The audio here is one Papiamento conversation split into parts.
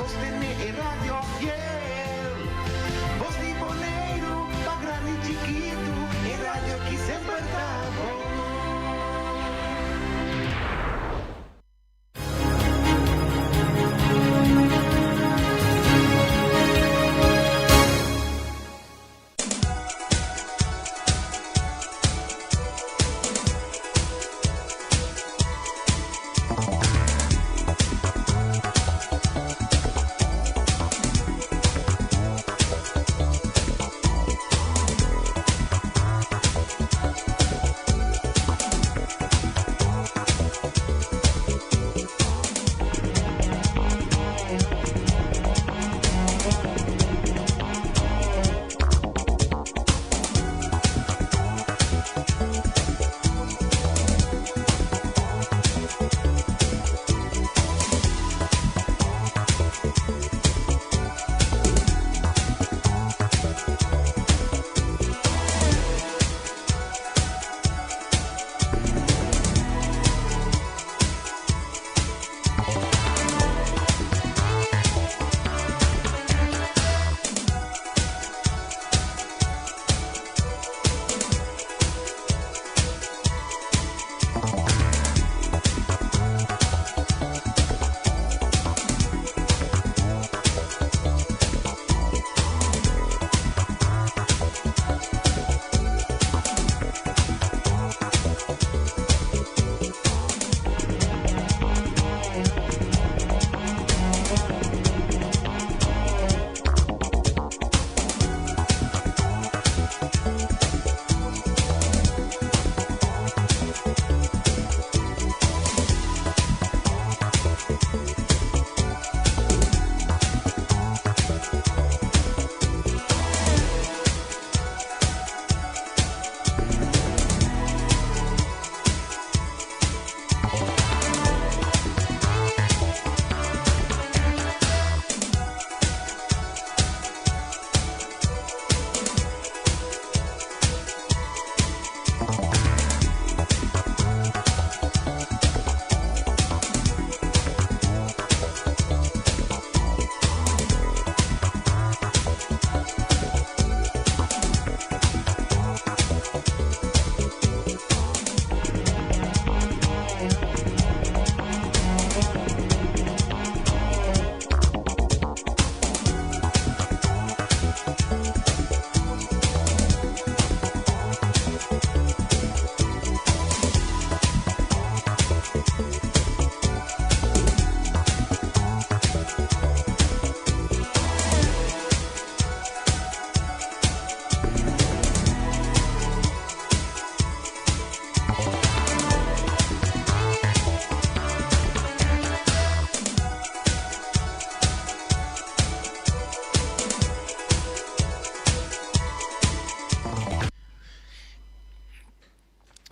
sostené e radio fiel. Bos di Boneiru, pa grandi chikitu, e radio ki semper ta bon.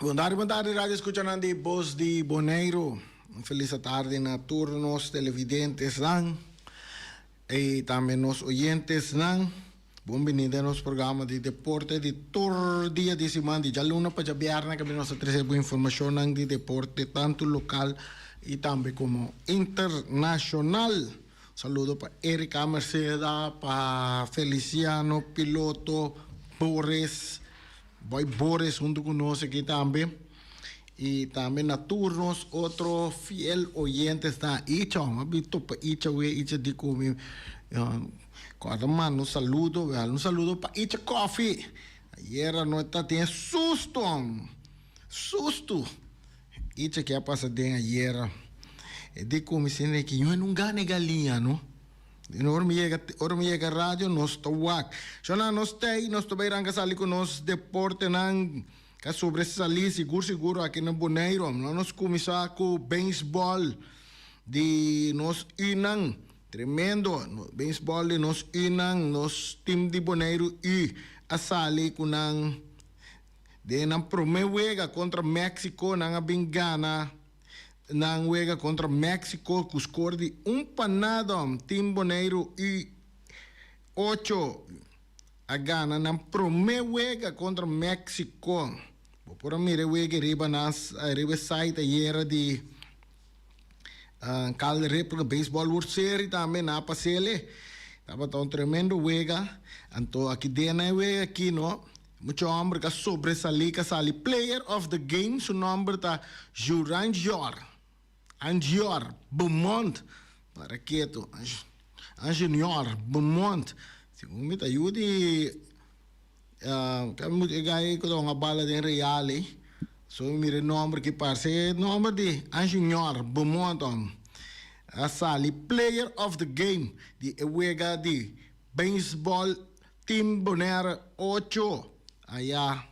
Bon tardi, bon tardi radio escuchanan di Bos di Boneiru. Un feliz tardi na tur nos televidentesnan y tambe nos oyentesnan. Bon bini den nos programa di deporte di tur dia di siman di djaluna pa djabièrnè kaminda nos ta trese bo informashonnan di deporte tantu lokal i tambe komo internashonal. Saludo pa Erika Merceda, pa Feliciano Piloto, Boris, Boy Boris huntu ku nos aki tambe i tambe na tur nos otro fiel oyentesnan. Icha, mi a bin topa Icha awe, Icha di ku mi. Kòrda manda un saludo, wèl un saludo pa Icha Coffee. Ayera no ta tin e susto, susto. Icha ke a pasa den ayera. E di ku mi sende ki ño e no gana e galiña no. I ora mi yega, ora mi yega radio nos ta wak. Shona nos tei, nos ta bai ranka sali ku nos deportenan ka sobresalí sigur sigur aki na Boneiru. Nos kuminsá ku beisbòl di nos Unan. Tremendo! Beisbòl di nos Unan, nos tim di Boneiru U a sali ku nan den nan promé wega kontra Mexico. Nan a bin gana nan wega kontra Mexico ku skor di un pa nada. Tim Boneiru U ocho a gana nan promé wega kontra Mexico. Bo por a mira e wega riba nan riba e site ayera di. Cal Ripken Baseball World Series tambe nan a pas'ele. Tabata un tremendo wega. Anto aki den e wega aki no, mucha homber ka sobresali ka sali player of the game su nomber ta Jurangior Angior Beaumont para ketu Anjunior Beaumont segun mi ta yu di e guy ku ta hunga bala den Real ei so mi mira e nomber aki parse e nomber di Anjunior Beaumont a sali player of the game di e wega di baseball Team Bonaire ocho aya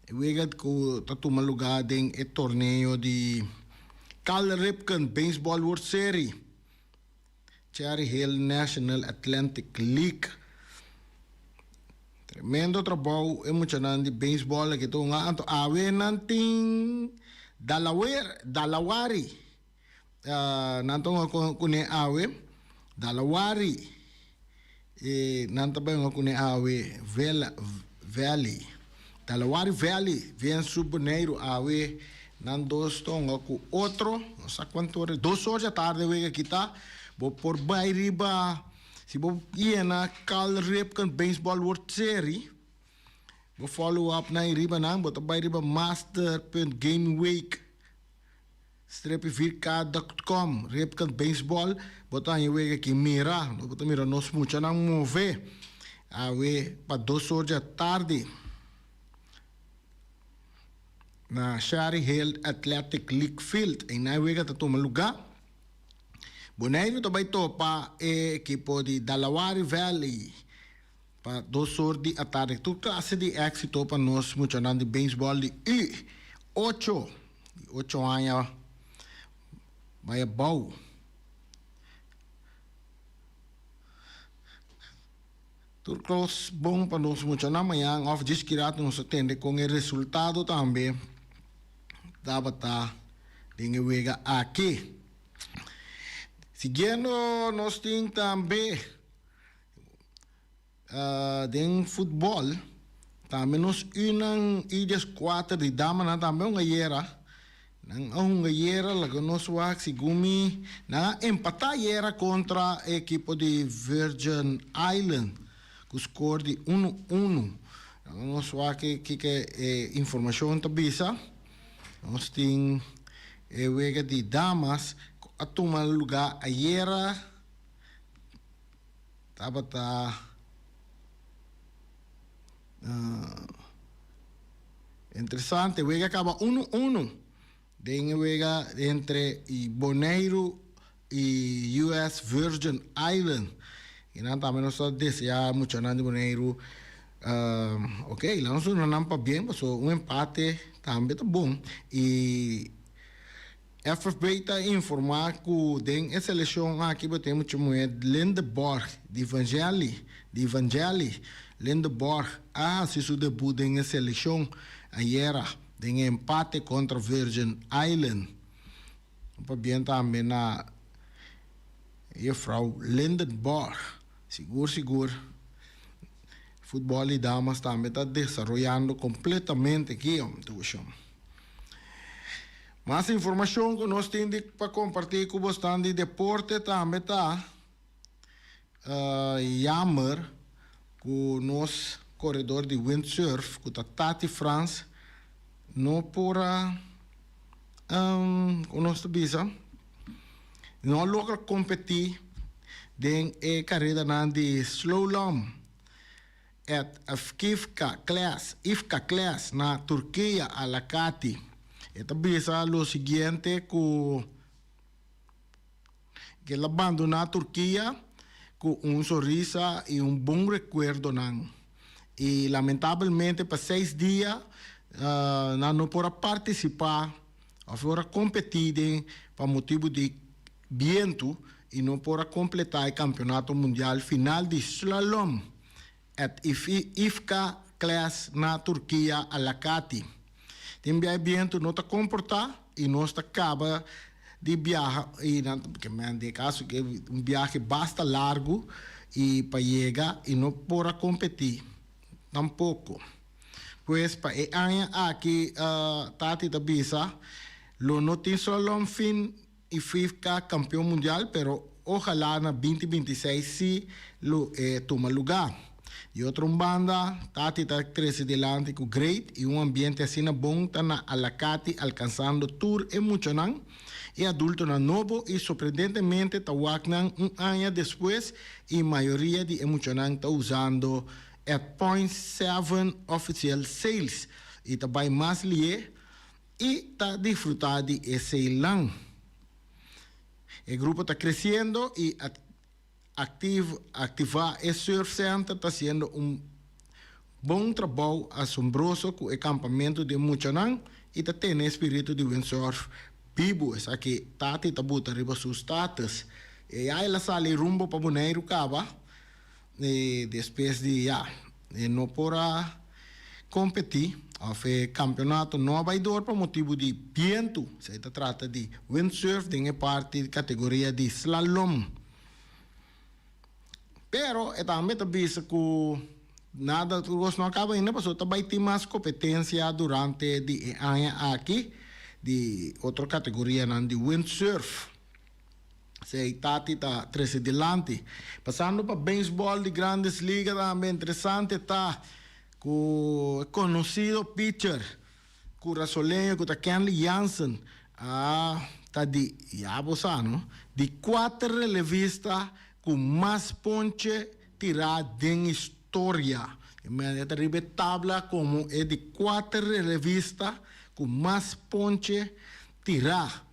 e wega ku ta tuma lugá den e torneo di Cal Ripken Baseball World Series, Cherry Hill National Atlantic League. Tremendo trabou e muchanan di baseball aki ta hunga anto awe nan tin Delaware, Dalawari Nan ta hunga kuné awe Dalawari i nan ta bai hunga kuné awe Vela Valley Dalawari Valley vensu Boneiru awe nan dos ta hunga ku otro no sa kuantu ora dos or dja tarde wega aki ta bo por bai riba si bo yena Cal Ripken Baseball World Series bo follow up nan riba nan bo ta bai riba master punt game week. Strepi 4K dot com, Ripken Baseball, bo ta haña wega aki mira, bo ta mira nos muchanan move awe pa dos or dja tardi na Cherry Hill Athletic League Field. Einan e wega ta tuma luga. Boneiru ta bai topa e ekipo di Dalawari Valley pa dos or di atardi. Tur klase di éksito pa nos muchanan di beisbòl di U ocho, di ocho aña bai abou. Tur kos bon pa nos muchanan. Mañan òf djis kirat nos a tende kon e resultado tambe tabata den e wega aki. Siguiendo nos tin tambe. Den futbòl tambe nos unan i dieskuater di damanan tambe hunga ayera. Nan a hunga ayera laga nos wak segun mi nan a empatá ayera kontra e ekipo di Virgin Island ku skor di unu unu. Laga nos wak kiko e informashon ta bisa. Nos tin e wega di damas ku a tuma lugá ayera. Tabata interesante. Wega kaba unu unu den e wega entre Boneiru i US Virgin Island. I nan tambe nos ta deseá muchanan di Boneiru ok la nos duna nan pabien pasobra un empate tambe ta bon i. FFB ta informá ku den e selekshon aki bo tin mucha muhé Lindeborg di Vangelli di Vangelli. Lindeborg a hasi su debut den e selekshon ayera den e empate kontra Virgin Island. Un pabien tambe na jefrou Lindenborg. Sigur sigur futbòl di damas tambe ta desaroyando kompletamente aki Tushon. Mas informashon ku nos tin di pa kompartí ku bosnan di deporte tambe ta yamer ku nos koredor di windsurf ku ta Tati Frans no por a ku nos ta bisa no a logra kompetí den e karedanan di slalom. Et Afkifka Class, Ifka Class, na Turkia, Alakati. E ta bisa lo siguiente ku el a bandoná Turkia ku un sonrisa i un bon rekuerdonan. I lamentabelmente pa seis dia nan no por a partisipá òf por a kompetí den pa motibu di bientu i no por a kompletá e kampionato mundial final di slalom at IFCA Class na Turkia Alakati. Tin bia e bientu no ta komportá i nos ta kaba di biaha i nan ta ke men den e kaso ke un biahe basta largu i pa yega i no por a kompetí tampoko. Pues pa e aña aki Tati ta bisa lo no tin slalom fin. i FIFCA kampion mundial, pero ohalá na 2026 sí lo e tuma lugá. Di otro un banda, Tati ta trese dilanti ku great i un ambiente asina bon ta na Alacati alkansando tur e muchanan i adultonan nobo i sorprendentemente ta wak nan un aña despues i mayoria di e muchanan ta usando at Point Seven Official Sales i ta bai mas lié i ta disfrutá di e salenan. E grupo ta kresiendo i aktivá e surf center ta hasiendo un bon trabou asombroso ku e kampamentu di e muchanan i ta tene e spiritu di windsurf bibu. Esaki Tati ta buta riba su status. E ya el a sali rumbo pa Boneiru kaba i despues di ya e no por a kompetí òf e kampionato no a bai dor pa motibu di bientu. Esei ta trata di windsurf den e parti di kategoria di slalom. Pero e tambe ta bisa ku nada tur kos no a kaba ainda pasobra ta bai tin mas kompetensia durante di e aña aki di otro kategorianan di windsurf. Esei Tati ta trese dilanti. Pasando pa beisbòl di Grandes Liga tambe interesante ta ku e konosido pitcher kurasoleño ku ta Kenley Jansen a ta di, ya bo sa no, di kuater relevista ku mas ponche tirá den historia. E ta riba e tabla komo e di kuater relevista ku mas ponche tirá.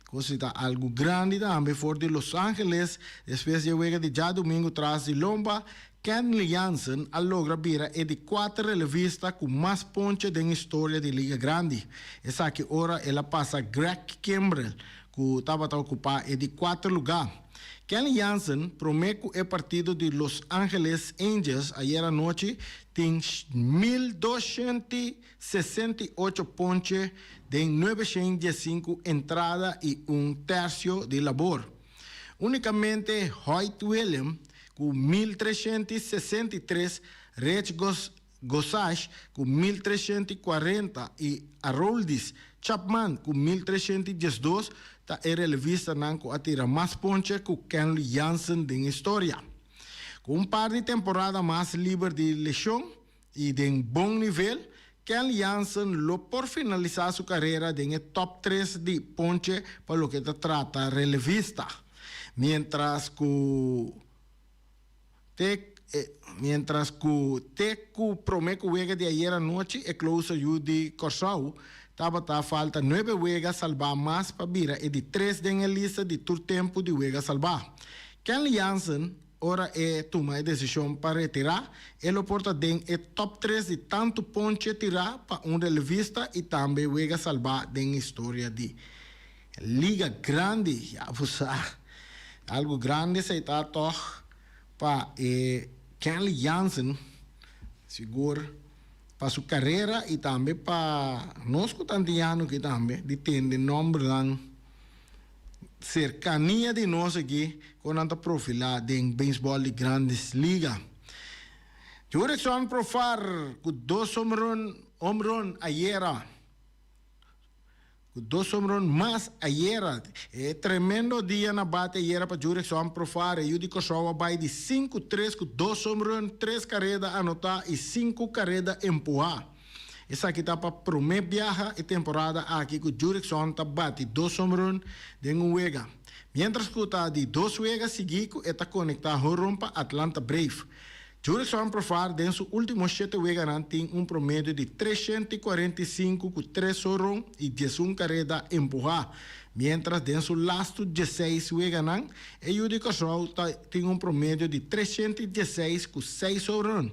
Kosi ta algu grandi tambe for di Los Angeles despues di e wega di djadumingu tras di lomba, Kenley Jansen a logra bira e di kuater relevista ku mas ponche den historia di Liga Grandi. Esaki ora el a pasa Greg Kimbrel ku tabata okupá e di kuater lugá. Kenley Jansen promé ku e partido di Los Angeles Angels ayer anochi tin 1268 ponche den 915 entrada i un tersio di labor. Únikamente Hoyt William ku 1363, Rich Gossage ku 1340 i Aroldis Chapman ku 1312 ta e relevistanan ku a tira mas ponche ku Kenley Jansen den historia. Ku un par di temporada mas liber di leshon i den bon nivel, Kenley Jansen lo por finalisá su karera den e top tres di ponche pa loke ta trata relevista. Miéntras ku te miéntras ku te ku promé ku wega di ayer anochi e closer yu di Kòrsou tabata falta nuebe wega salbá mas pa bira e di tres den e lista di tur tempu di wega salbá. Kenley Jansen Ora e tuma e desishon pa retirá, e lo por ta den e top tres di tantu ponche tirá pa un relevista i tambe wega salbá den historia di Liga Grandi. Ya bo sa, algu grandi esei ta tòg pa e Kenley Jansen, sigur pa su karera i tambe pa nos ku ta antiano aki tambe di tende nòmbernan. Serkania di nos aki kon nan ta profilá den beisbòl di Grandes Liga. Jurickson Profar ku dos homerun homerun ayera ku dos homerun mas ayera. E tremendo dia na bate ayera pa Jurickson Profar. E yu di Kòrsou a bai di 5-3 ku dos homerun, tres kareda anotá i sinku kareda empuhá. Esaki ta pa promé biaha e temporada aki ku Jurickson ta bati dos homerun den un wega. Miéntras ku ta di dos wega sigui ku e ta konektá homerun pa Atlanta Brave. Jurickson Profar den su último shete weganan tin un promedio di 345 ku tres homerun i 11 kareda empuhá. Miéntras den su lastu 16 weganan e yu di Kòrsou ta tin un promedio di 316 ku seis homerun.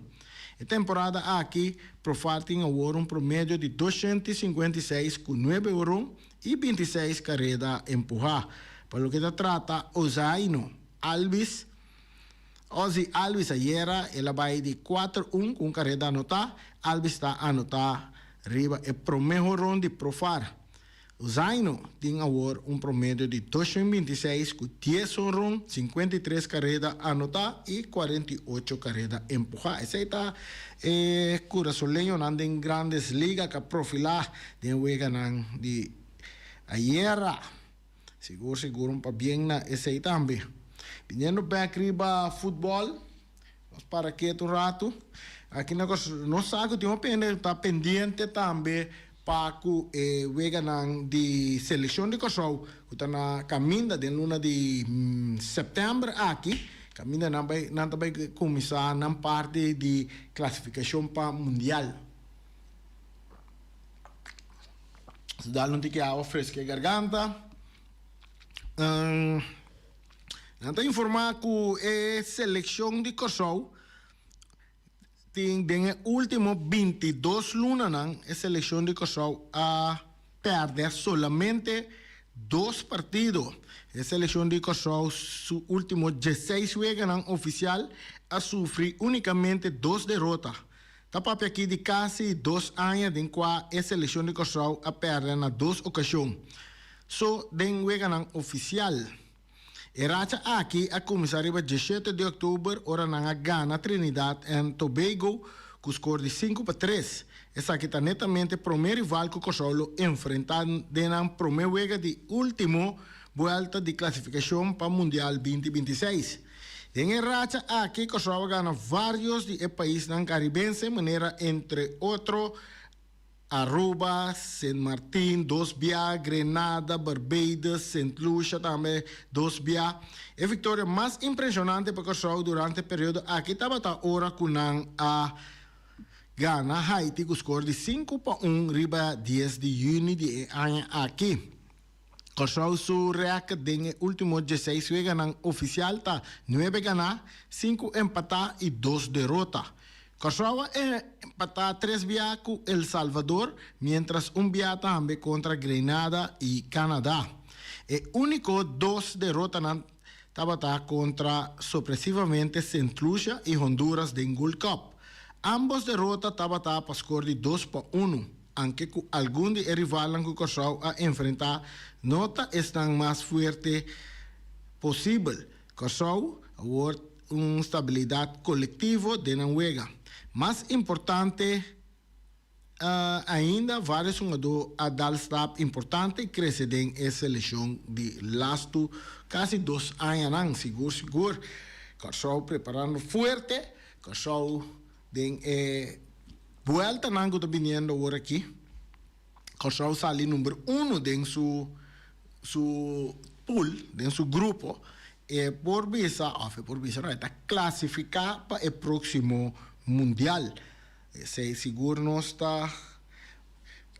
E temporada aki Profar tin awor un promedio di 256 ku nuebe horon i 26 kareda empuhá. Pa loke ta trata Ozaino Albies, Ozzie Albies ayera el a bai di 4-1 ku un kareda anotá. Albies ta anotá riba e promé horon di Profar. Zaino tin awor un promedio di 226 ku 10 honron, 53 kareda anotá i 48 kareda empuhá. Esei ta e kurasoleñonan den Grandes Liga ku a profilá den weganan di ayera. Sigur sigur un pabien na esei tambe. Biniendo bek riba futbol, nos para ketu un ratu. Aki na Kòrsou nos sa ku tin hopi hende ta pendiente tambe pa ku e weganan di selekshon di Kòrsou ku ta na kaminda den luna di sèptèmber aki, kaminda nan bai nan ta bai kuminsá nan parti di klasifikashon pa mundial. Su dal un tiki awa freska e garganta. Nan ta informá ku e selekshon di Kòrsou tin den e último bintidos lunanan e selekshon di Kòrsou a pèrdè solamente dos partido. E selekshon di Kòrsou su último dieseis weganan ofisial a sufri únikamente dos derota. Ta papia aki di kasi dos aña den kua e selekshon di Kòrsou a pèrdè na dos okashon so den weganan ofisial. E racha aki a kuminsá riba diesshete di òktober ora nan a gana Trinidad and Tobago ku skor di 5-3. Esaki ta netamente promé rival ku Kòrsou lo enfrentá den nan promé wega di último buèlta di klasifikashon pa Mundial 2026. Den e racha aki Kòrsou a gana vários di e paisnan karibense manera entre otro Aruba, Sint Martin, dos bia, Grenada, Barbados, Sint Lucia tambe dos bia. E viktoria mas impreshonante pa Kòrsou durante e periodo aki tabata ora ku nan a gana Haiti ku skor di 5-1 riba 10 di yüni di e aña aki. Kòrsou su rèkòrt den e último dieseis weganan ofisial ta nuebe ganá, sinku empatá i dos derota. Kòrsou a empatá tres bia ku El Salvador, miéntras un bia tambe kontra Grenada i Canada. E úniko dos derotanan tabata kontra sopresivamente Sint Lucia i Honduras den Gold Cup. Ámbos derota tabata pa skor di 2-1. Anke ku algun di e rivalnan ku Kòrsou a enfrentá no ta esnan mas fuerte posibel, Kòrsou awor un stabilidat kolektivo den nan wega. Mas importante ainda, vários hungadó a dal stap importante i krese den e selekshon di lastu kasi dos añanan. Sigur sigur Kòrsou preparando fuerte, Kòrsou Den e bueltanan ku ta biniendo awor aki, Kòrsou sali number uno den su su pool, den su grupo. E por bisa, òf e por bisa no, e ta klasifiká pa e próksimo mundial. Esei sigur nos ta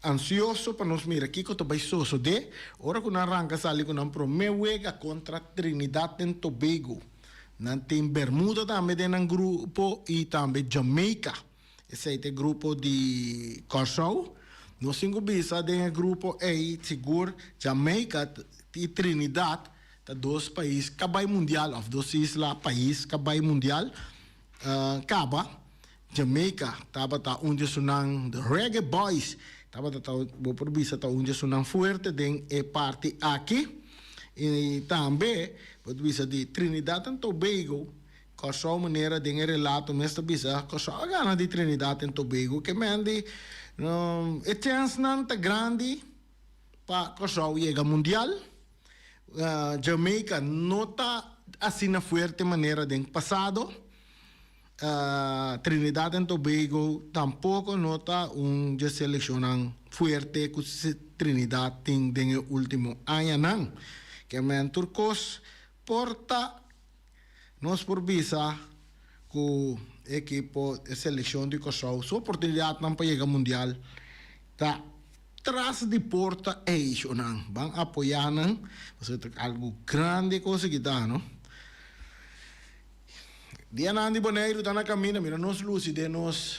ansioso pa nos mira kiko ta bai sosodé ora ku nan ranka sali ku nan promé wega kontra Trinidad en Tobago. Nan tin Bermuda tambe den nan grupo i tambe Jamaica. Esei ta e grupo di Kòrsou. Nos tin ku bisa den e grupo ei sigur Jamaica i Trinidad ta dos pais ka bai mundial òf dos isla pais ka bai mundial kaba. Jamaica tabata un di esunnan, the Reggae Boys tabata ta bo por bisa ta un di esunnan fuerte den e parti aki. I tambe bo ta bisa di Trinidad and Tobago, Kòrsou manera den e relato mes ta bisa Kòrsou a gana di Trinidad and Tobago ke men di e chènsnan ta grandi pa Kòrsou yega mundial. Jamaica no ta asina fuerte manera den pasado. Trinidad and Tobago tampoco no ta un dje seleccionnan fuerte cu Trinidad tin den e ultimo añanan. Kemen tur cos por ta nos por bisa cu e ekipo, e seleccion di Corsou su oportunidadnan pa yega mundial ta tras di porta eyshonnan. Ban apoya nan pasobra ta algo grandi cos aki ta no. Dianan di Boneiru ta na kaminda, mira nos lusi den nos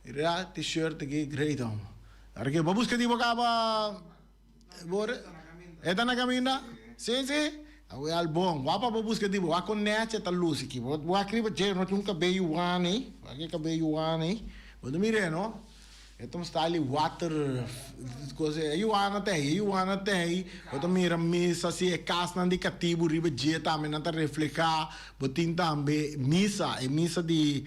real t-shirt aki great hom. Ahora ke bo buska di bo kaba bo e ta na kaminda? Si si awe al bon wak pa bo buska di bo wak kon nechi e ta lusi aki bo wak riba dje no tin un kabei yuan ei wak e kabei yuan ei bo ta mir'é no. E ta un style di water cos e yuana ta ey e yuana ta ey bo ta mira misa si e casnan di catibu riba dje tambe nan ta refleha bo tin tambe misa e misa di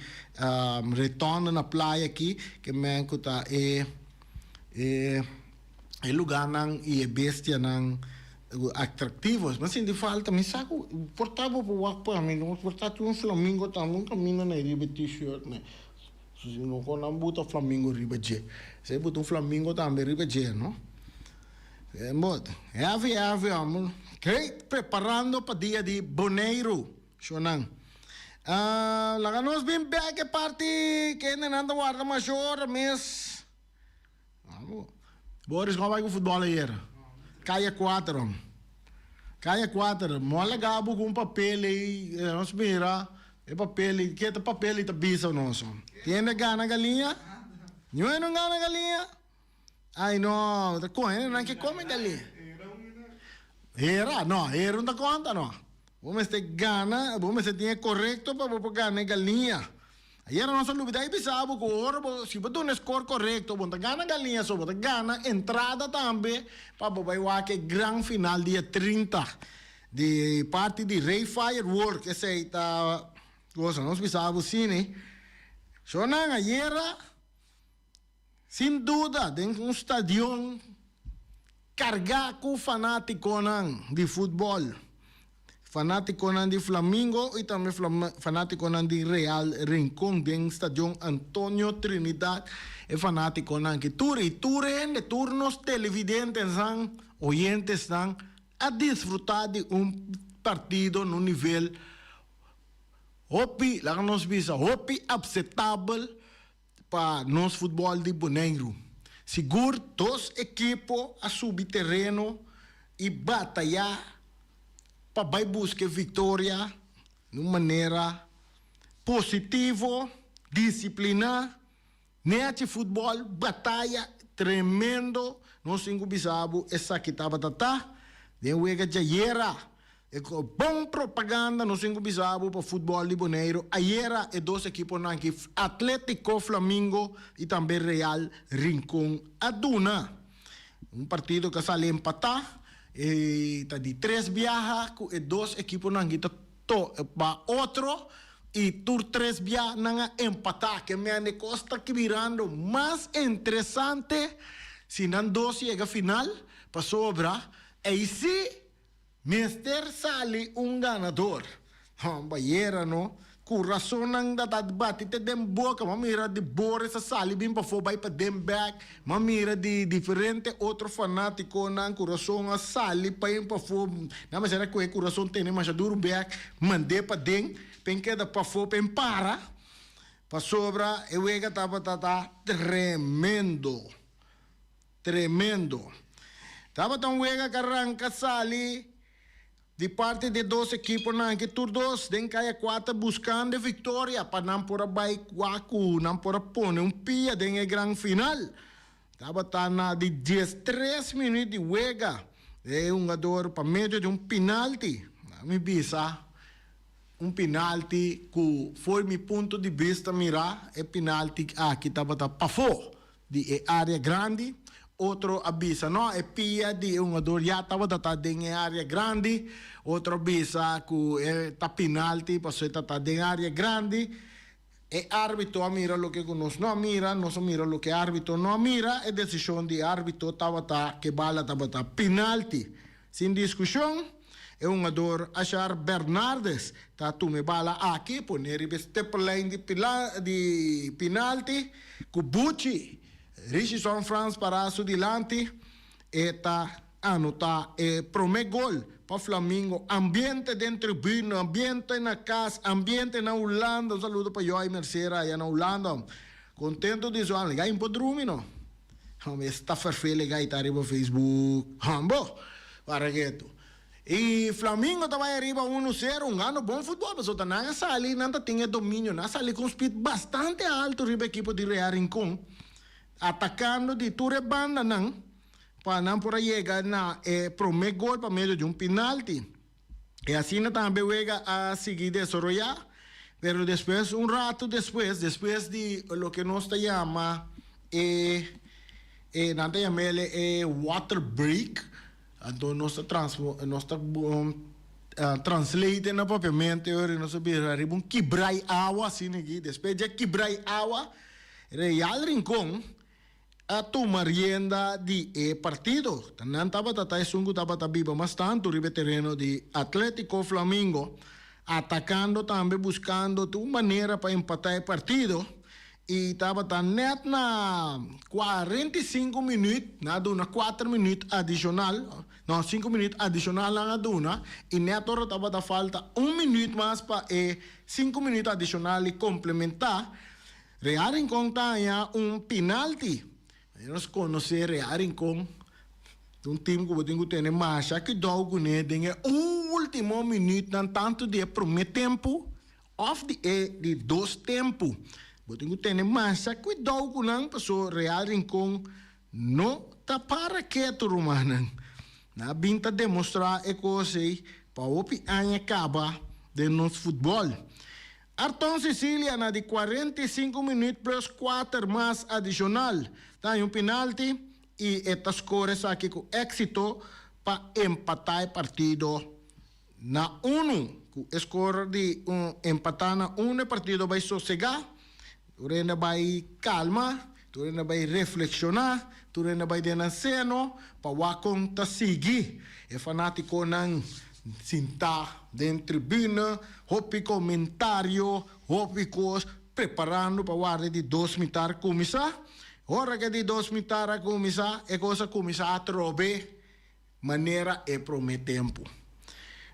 retonda na playa aki ke men cu ta e e e lugarnan y e bestianan. Atractivo. Mi a sinti falta, mi sa cu por ta bo por wak pa mi, no por ta tin un flamingo tambe un caminda na e riba e t-shirt ne. Si no con nan buta flamingo riba dje. Si e buta un flamingo tambe riba dje, no. But, heavy heavy homber. Hey, preparando pa dia di Boneiru, shonan. Laga nos bin bek e parti kendenan ta warda masha ora mes. Boris, kon bai ku futbòl ayer? Kaya kuater. Kaya kuater. Mo a laga bo ku un papel ei, nos mira e papel ei, ke ta papel ei ta bisa nos? Kende gana galiña? Niun no gana galiña? Ai no, ta kohe nan ke kome galiña. Hera? No, hera no ta konta no. Bo mester gana, bo mester tin e korekto pa bo por gana e galiña. Ayera nos a lubida i bisa bo ku ora bo, si bo duna e skor korekto, bo no ta gana galiña so, bo ta gana entrada tambe pa bo bai wak e gran final dia 30 di parti di Rey Firework. Esei ta cosa nos bisa bo sini. Shownan ayera sin duda den un stadion kargá ku fanátikonan di futbòl. Fanátikonan di Flamingo i tambe fanátikonan di Real Rincon den Stadion Antonio Trinidad. E fanátikonan ki tur i tur hende, tur nos televidentesnan, oyentesnan a disfrutá di un partido na un nivel hopi, laga nos bisa, hopi apsetabel pa nos futbòl di Boneiru. Sigur dos ekipo a subi tereno i batayá pa bai buska e viktoria na un manera positivo, disipliná, nechi futbòl, bataya tremendo. Nos tin ku bisa bo esaki tabata ta den wega djayera. E bon propaganda nos tin ku bisa bo pa futbòl di Boneiru. Ayera e dos ekiponan aki, Atletico Flamingo i tambe Real Rincon a duna un partido ku a sali empatá. E ta di tres biaha ku e dos ekiponan aki ta topa otro i tur tres bia nan a empatá. Ke mende kos ta birando mas interesante si nan dos yega final pasobra ei si mester sali un ganador. Hòmber, ayera no. Kurasonnan ta ta bati te den boka. M'a mira di Boris a sali bin pafó bai paden bèk. M'a mira di diferente otro fanátikonan kurason a sali pa in pafó. Nan mester a kohe kurason tene masha duru bèk, mand'é paden, p'en keda pafó, p'en para. Pasobra e wega tabata ta tremendo. Tremendo. Tabata un wega ka ranka sali di parti di e dos ekiponan aki, tur dos den kaya kuater buskando e viktoria pa nan por a bai kua ku nan por a pone un pia den e gran final. Tabata na di diestres minuut di wega e hungador pa medio di un pinalti, mi bisa un pinalti ku for mi punto di bista mira e pinalti aki tabata pafó. Di e área grandi. Otro a bisa, No, e pia di e hungador ya tabata ta den e área grandi. Otro a bisa ku e ta pinalti pasobra e ta ta den área grandi. E árbitro a mira loke ku nos no a mira, nos a mira loke e árbitro no a mira. E desishon di e árbitro tabata ku e bala tabata pinalti. Sin diskushon, e hungador Ashar Bernardes ta tuma e bala aki, pone riba e stippellijn di di pinalti ku Buchi Richison Frans pará su dilanti. E ta anotá e promé gol pa Flamingo. Ambiente den tribune, ambiente na kas, ambiente na Hulanda. Un saludo pa Joy Mercera aya na Hulanda. Kontento di su anga. Gai por drumi no. Hombre, esta ferfele gai ta riba Facebook. Hombo, para ketu. Y Flamingo ta bai ariba uno cero, hungando bon futbol, pasobra ta nan a sali, nan ta tin e dominio, nan a sali cu un speed bastante alto riba ekipo di Real Rincon, atacando di tur e bandanan pa nan por a yega na e prome gol pa medio di un penalti. E asina tambe wega a sigui desaroyá, pero despues, un ratu despues, despues di loke nos ta yama e, e nan ta yam'el e water break, anto nos ta transfo, nos ta translate na papiamento e ora nos ta bira riba un kibrai awa asina aki, despues dje kibrai awa, Real Rincon. a tuma rienda di e partido. Ta nan tabata ta esun ku tabata biba mas tantu riba e tereno di Atletico Flamingo, atakando tambe buskando tur manera pa empatá e partido i tabata nèt na 45 minüt, nan a duna kuater minüt adishonal, no sinku minüt adishonal nan a duna i nèt ora tabata falta un minüt mas pa e sinku minüt adishonal i komplementá. Real Rincon ta haña un pinalti. Nos konosé Real Rincon, ta un tim ku bo tin ku tene masha kuidou kuné den e último minütnan tantu di e promé tempu òf di e di dos tempu. Bo tin ku tene masha kuidou ku nan pasobra Real Rincon no ta para ketu rumannan. Nan a bin ta demostrá e kos ei pa hopi aña kaba den nos futbòl. Arton Cecilia na di 45 minuut plus kuater mas adishonal ta haña un penalti i e ta skor esaki ku éksito pa empatá e partido na unu. Ku e skor di un empatá na unu e partido bai sosegá, tur hende bai kalma, tur hende bai reflekshoná, tur hende bai den nan seno pa wak kon ta sigui. E fanátikonan Sintá den tribuna, hopi komentario, hopi kos, preparando pa warda e di dos mitar kuminsá. Ora ku e di dos mitar a kuminsá, e kos a kuminsá atrobe manera e promé tempu.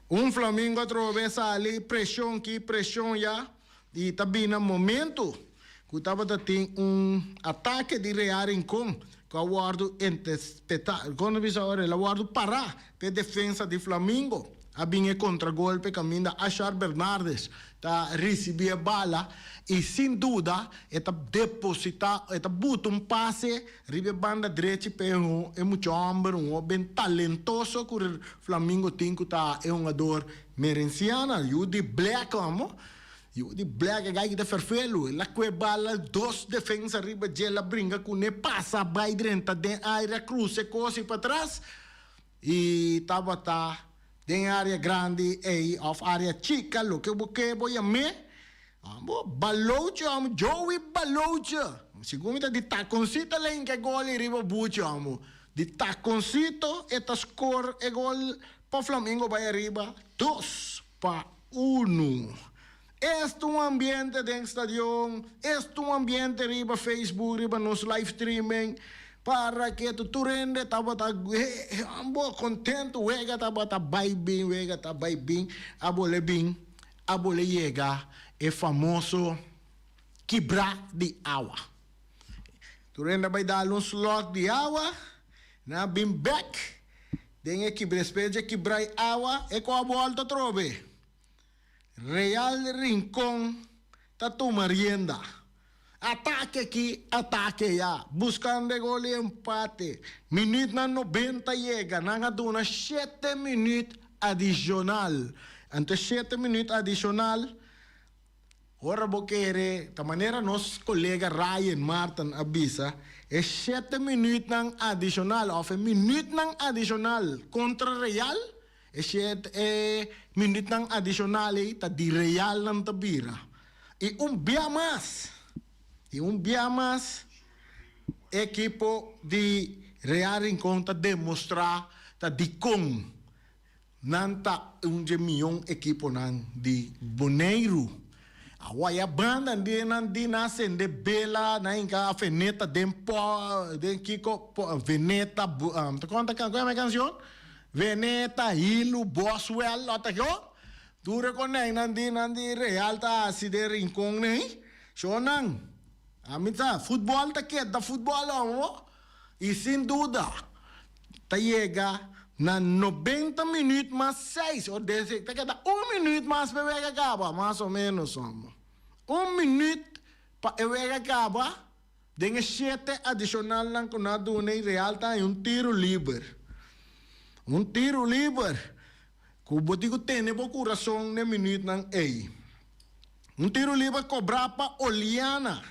Un Flamingo atrobe sali preshon ki preshon ya i ta bini momento ku tabata tin un atake di Real Rincon ku a wòrdu interspetá, kon ta bisa ora el a wòrdu pará p'e defensa di Flamingo. A bin e kontragolpe kaminda Ashar Bernardes ta risibí e bala i sin duda e ta depositá, e ta buta un pase riba e banda drechi p'e e mucha hòmber, un hóben talentoso ku Flamingo tin ku ta e hungador Merenciana, yu di Black amo. Yu di Black e gai ki ta ferfelu, el a kue bala dos defensa riba dje, el a bringa kuné, pasa bai drenta den area, krusa e kos i patras i tabata den area grandi ei of area chika, loke bo ke bo yam'é. Amo Balootje amo, Joey Balootje, segun mi ta di takoncito el a hinka e gol ei riba buchi amo, di takoncito e ta skor e gol pa Flamingo bai ariba 2-1. Esta un ambiente den stadion, esta un ambiente riba Facebook, riba nos live streaming, para ke tur hende tabata ambo contento, wega tabata bai bin, wega ta bai bin, a bole bin, a bole yega e famoso kibra di awa. Tur hende a bai dal un slok di awa, nan a bin bek den e kibra, despues dje kibra e awa, e ku a bolta atrobe. Real Rincon ta tuma rienda. Atake aki, atake ya, buskando e gol i empate. Minütnan 90 yega, nan a duna shete minüt adishonal. Anto e shete minüt adishonal, ora bo kere, ta manera nos kolega Ryan Martin a bisa, e shete minütnan adishonal òf e minütnan adishonal kontra Real, E shete e minütnan adishonal ei ta di Real nan ta bira. I un bia mas, i un bia mas e ekipo di Real Rincon ta demostrá ta dikon nan ta un dje mion ekiponan di Boneiru. A waya banda di nan di nan a sende bela, nan hinka veneta den po, den kiko, po, veneta, ta kon ta kon e kanshon? Veneta, Hilu, Boswell, lo ta kio? Tur e konèknan di nan di Real ta hasi den Rincon nei. Shonnan, ami sa, futbòl ta keda futbòl omo. I sin duda ta yega na 90 minüt mas seis, o dese ta keda un minüt mas pa e wega kaba, mas o ménos omo. Un minüt pa e wega kaba. Den e shete adishonalnan ku nan a duna i Real ta haña un tiru liber. Un tiru liber ku bo tin ku tene bo kurason den minütnan ei. Un tiru liber kobrá pa Oliana.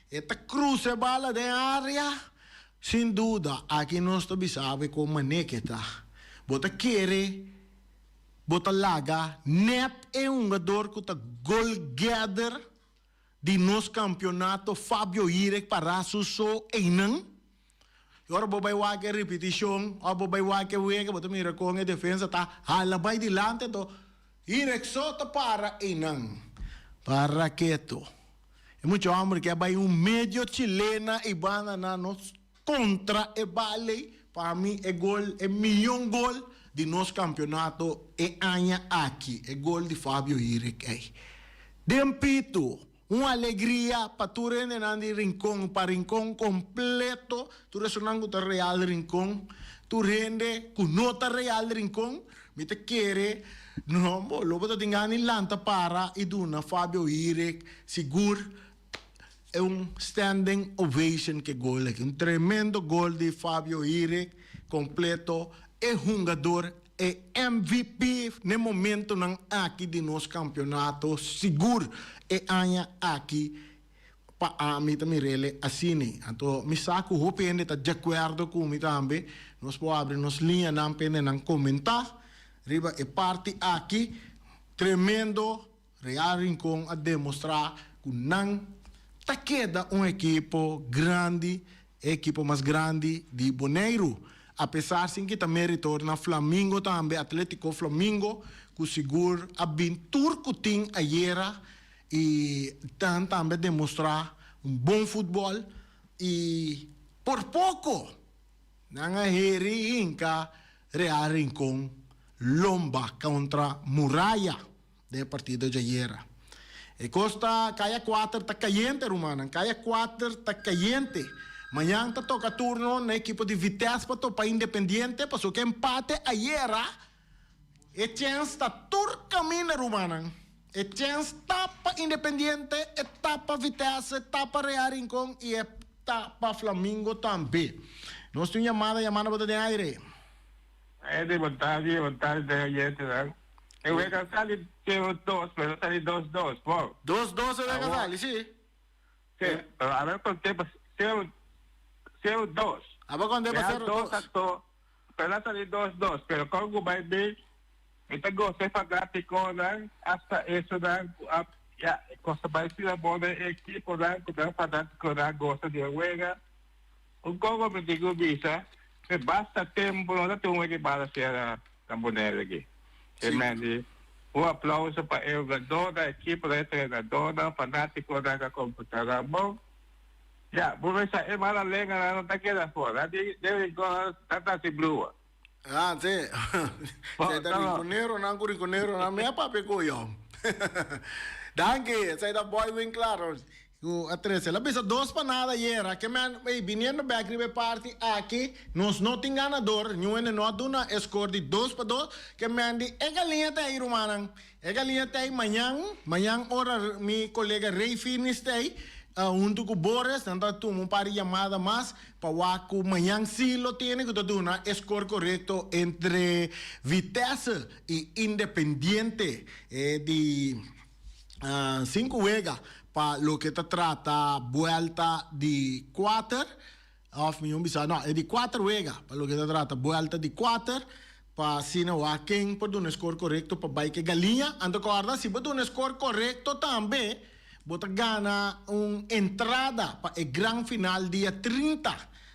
E ta krusa e bala den área. Sin duda, aki nos ta bisa awe kon manera ke ta. Bo ta kere bo ta laga nèt e hungador ku ta goalgetter di nos kampionato Fabio Hirek pará su so einan. I ora bo bai wak e ripitishon òf bo bai wak e wega bo ta mira kon e defensa ta hala bai dilanti anto Hirek so ta para einan. Para keto. E mucha hòmber ke a bai un medio chilena i banda na nos kontra e bal ei, pa mi e gol e miyon gol di nos kampionato e aña aki, e gol di Fabio Hirek ei. Den pitu, un alegria pa tur hendenan di Rincon, pa Rincon kompleto, tur esunnan ku ta Real Rincon, tur hende ku no ta Real Rincon, mi ta kere no bo lo bo ta tin gana di lanta para i duna Fabio Hirek sigur e un standing ovation ke gol aki. Un tremendo gol di Fabio Hirek kompleto e hungador E MVP n'e momentonan aki di nos campeonato sigur e aña aki pa ami ta mirele asini. Anto mi sa cu hopi hende ta di acuerdo cu mi tambe. Nos por abri nos liñanan pa hendenan comenta riba e parti aki. Tremendo Real Rincon a demostra cu nan ta keda un ekipo grandi, e ekipo mas grandi di Boneiru. Apesar sin kita merito na Flamingo tambe, Atletico Flamingo, cu sigur a bin tur cu tin ayera y nan tambe a demostra un bon futbol y por poco Nan a heri hinka Real Rincon lomba kontra Muraya den e partido djayera. E kos ta kaya kuater ta kayente rumannan, kaya kuater ta kayente. Mañan ta toka turno na ekipo di Vitesse pa topa Independiente pasobra ku empate ayera e chèns ta tur kaminda rumannan. E chèns ta pa Independiente, e ta pa Vitesse, e ta pa Real Rincon i e ta pa Flamingo tambe. Nos tin un yamada, yamada bo ta den aire. Edy, bon tardi, bon tardi den oyentenan. E wega sali sero dos, pero a sali dos dos, bo. Dos dos e wega sali, si. Si, pero abo konté pa sero, sero dos. Abo konté pa sero dos. Pero a sali dos dos, pero kon ku bai bin mi ta gosa e fanatikonan, asta esonan ku a ya e kos ta bai asina bon den e ekiponan ku nan fanatikonan gosa di e wega. Un koko mi tin ku bisa, e basta tempu no ta tin un wega igual asina na Bonaire aki. E men di un aplauso pa e hugadónan, ekiponan, e trenadónan, fanatikonan ku a komportá nan bon. Ya, bo mester sa e mala lenganan no ta keda for. Nan di den rincon nan ta hasi blua. Ah, si. Esei ta rinconeronan ku rinconeronan mi a papia ku yo. Danki, esei ta Boy Winklaar ku a trese. El a bisa dos pa nada ayera. Ke men, ey, biniendo bek riba e parti aki, nos no tin ganador. Niun hende no a duna e score di dos pa dos. Ke men di e galiña ta ey, rumannan. E galiña ta ei mañan, mañan ora mi kolega Ray Finis ta ei, huntu ku Boris, nan ta tuma un par di yamada mas pa wak ku mañan sí lo tene ku ta duna e skor korekto entre Vitesse i Independiente e di sinku wega pa loke ta trata buelta di kuater. Of mi un bisa, no, e di kuater wega, pa loke ta trata buelta di kuater, pa asina wak ken por duna e skor korekto pa bai ku e galiña. Anto kòrda, si bo duna e skor korekto tambe, bo ta gana un entrada pa e gran final dia 30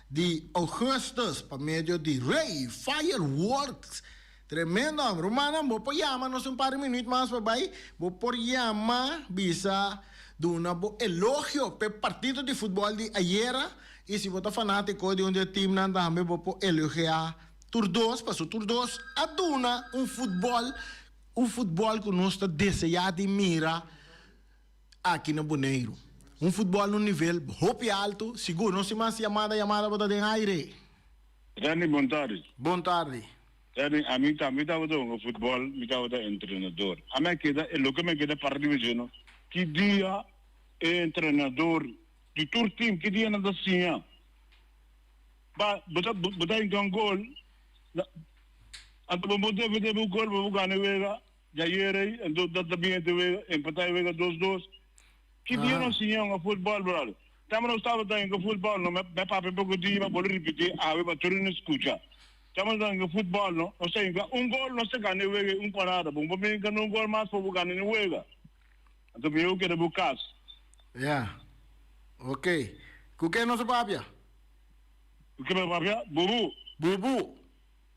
di ougùstùs pa medio di Ray Fireworks. Tremendo, rumannan, bo por yama nos un par di minuut mas pa bai. Bo por yama bisa duna bo elogio p'e partido di futbòl di ayera i si bo ta fanátiko di un di e timnan tambe bo por elogiá tur dos pasobra tur dos a duna un futbòl, un futbòl ku nos ta deseá di mira aki na Boneiru. Un futbòl na un nivel hopi altu, sigur. Nos tin mas yamada, yamada bo ta den aire. Randy, bon tardi. Bon tardi. Randy, ami tambe tabata hunga futbòl, mi tabata entrenador. Ami a keda, e loke mi a keda parti mi dje no, ki dia e entrenador di tur tim, ki dia nan ta siña? Ba, bo ta, bo ta hinka un gol, anto bo por defendé bo gol pa bo gana e wega, djayer ei, anto ta ta bin e wega, empatá e wega dos dos. Ki dia nos siña hunga futbòl, bròder? Tempu nos tabata hinka futbòl no, mi a papia poko dia, mi a bolbe ripití awe pa tur hende skucha. Tempu nos tabata hinka futbòl no, nos ta hinka un gol, nos ta gana e wega ei un parada. Bo no por hinka un gol mas pa bo gana e wega. Anto mihó keda bo kas. Ya. Ok. Ku ken nos a papia? Ke mi papia? Bubu. Bubu.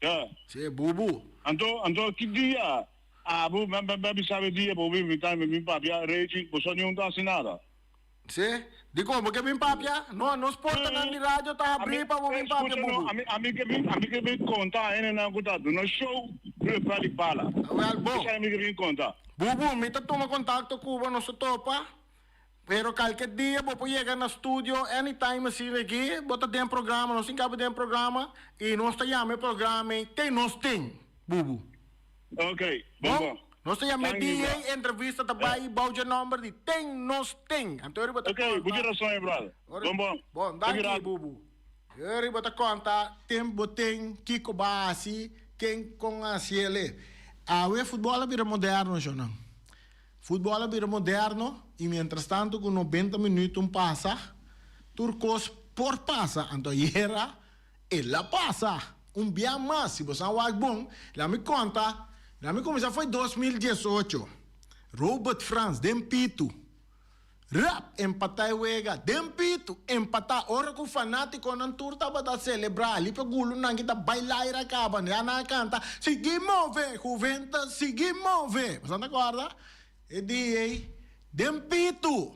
Ya. Si, bubu. Anto, anto ki dia abo mi a bisa bo e dia bo bin invita mi bin papia, Reggie, bo so niun ta hasi nada. Si, dikon bo ke bin papia? No, nos portanan di radio ta habrí pa bo bin papia, bubu. Ami, ami ke bin, ami ke bin konta hendenan ku ta duna show riba pla di bala. Awel, bo. Esei mi ke bin konta. Bubu, mi ta tuma kontakto ku bo, nos ta topa. Pero kalke dia bo por yega na studio anytime asina aki, bo ta den programa, nos tin kaba den programa i nos ta yama e programa ei Ten Nos Ten, bubu. Ok, bon bon. Nos ta yama e Thank you, dia bro. ei entrevista ta bai bou dje nomber di Ten Nos Ten. Anto eri bo ta Ok, bo konta. tin rason e brother. Bon bon. Bon, Te danki mira. bubu. Eri bo ta konta ten bo ten, kiko bo a hasi, ken kon a hasi el'e. Awe futbòl a bira moderno, shonnan. Futbòl a bira moderno i mientrastantu ku nobenta minüt pasa, tur kos por pasa. Anto ayera el a pasa un bia mas. Si bo sa wak bon, laga mi konta, laga mi kuminsá foi 2018. Robert Frans den pitu. Rap! Empatá e wega. Den pitu, empatá. Ora ku fanátikonan tur tabata selebrá, ali pa gulunan ki ta bailá i rakaba, ya nan a kanta, Sigui move, Juventus, sigui move! Boso ta kòrda? E dia ei, den pitu,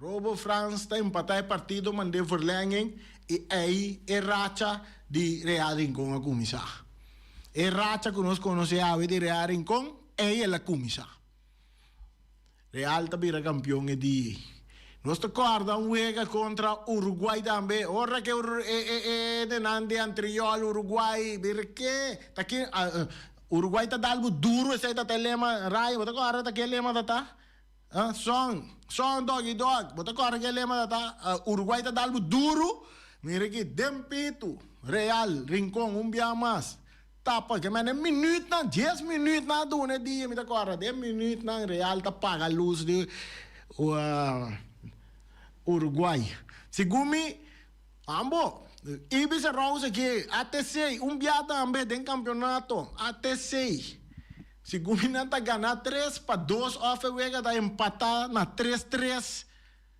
Robo Frans ta empatá e partido mand'é verlenging i ei e racha di Real Rincon a kuminsá. E racha ku nos konosé awe di Real Rincon, ei el a kuminsá. Real ta bira kampion e dia ei. Nos ta kòrda un wega kontra Uruguay tambe. Ora ke e e e hendenan di Antriol, Uruguay, bira ke ta ke Uruguay ta dal bo duru esei ta ta e lema Ryan bo ta kòrda ta ke lema ta ta? Son, son doggy dog bo ta kòrda ke lema ta ta? Uruguay ta dal bo duru mira aki den pitu Real Rincon un bia mas. Tapa ke men den minuutnan, dies minuutnan a duna e dia, mi ta kòrda, den minuutnan Real ta paga lus di Uruguay. Segun mi, ambo, Ibis Arauz aki, ATC, un bia tambe den kampeonato, ATC. Segun mi nan ta gana 3-2 òf e wega ta empatá na 3-3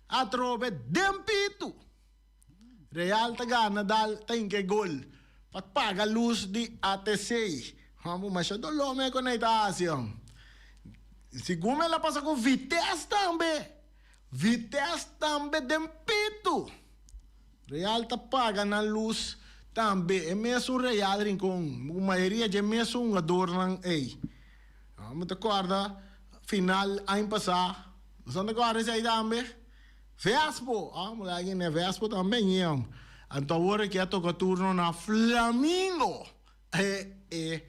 atrobe den pitu. Real ta gana dal ta hinka e gol pa paga lus di ATC. Homber masha doló me con ei ta hasi hom. Segun mi el a pasa cu Vitesse tambe. Vitesse tambe den pitu. Real ta paga nan lus tambe. E mesun Real Rincon cu mayoria dje mesun hungadornan ei. Mi ta corda final aña pasa. Boso ta corda esei tambe? Vespo, ah, mula aki ne Vespo tambe ñeom. Anto awor aki a toca turno na Flamingo. E, e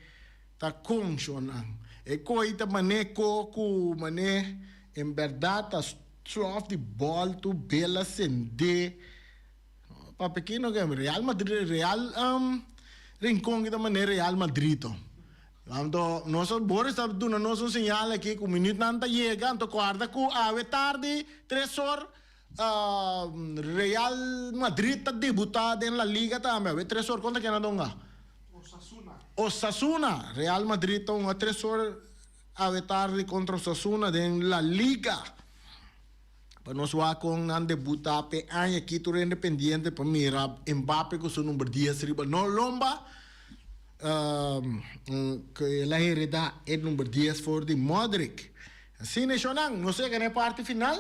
ta con nan. E coi ta mane co cu mane en berdad ta slof di bol tu bela sende. Papia kino ke Real Madrid, Real um, Rincon ki ta mane Real Madrid to. Anto nos a Boris ta duna nos un señal aki ku minuutnan ta yega, anto kòrda ku awe tardi tres or Real Madrid ta debutá den La Liga tambe. Awe tres or kontra ken a dunga? Osasuna. Osasuna. Real Madrid ta hunga tres or awe tardi kontra Osasuna den La Liga. Pa nos wak kon nan debutá p'e aña aki tur hende pendiente pa mira Mbappe ku su number dies riba no lomba ku el a heredá e number dies for di Modric. Asina eshonan nos yega na e parti final.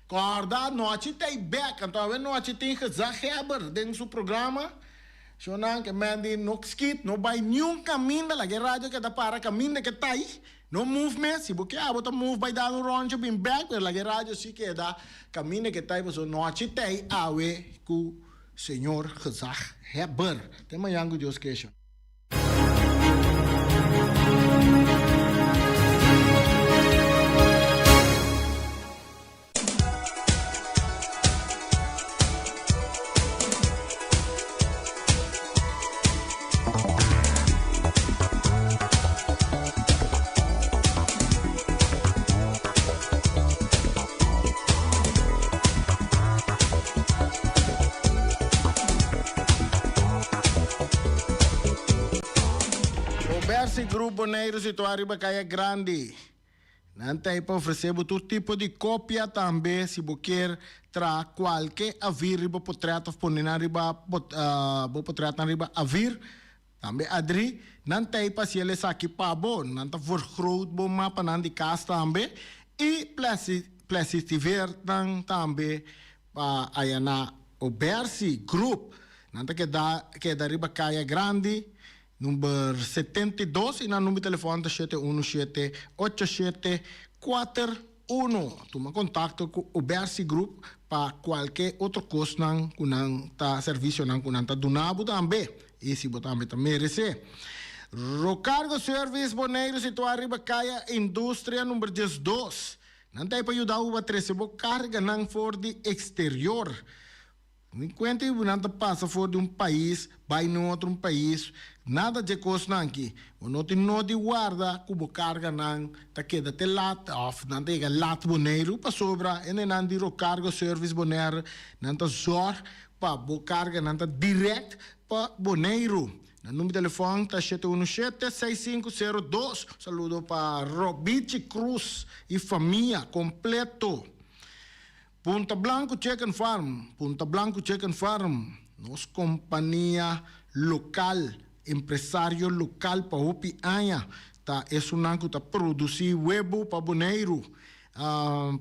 Kòrda nochi ta ei bèk anto awe nochi tin gezaghebber den su programa. Eshonan ke men di no skit no bai niun kaminda laga e radio keda para kaminda ke ta ei. No move mes, si bo ke abo ta move bai dal un rondje bin bek, pero laga e radio si keda kaminda ke ta pasobra nochi tei awe ku Señor Gezaghebber. Te mañan ku Dios kesha. Obersi Group Boneiru situá riba Kaya Grandi. Nan ta ei pa ofresé bo tur tipo di kopia tambe si bo kier traha kualke avir riba potrèt òf pone nan riba bo potrètnan riba avir. Tambe Adri, nan ta ei pa hasi el esaki pa bo. Nan ta vergroot bo mapanan di kas tambe i plesitiveer nan tambe pa aya na Obersi Group. Nan ta keda keda riba Kaya Grandi number 72 i nan number di telefòn ta 717 8741. Tuma kontakto ku Obersi Group pa kualke otro kosnan ku nan ta servisionan ku nan ta duna bo tambe i si bo tambe ta meresé. Rocargo Service Boneiru situá riba Kaya Industria number 12. Nan ta ei pa yuda bo pa trese bo karganan for di eksterior. Ni kuenta ku nan ta pasa for di un pais bai na un otro pais, nada dje kosnan aki. Bo no tin no di warda ku bo karganan ta keda te lat òf nan ta yega lat Boneiru pasobra hendenan di Rocargo Service Bonaire nan ta zòrg pa bo karganan ta dirèkt pa Boneiru. Nan number telefòn ta 717 6502. Saludo pa Robichi Cruz i famia kompleto. Punta Blanco Chicken Farm, Punta Blanco Chicken Farm, nos kompania lokal, empresario lokal pa hopi aña ta esunnan ku ta produsí webu pa Boneiru.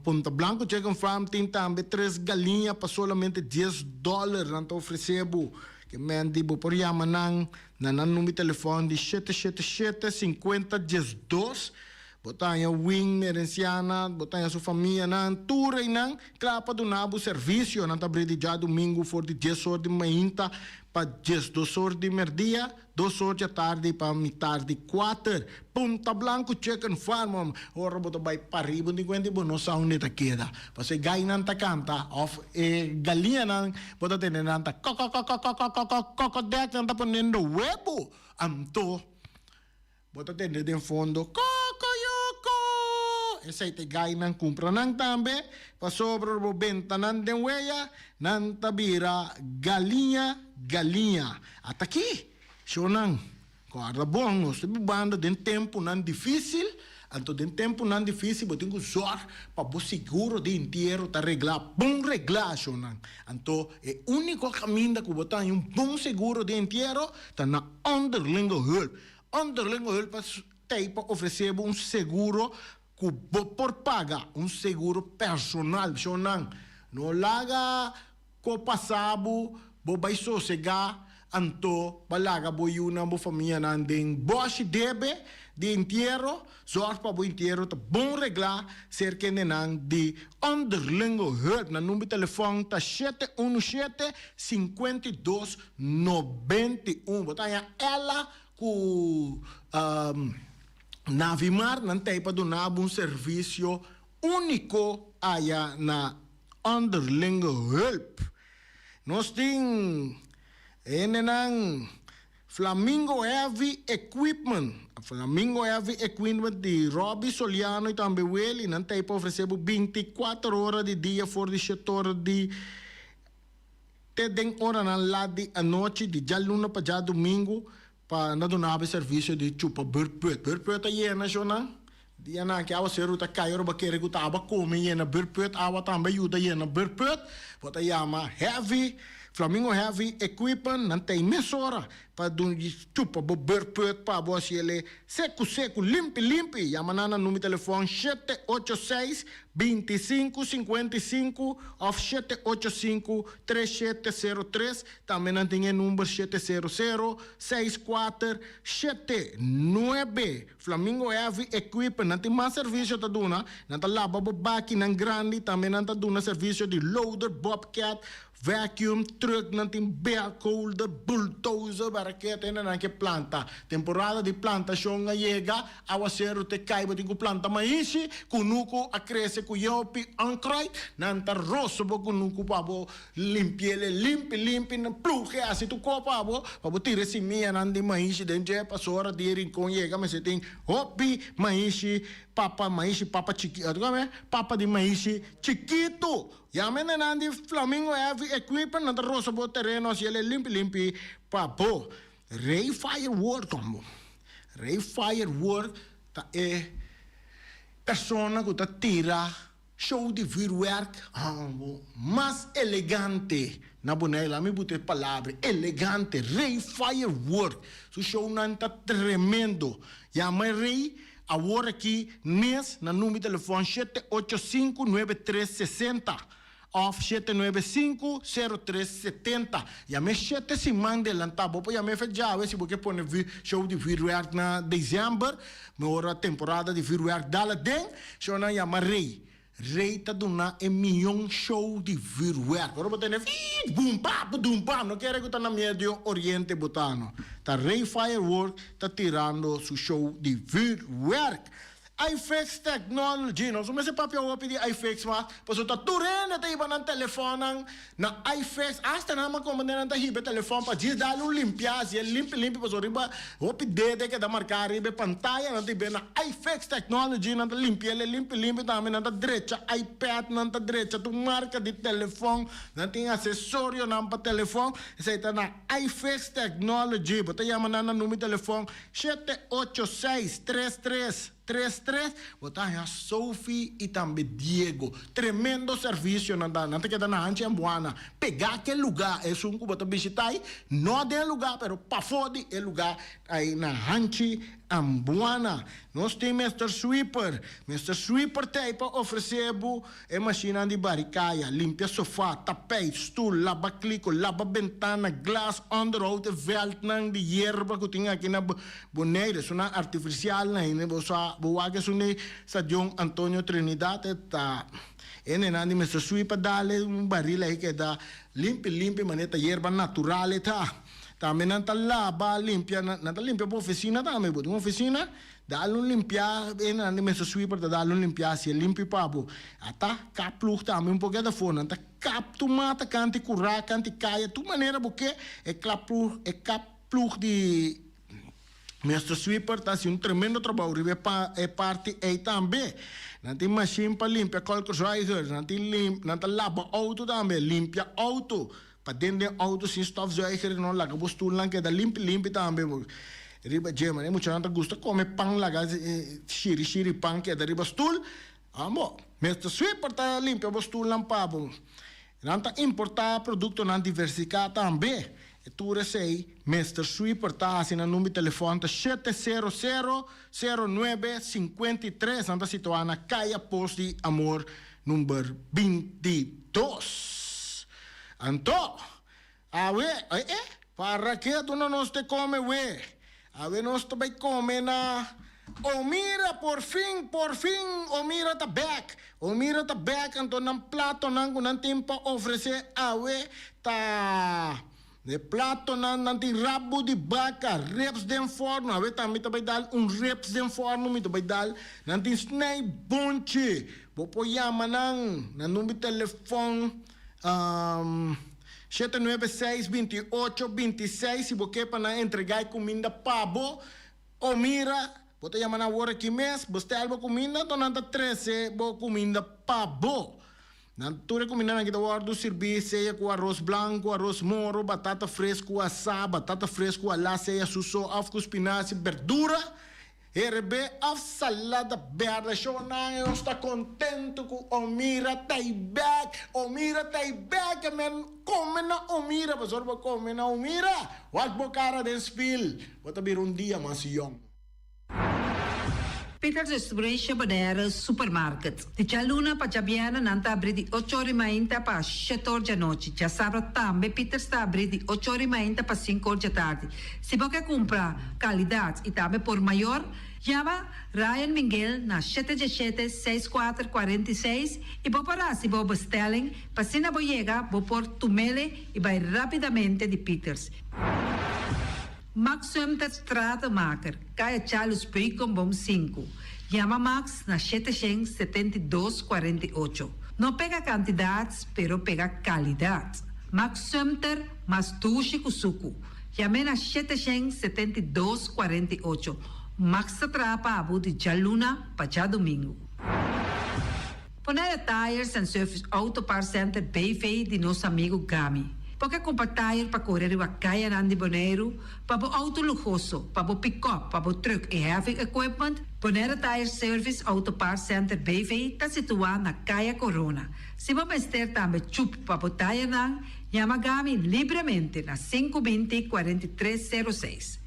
Punta Blanco Chicken Farm tin tambe tres galiña pa solamente dies dòler nan ta ofresé bo. Ke men di bo por yama nan na nan number di telefòn di 777 50 12. Bo ta haña Win Merenciana, bo ta haña su famianan, tur einan kla pa duna bo servisio. Nan ta abri di djadumingu for di dies or di mainta pa 12 or di merdia, 2 or djatardi pa mitar di kuater. Punta Blanco Chicken Farm, ora bo ta bai pariba di kuenta bo no sa unda e ta keda. Pasobra e gainan ta kanta òf e galiñanan bo ta tende nan ta kòkòkòkòkòkòkòkòdèk nan ta poniendo webu. Anto. Bo ta tende den fondo, Kokoyoko! Esei ta e gainan kumpra nan tambe, pasobra bo benta nan den weya, nan ta bira galiña galiña. Ata aki, shownan, kòrda bon, nos ta bibando den tempunan difísil, anto den tempunan difísil bo tin ku zòrg pa bo seguro di entiero ta reglá bon reglá, shownan. Anto e úniko kaminda ku bo ta haña un bon seguro di entiero ta na Onderlinge Hulp. Onderlinge Hulp a tei pa ofresé bo un seguro ku bo por paga, un seguro personal. Shonnan, no laga ko pasa bo, bo bai sosegá, anto bo a laga bo yunan, bo famianan den bòshi debe di entiero. Zòrg pa bo entiero ta bon reglá serka hendenan di Onderlinge Hulp. Nan number di telefòn ta 717 52 91. Bo ta haña Ella ku Navimar nan ta ei pa duna bo un servisio úniko aya na Onderlinge Hulp. Nos tin hendenan Flamingo Heavy Equipment, Flamingo Heavy Equipment di Robby Soliano y tambe Willy nan ta ei pa ofrece bo 24 ora di dia for di shete ora di te den oranan lat di anochi di djaluna pa djadumingu pa nan duna bo e servicio di chupa burput. Burput ta yena shownan dianan aki awaseru ta cay ora bo kere cu ta aba come yena burput awa tambe yuda yena burput bo ta yama Heavy Flamingo Heavy Equipment nan ta ei mesora pa dun chupa bo burput pa bo haci el e secu secu limpi limpi yama nan na numero telefon 786 25 55 of 785 3703 tambe nan tin e number 700 64 79. Flamingo Heavy Equipment nan tin mas servicio ta duna nan ta laba bo bakinan grandi tambe nan ta duna servicio di loader bobcat Vacuum truck nan tin belt holder, bulldozer, baraketa hende nan ke planta. Temporada di plantashon a yega, awaseru te kai bo tin ku planta maishi, kunuku a krese ku yopi onkruid, nan ta rosa bo kunuku pa bo limpiele limpi limpi, nan pluge hasi tur ko pa bo, pa bo tira e simianan di maishi den dje pasobra di e rincon yega mester tin hopi maishi papa maishi papa chiki papa di maishi chikitu. Yama e nenan di Flamingo Heavy Equipment, nan ta rosa bo tereno hasi el e limpi limpi pa bo. Rey Firework hombo. Rey Firework ta e. Persona ku ta tira show di vuurwerk mas elegante na Bonaire, laat mi buta e palabra elegante, Rey Firework su shownan ta tremendo. Yama e Rey awor aki mes na number di telefon shete ocho sinku nuebe tres sesenta. Of 795, 03 70. Yam'é shete siman delantá. Bo por yam'é fe djawe si bo ke pone show di vuurwerk na december. Mi ora temporada di vuurwerk dal aden, shownan yama Rey. Rey ta duna e mion show di vuurwerk. Ora bo tende fiit, boom, pa, budum, pam, no kere ku ta na Medio Oriente bo ta no. Ta Rey Firework ta tirando su show di vuurwerk. Ifix Technology, nos no mester papia hopi di Ifix mas, pasobra ta tur hende ta hiba nan telefonnan na Ifix, asta nan a komprende nan ta hiba e telefon pa djis dal un limpia, si e limpi limpi pasobra riba hopi dede keda marka riba e pantaya, nan ta hib'é na Ifix Technology, nan ta limpi'el e limpi limpi tambe, nan ta drecha iPad, nan ta drecha tur marka di telefon, nan tin asesorionan pa telefon, esei ta na Ifix Technology, bo ta yama nan na number di telefon. 786 33 33 bo ta haña Sophie y tambe Diego. Tremendo servicio nan ta. Nan ta keda na hanchi Ambuana. Pega ke luga esun ku bo ta bishita ai, no den e luga pero pafó di e luga ai na hanchi Ambuana. Nos tin Mister Sweeper. Mister Sweeper ta ei pa ofrece bo E mashinnan di bari kaya, limpia sofá, tapijt, stul, laba kliko, laba bentana, glas, onderhoud e veldnan di yerba ku tin aki na Bonaire, esunnan artifisialnan hende bo sa bo wak esun di Stadion Antonio Trinidad e ta e hendenan di mester sui pa dal e un baril ahi keda limpi limpi manera ta yerba natural e ta. Tambe nan ta laba limpia nan ta limpia bo ofisina tambe bo tin un ofisina Dal un limpiá, e nan di mester sweeper ta dal un limpiá si e limpi pa bo. Ata kap plug tambe un poke ta for, nan ta kap tur mata kanti kurá, kanti kaya, tur manera bo ke, e klap plug, e kap plug di mester sweeper ta hasi un tremendo trabou riba e pa e parti ei tambe. Nan tin mashin pa limpia kolkerzuiger, nan tin lim nan ta laba outo tambe, limpia outo. Pa den den auto sin stofzuiger no laga bo stoelnan keda limpi limpi tambe bo riba dje man e muchanan ta gusta come pan laga shiri shiri pan keda riba stoel amo Mister Sweeper ta limpia bo stoelnan pa bo nan ta importa productonan diversica tambe e tur esey Mister Sweeper ta haci nan number di telefon ta shete sero sero sero nuebe 53 nan ta situa na Caya Pos di Amor number 22. Anto, awe, eh, eh, para ke duna nos te kome we? Awe nos ta bai kome na Omira, por fin, por fin Omira ta bek. Omira ta bek, anto nan platonan ku nan tin pa ofresé awe ta e platonan, nan tin rabu di baka, ribs den forno, awe tambe ta bai dal un ribs den forno mi ta bai dal, nan tin snei bonchi, bo por yama nan na number di telefon. 7 9 6 28 26 si bo ke pa nan entregá e kuminda pa bo o mira bo ta yama nan awor aki mes bo stel bo kuminda anto nan ta trese bo kuminda pa bo nan tur e kumindanan aki ta wòrdu sirbí sea ku aros blanku aros moro batata fresku asá batata fresku alá sea su so òf ku spinashi berdura Herbé of salada berde shownan e nos ta contento cu Omira ta y bek Omira ta y bek e men come na Omira pasobra bo come na Omira wak bo cara den spiel bo ta bira un dia mas yong. Peters Restauration Bonaire Supermarket. Di djaluna pa djabièrnè nan ta abrí di ocho or i mainta pa shete or djanochi. Djasabra tambe Peters ta abrí di ocho or i mainta pa sinku or djatardi. Si bo ke kumpra kalidat i tambe por mayor, yama Ryan Minguel na shete djeshete, seis kuater, 46 i bo por hasi bo bestelling pa asina bo yega bo por tumele i bai rapidamente di Peters. Max Sumter Stratenmaker, Kaya Charles Beukenboom sinku. Yama Max na shete shen 72 48. No pega kantidat, pero pega kalidat. Max Sumter mas dushi ku suku. Yam'é na 772 48. Max ta traha pa abo di djaluna pa djadumingu. Bonaire Tires and Service Auto Parts Center BV di nos amigu Gami. Bo ke kumpra tayer pa kore riba kayanan di Boneiru, pa bo outo luhoso, pa bo pikòp, pa bo trùk i heavy equipment? Bonaire Tire Service Auto Parts Center BV ta situá na Kaya Corona. Si bo mester tambe chup pa bo tayernan, yama Gami libremente na 520 43 06.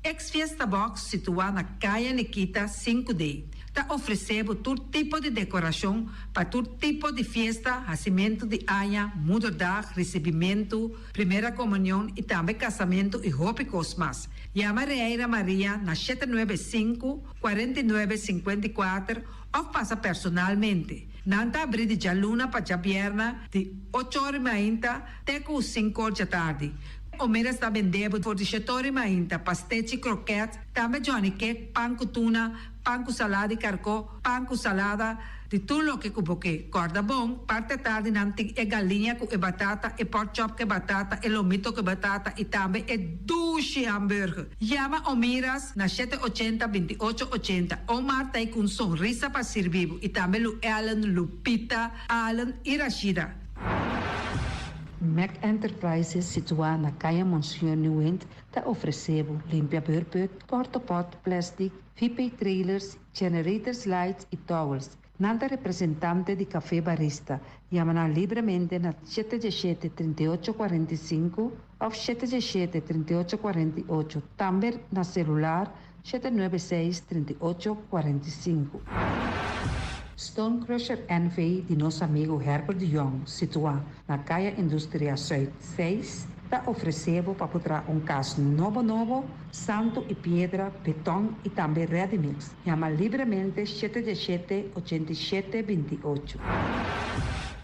Ex Fiesta Box situá na Kaya Nikita 5D ta ofresé bo tur tipo di dekorashon pa tur tipo di fiesta, hasimentu di aña, moederdag, risibimentu, primera komunion i tambe kasamentu i hopi kos mas. Yama Reira Maria na 795 49 54 òf pasa personalmente. Nan ta abrí di djaluna pa djabièrnè di ocho or i mainta te ku sinku or djatardi. Omeras ta bende bo for di shet'or i mainta, pastechi, kroket, tambe Johnny cake, pan ku tuna, pan ku salada di karkó, pan ku salada, di tur loke ku bo ke. Kòrda bon, parti atardi nan tin e galiña ku e batata, e pork chop ku e batata, e lomito ku e batata i tambe e dushi hamburger. Yama Omiras na shete ochenta, 28 80. Omar ta ei ku un sonrisa pa sirbi bo i tambe Lu Ellen, Lupita, Allen i Rashida. Mac Enterprises situá na Kaya Monseñor Nieuwind ta ofresé bo limpia beurput, portopot, plastic, VP trailers, generators lights i towels. Nan ta representante di Café Barista. Yama nan libremente na 717 38 45 òf 717 38 48. Tambe na selular 796 38 45. Stone Crusher NV di nos amigu Herbert de Jong, situá na Kaya Industria Zuid 6, ta ofresé bo pa por traha un kas nobo nobo, santu i piedra, beton i tambe ready mix. Yama libremente 717 87 28.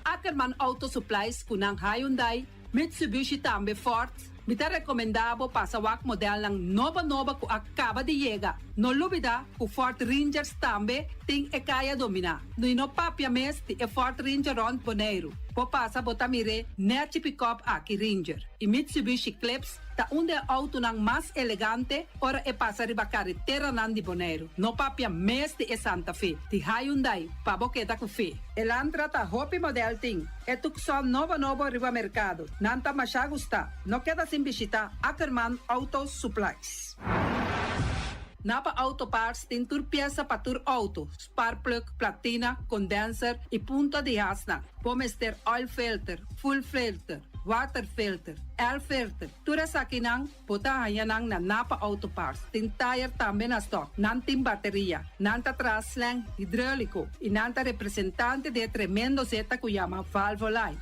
Ackerman Auto Supplies ku nan Hyundai, Mitsubishi tambe Ford. Mi ta rekomendá bo pasa wak modelnan nobo nobo ku a kaba di yega. No lubidá ku Ford Rangers tambe tin e kaya dominá. I no papia mes di e Ford Ranger rònt Boneiru. Bo pasa bo ta mir'é nèchi pick-up aki Ranger. I Mitsubishi Eclipse ta un di e outonan mas elegante ora e pasa riba kareteranan di Boneiru. No papia mes di e Santa Fe, di Hyundai, pa bo keda ku fe. Elantra ta hopi model tin. E Tucson nobo nobo riba merkado. Nan ta masha gustá. No keda sin bishitá Ackerman Auto Supplies. Napa Auto Parts tin tur piesa pa tur outo, spark plug, platina, condenser i punta di hasnan. Bo mester oil filter, fuel filter, water filter, air filter. Tur esakinan bo ta haña nan na Napa Auto Parts. Tin tire tambe na stock. Nan tin bateria. Nan ta traha slang hidráuliko i nan ta representante di e tremendo zeta ku yama Valvoline.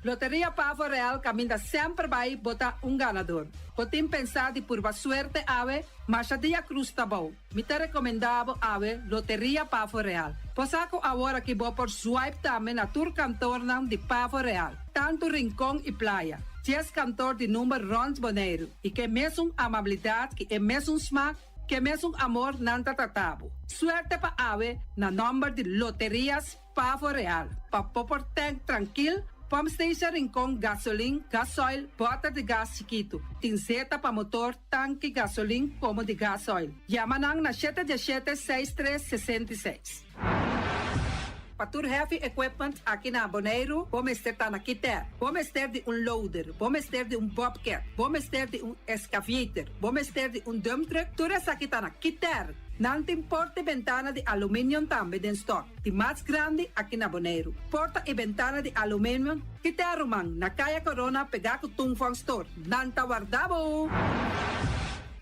Loteria Pavo Real kaminda semper bai bo ta un ganador. Bo tin pensá di purba suerte awe? Masha dia krus ta bou. Mi ta rekomendá bo awe Loteria Pavo Real. Bo sa ku awor aki bo por swipe tambe na tur kantornan di Pavo Real, tantu Rincon i Playa. 10 kantor di number rònt Boneiru i ku e mesun amabilidat, ku e mesun smak, ku e mesun amor nan ta trata bo. Suerte pa awe na nòmber di Loterias Pavo Real. Pa bo por tank trankil, pump station Rincon, gasolin, gasoil, bòter di gas chikitu. Tin zeta pa motor, tanki gasolin komo di gasoil. Yama nan na 717 63 66. Pa tur heavy equipment aki na Boneiru, bo mester ta na Kiter. Bo mester di un loader, bo mester di un bobcat, bo mester di un excavator, bo mester di un dump truck, tur esaki ta na Kiter. Nan tin porta i bentana di aluminium tambe den stock, di mas grandi aki na Boneiru. Porta i bentana di aluminium, Kiter ruman, na Kaya Corona pegá ku Tung Fong Store. Nan ta warda bo!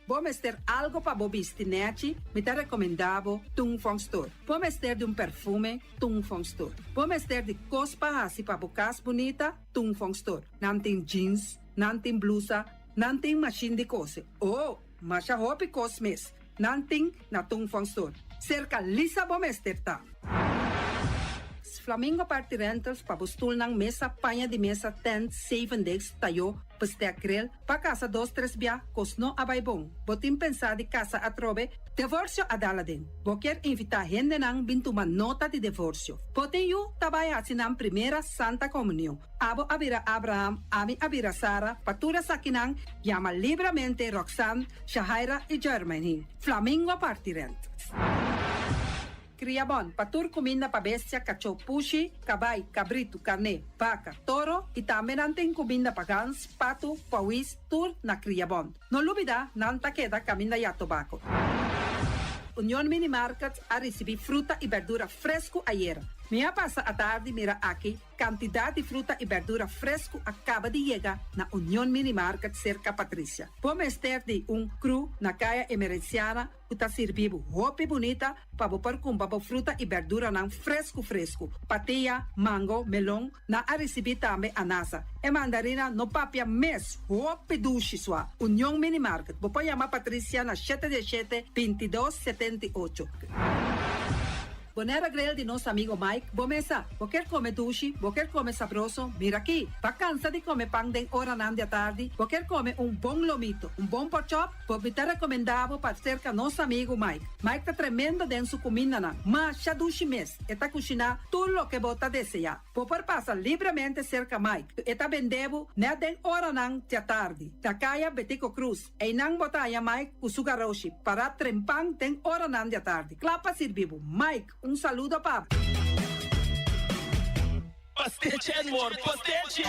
Bo mester algo pa bo bisti nèchi, mi ta rekomendá bo Tung Fong Store. Bo mester di un perfume, Tung Fong Store. Bo mester di kos pa hasi pa bo kas bunita, Tung Fong Store. Nan tin jeans, nan tin blusa, nan tin mashin di kose. Oh, masha hopi kos mes. Nan tin na Tung Fong Store. Serka Lisa bo mester ta. Flamingo Party Rentals pa bo stulnan, mesa, paña di mesa, tent, zeven desk, tayó, bestek grill, pa kasa dos tres bia, kos no a bai bon. Bo tin pensá di kasa atrobe? Divorsio a dal aden. Bo kier invitá hendenan bin tuma nota di divorsio. Bo tin yu ta bai hasi nan primera Santa Komunion. Abo a bira Abraham, ami a bira Sara, pa tur esakinan yama libremente Roxanne, Shahaira i Jermaine. Flamingo Party Rentals. Kriabon, pa tur kuminda pa bestia, kachó, pushi, kabai, kabritu, karné, baka, toro i tambe nan tin kuminda pa gans, patu, pawis, tur na Kriabon. No lubida, nan ta keda kaminda ya tobako. Union Mini Market a risibí fruta i berdura fresku ayera. Mi a pasa atardi mira aki Kantidat di fruta i bèrdura fresku a kaba di yega na Union Mini Market serka Patricia. Bo mester di un kru na Kaya Emerenciana ku ta sirbi bo hopi bunita pa bo por kumpra bo fruta i bèrduranan fresku fresku. Patia, mango, melon, nan a risibí tambe anasa. E mandarina no papia mes, hopi dushi sua. Union Mini Market, bo por yama Patricia na shete diesshete, bintidos, setenti'ocho. Bonera Grill di nos amigo Mike, bo mesa. Bo kier come dushi, bo kier come sabroso, mira aki. Ba cansa di come pan den oranan di atardi, bo kier come un bon lomito, un bon porkchop, bo mi ta recomenda bo pa cerca nos amigo Mike. Mike ta tremendo den su cumindanan, masha dushi mes, e ta cushina tur loke bo ta desea. Bo por pasa libremente cerca Mike, e ta bende bo net den oranan di atardi, na caya Betico Cruz. Einan bo ta haña Mike ku su garoshi pará trempan den oranan di atardi, kla pa sirbi bo. Mike, un saludo pa bo. Pastechi and more pastechi!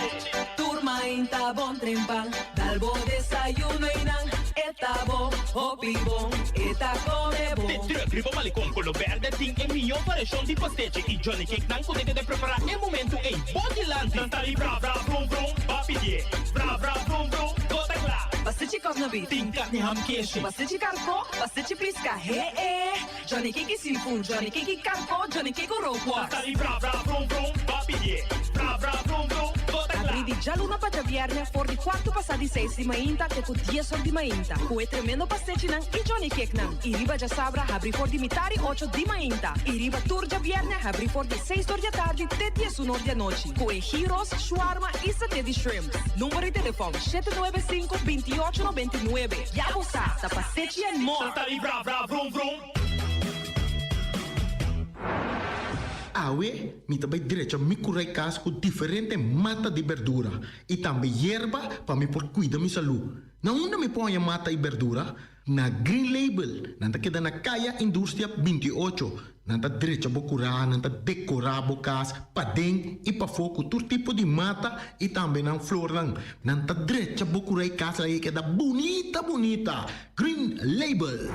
Tur mainta bon trempan, dal bo desayuno einan e ta bo hopi bon, e ta come bon. De truck riba Malecon Colo Berde tin e mihó variashon di pastechi y Johnny Cake nan ku ta keda prepará e momentu ei bo dilanti. Nan ta di bra bra brum brum, ba pidié bra bra brum brum. Bo ta kla. Pastechi kòknabit. Tin karni ham keshi. Pastechi karkó, pastechi piska, he e. Johnny Cake seafood, Johnny Cake karkó, Johnny Cake rookworst. Ta sali bra bra brum brum, bo a pidié bra bra brum brum, bo ta kla. Abrí di djaluna pa djabièrnè for di kuartu pasá di seis di mainta te ku dies or di mainta ku e tremendo pastechinan i Johnny Cakenan. I riba djasabra habrí for di mitá di ocho di mainta i riba tur djabièrnè habrí for di seis or di atardi te diesun or di anochi ku e gyros, shawarma i saté di shrimp. Number di telefòn, 795 28 99. Ya bo sa, ta Pasechi and More! Santa di bra bra vrum vrum. Awe mi ta bai drecha mi kurai kas ku diferente mata di berdura i tambe yerba pa mi por kuida mi salú. Na unda mi por haña mata i berdura? Na Green Label, nan ta keda na Kaya Industria 28. Nan ta drecha bo kurá, nan ta dekorá bo kas paden i pafó ku tur tipo di mata i tambe nan flornan. Nan ta drecha bo kurá i kas laga e keda bunita bunita. Green Label.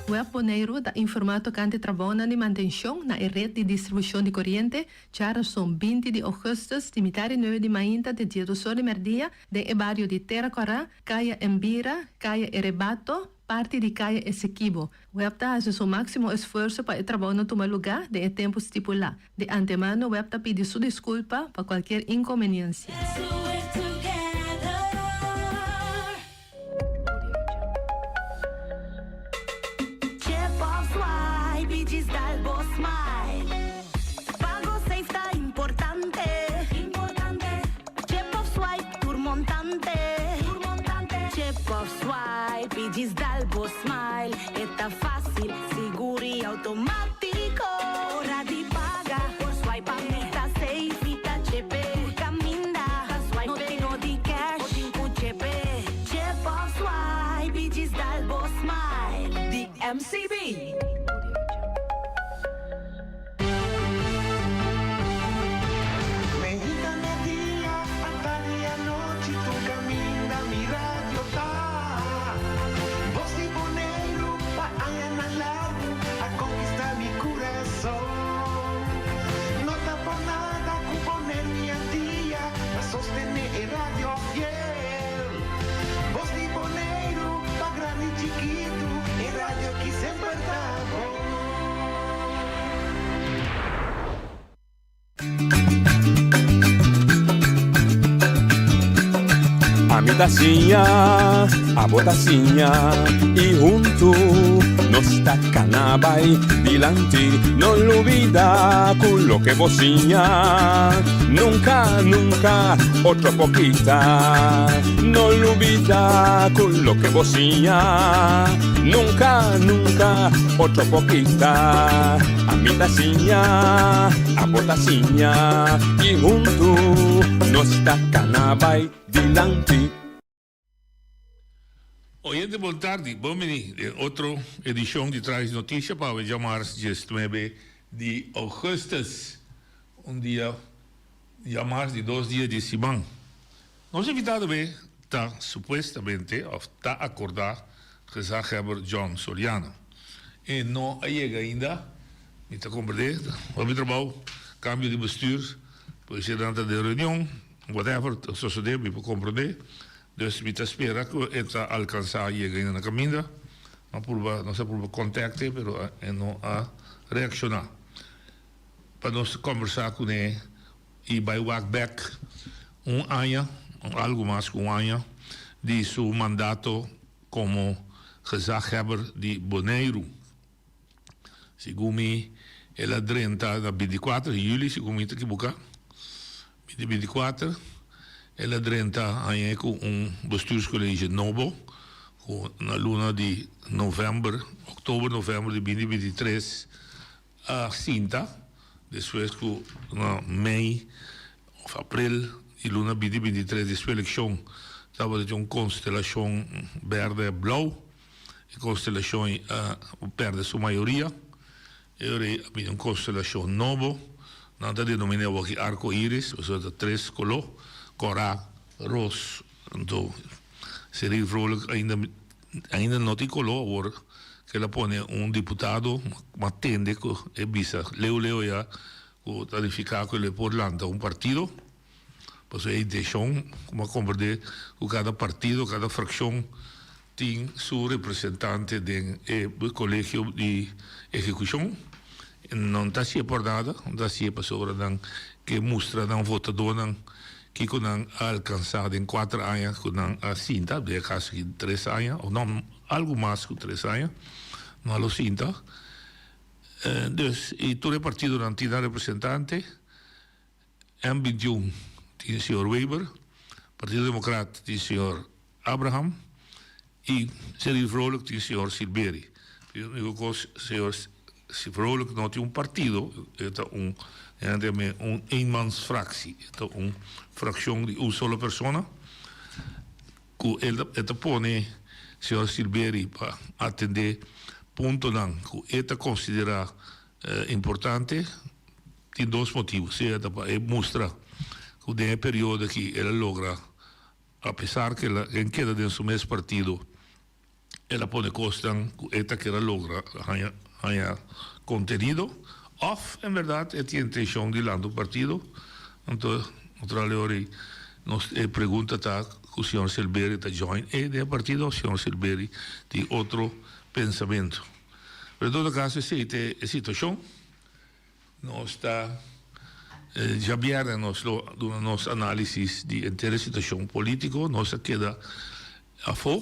Web Boneiru ta informá tokante trabounan di mantenshon na e ret di distribushon di koriente Djarason 20 di ougùstùs di mitar di nuebe di mainta te diesdos or di mèrdia den e bario di Tera Kòrá, Kaya Embira, Kaya Erebato, parti di Kaya Esekibo. Web ta hasi su máksimo esfuerso pa e trabounan tuma lugá den e tempu stipulá. Di antemano web ta pidi su diskulpa pa kualkier inkonbeniensia. Di MCB. Meinta merdia, atardi anochi tur caminda mi radio ta. Bos di Boneiru pa añanan largu a conquista mi curason. No ta por nada cu Boneiru i Antia ta sostene e radio fiel. Bos di Boneiru pa grandi i chikitu e radio ki semper ta bon. Ami ta siña, abo ta siña y huntu nos ta cana bay dilanti. No lubida cu loke bo siña nunca, nunca otro por kita. No lubida cu loke bo siña nunca, nunca otro por kita. Ami ta siña, abo ta siña y huntu nos ta cana bay dilanti. Oyente bon tardi, bon bini den otro edicion di Trajes Noticia pa awe djamars diesnuebe di augustus, un dia djamars di dos dia di siman. Nos invitado be ta supuestamente of ta acorda gezaghebber John Soliano. E no a yega ainda, mi ta comprende, hopi trabou, cambio di bestuur, por esey nan ta den reunion, whatever ta sosode mi por comprende. Dus mi ta spera ku e ta alkansá yega ainda na kaminda. No a purba, nos a purba kontakt'e pero e no a reakshoná. Pa nos kòmbersá kuné i bai wak bèk un aña, algu mas ku un aña, di su mandato komo gezaghebber di Boneiru. Segun mi el a drenta na binticuater di juli, segun mi ta ekiboká, binti binticuater, el a drenta hañ'é ku un bestuurscollege nobo ku na luna di novèmber, òktober, novèmber di binti bintitres a sinta, despues ku na mei òf aprel di luna binti bintitres despues elekshon tabata tin un konstelashon bèrdè blou. E konstelashon ei a pèrdè su mayoria. E ora ei a bini un konstelashon nobo. Nan ta denominá awor aki arko iris, pasobra ta tres koló, kòrá, ros, anto Cyril Vrolijk ainda ainda no tin koló. Awor ku el a pone un diputado, m'a tende ku e bisa leu leu ya ku ta nifiká ku el por lanta un partido. Pasobra e intenshon, ku m'a komprendé, ku kada partido, kada frakshon Tin su representante den e Kolegio di Ehekushon. No ta hasié por nada, no ta hasié pasobra nan ke mustra nan votadónan kiko nan a alkansá den kuater aña ku nan a sinta, den e kaso aki tres aña òf no, algu mas ku tres aña nan a lo sinta. Dus, i tur e partidonan tin nan representante. M 21 tin señor Weber, Partido Democrat tin señor Abraham y Cyril Vrolijk tin señor Silberi. E unico cos señor Vrolijk no tin un partido, e ta un nan ta yam'e un eenmansfractie, e ta un fraccion di un solo persona cu e ta pone señor Silberi pa atende puntonan cu e ta considera importante. Tin dos motibu, sea ta pa e mustra ku den e periodo aki el a logra, apesar ku el a keda den su mes partido, el a pone kosnan ku e ta kier a logra haña haña kontenido, òf en bèrdat e tin intenshon di lanta un partido. Anto, otro ora ei nos e pregunta ta ku señor Silbery ta join e den e partido òf señor Silbery tin otro pensamentu. Pero en todo kaso esei ta e situashon. Nos ta djabièrnè nos lo duna nos análisis di henter e situashon polítiko. Nos a keda afó.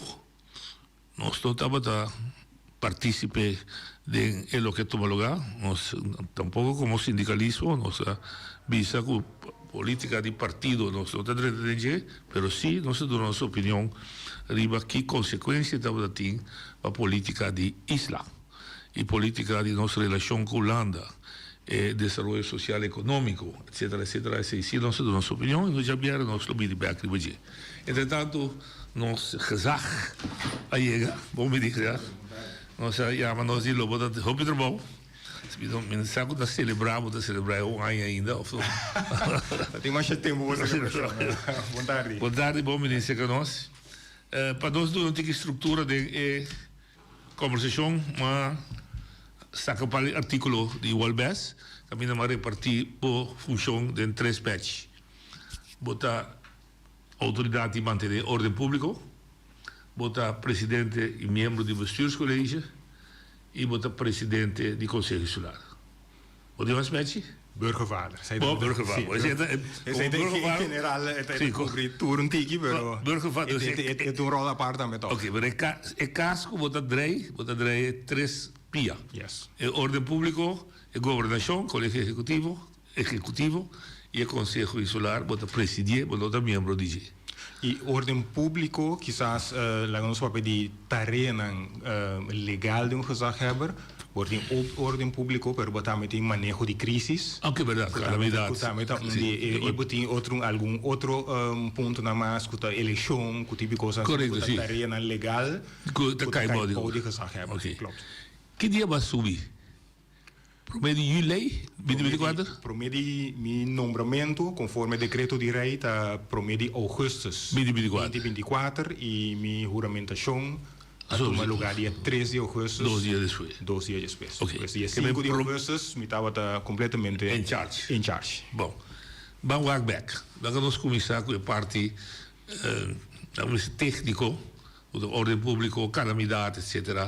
Nos no tabata partísipe den e loke a tuma lugá. Nos tampoko komo sindikalismo nos a bisa ku polítika di partido nos no ta drenta den dje, pero sí nos a duna nos opinion riba ki konsekuensia tabata tin pa polítika di isla. E politica di nos relacion cu Hulanda, e desaroyo social economico, etcetera, etcetera, esey si nos a duna nos opinion y nos djabièrnè nos lo bini bek riba dje. Entre tanto nos gezag a yega, bon bini gezag, nos a yama nos di lo bo ta hopi trabou, mi no sa cu ta celebra, bo ta celebra e un aña ainda of no. Ta tin masha tempo bo celebracion. Bon tardi. Bon tardi, bon bini cerca nos. Pa nos duna un tiki structura den e. Kombersashon m'a saka un par di artíkulo di Wolbes kaminda m'a repartí bo funshon den tres pèchi. Bo ta outoridat di mantené órden públiko, bo ta presidente i miembro di bestuurskolege i bo ta presidente di Konseho Insular. Bo tin mas mechi? Burgervader. Bo burgervader. Esei ta in general e ta cubri tur un tiki pero e ta un rol apart tambe toch. Ok, pero e cas cu bo ta drei, bo ta drei e tres pia. Yes. E orden publico, e gobernacion, colegio ejecutivo, ejecutivo y e conseho insular bo ta presidié, bo no ta miembro di dje. Y orden publico kisas laga nos papia di tareanan legal di un gezaghebber. Bo tin orden públiko, pero bo tambe tin maneho di krísis. Oké, bèrdat, kalamidat. Ku tambe ta un di e, i bo tin otro algun otro puntonan mas ku ta elekshon, ku tipo di kos asina, ku ta tareanan legal ku ta kai bou di gezaghebber. Klopt. Ki dia bo a subi? Promé di juli 2024? Promé di mi nombramentu konforme dekreto di rei ta promé di ougùstùs 2024 i mi huramentashon a tuma lugá dia tres di ougùstùs. Dos dia despues. Dos dia despues. Pues dia sinku di ougùstùs mi tabata kompletamente In charge. In charge. Bon, ban wak bèk. Laga nos kuminsá ku e parti, laga nos bisa tékniko, ku ta órden públiko, kalamidat, etsetera.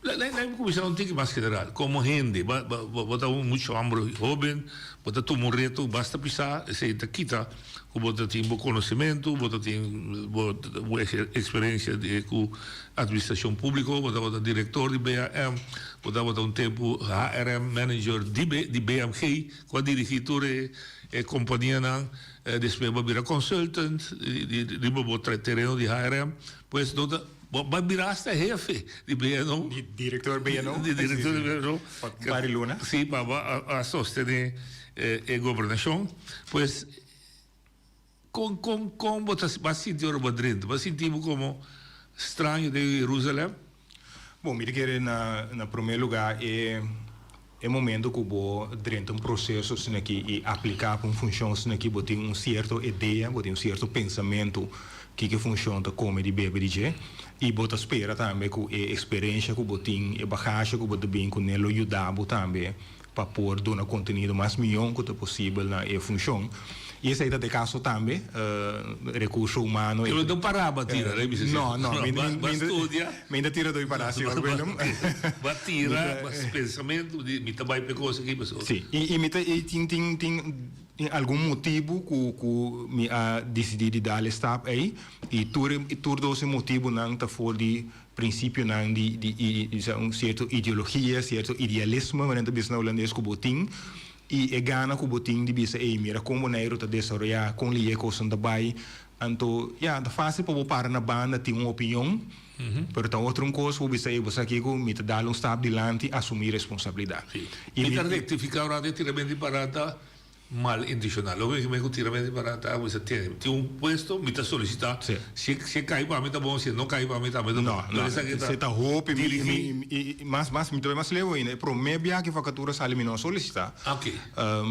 Laga kuminsá un tiki mas general. Komo hende, bo ta un mucha hòmber hóben, bo ta tuma un reto basta pisá, esei ta kita ku bo ta tin bo konosementu, bo ta tin bo eksperensia ku atministrashon públiko, bo tabata direktor di BAM, bo tabata un tempu HRM manager di BMG ku a dirigí tur e kompanianan, despues bo a bira consultant riba bo tereno di HRM. Pues no ta. Bo bai bira hasta hefe di BNO. Di director BNO. Di director di BNO. Pa un par di luna. Si, pa bo a sostene e gobernacion. Pues, con, con, con bo ta bo a sinti ora bo a drenta? Bo a sinti bo como straño den Jerusalem? Bon, mi ta kere na, na prome lugar e, e momento cu bo drenta un proceso asina aki y aplica pa un funcion asina aki, bo tin un cierto idea, bo tin un cierto pensamento kiko e funcion ta come di bebe di dje y bo ta spera tambe cu e experiencia cu bo tin, e bagahe cu bo ta bin cune lo yuda bo tambe pa por duna contenido mas mion cu ta posibel na e funcion. Y esey ta de caso tambe, recurso humano. Pero no para ba tira, rey bisa. No, no. Ba studia. Mi ta tira doi para, señor Willem. Ba tira, ba pensamento di mi ta bay p'e cos aki pasobra. Si, y mi ta y tin tin tin algun motibu cu cu mi a dicidi di dal e stap ey y tur e tur dos e motibunan ta for di principionan di di un cierto ideologia, cierto idealismo, manera ta bisa na Holandes cu bo tin. I e gana ku bo tin di bisa, Ey, mira kon Boneiru ta desaroyá, kon lié kosnan ta bai. Anto, ya, ta fásil pa bo para na banda, tin un opinion, pero ta otro un kos pa bo bisa, Ey, bo sa kiko, mi ta dal un stap dilanti, asumí responsabilidat. Sí. Mi ta rektifiká ora di tiramentu di parada mal intenshonal. Loke mi ku tiramentu di parada ta, bo bisa, tene, tin un puesto, mi ta solisitá, si e kai pa mi ta bon, si e no kai pa mi tambe ta bon. No, no, esei ta hopi, mi, mi, mas, mas, mi ta bai mas leu ainda. E promé biaha ku e vakatura sali mi no a solisitá.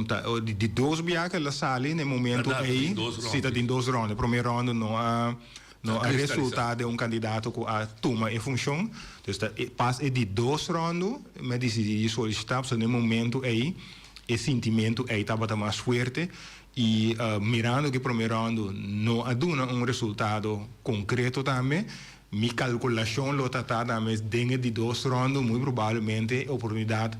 Ta, di dos biaha ku el a sali na e momento ei, si ta tin dos ronda. E promé ronda no a, no a resultá den un kandidato ku a tuma e funshon. Dus ta pas e di dos rondu mi a disidí di solisitá, pasobra na e momento ei e sintimentu ei tabata mas fuerte i mirando ku e promé rondu no a duna un resultado konkreto tambe, Mi kalkulashon lo ta ta tambe den e di dos ronde muy probablemente e oportunidat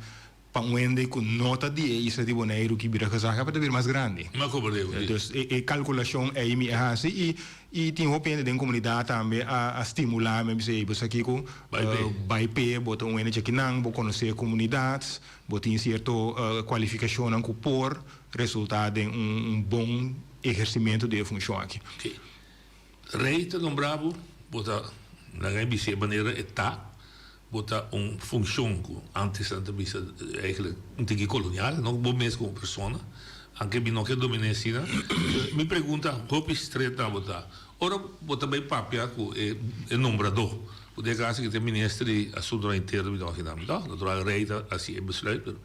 pa un hende ku no ta di e isla di Boneiru ki bira gezaghebber ta bira mas grandi. Mi a komprende ku di. Dus e kalkulashon ei mi a hasi i i tin hopi hende den komunidat tambe a a stimulá mi a bisa ey bo sa kiko Bai p'e. bai p'e bo ta un hende djakinan bo konosé e komunidat bo tin sierto kualifikashonnan ku por resultá den un bon ehersimentu di e funshon aki. Oké. Rey ta nombra bo, bo ta laga e bisa e manera e ta, bo ta un funcion cu antes nan ta bisa eigenlijk un tiki colonial, no bo mes como persona, aunke mi no ke domina asina. Mi pregunta hopi stret na bo ta, ora bo ta bay papia cu e nombrado, cu den e caso aki ta e minister di asuntonan interno mi ta imagina mi ta, natural rey ta haci e besluit, pero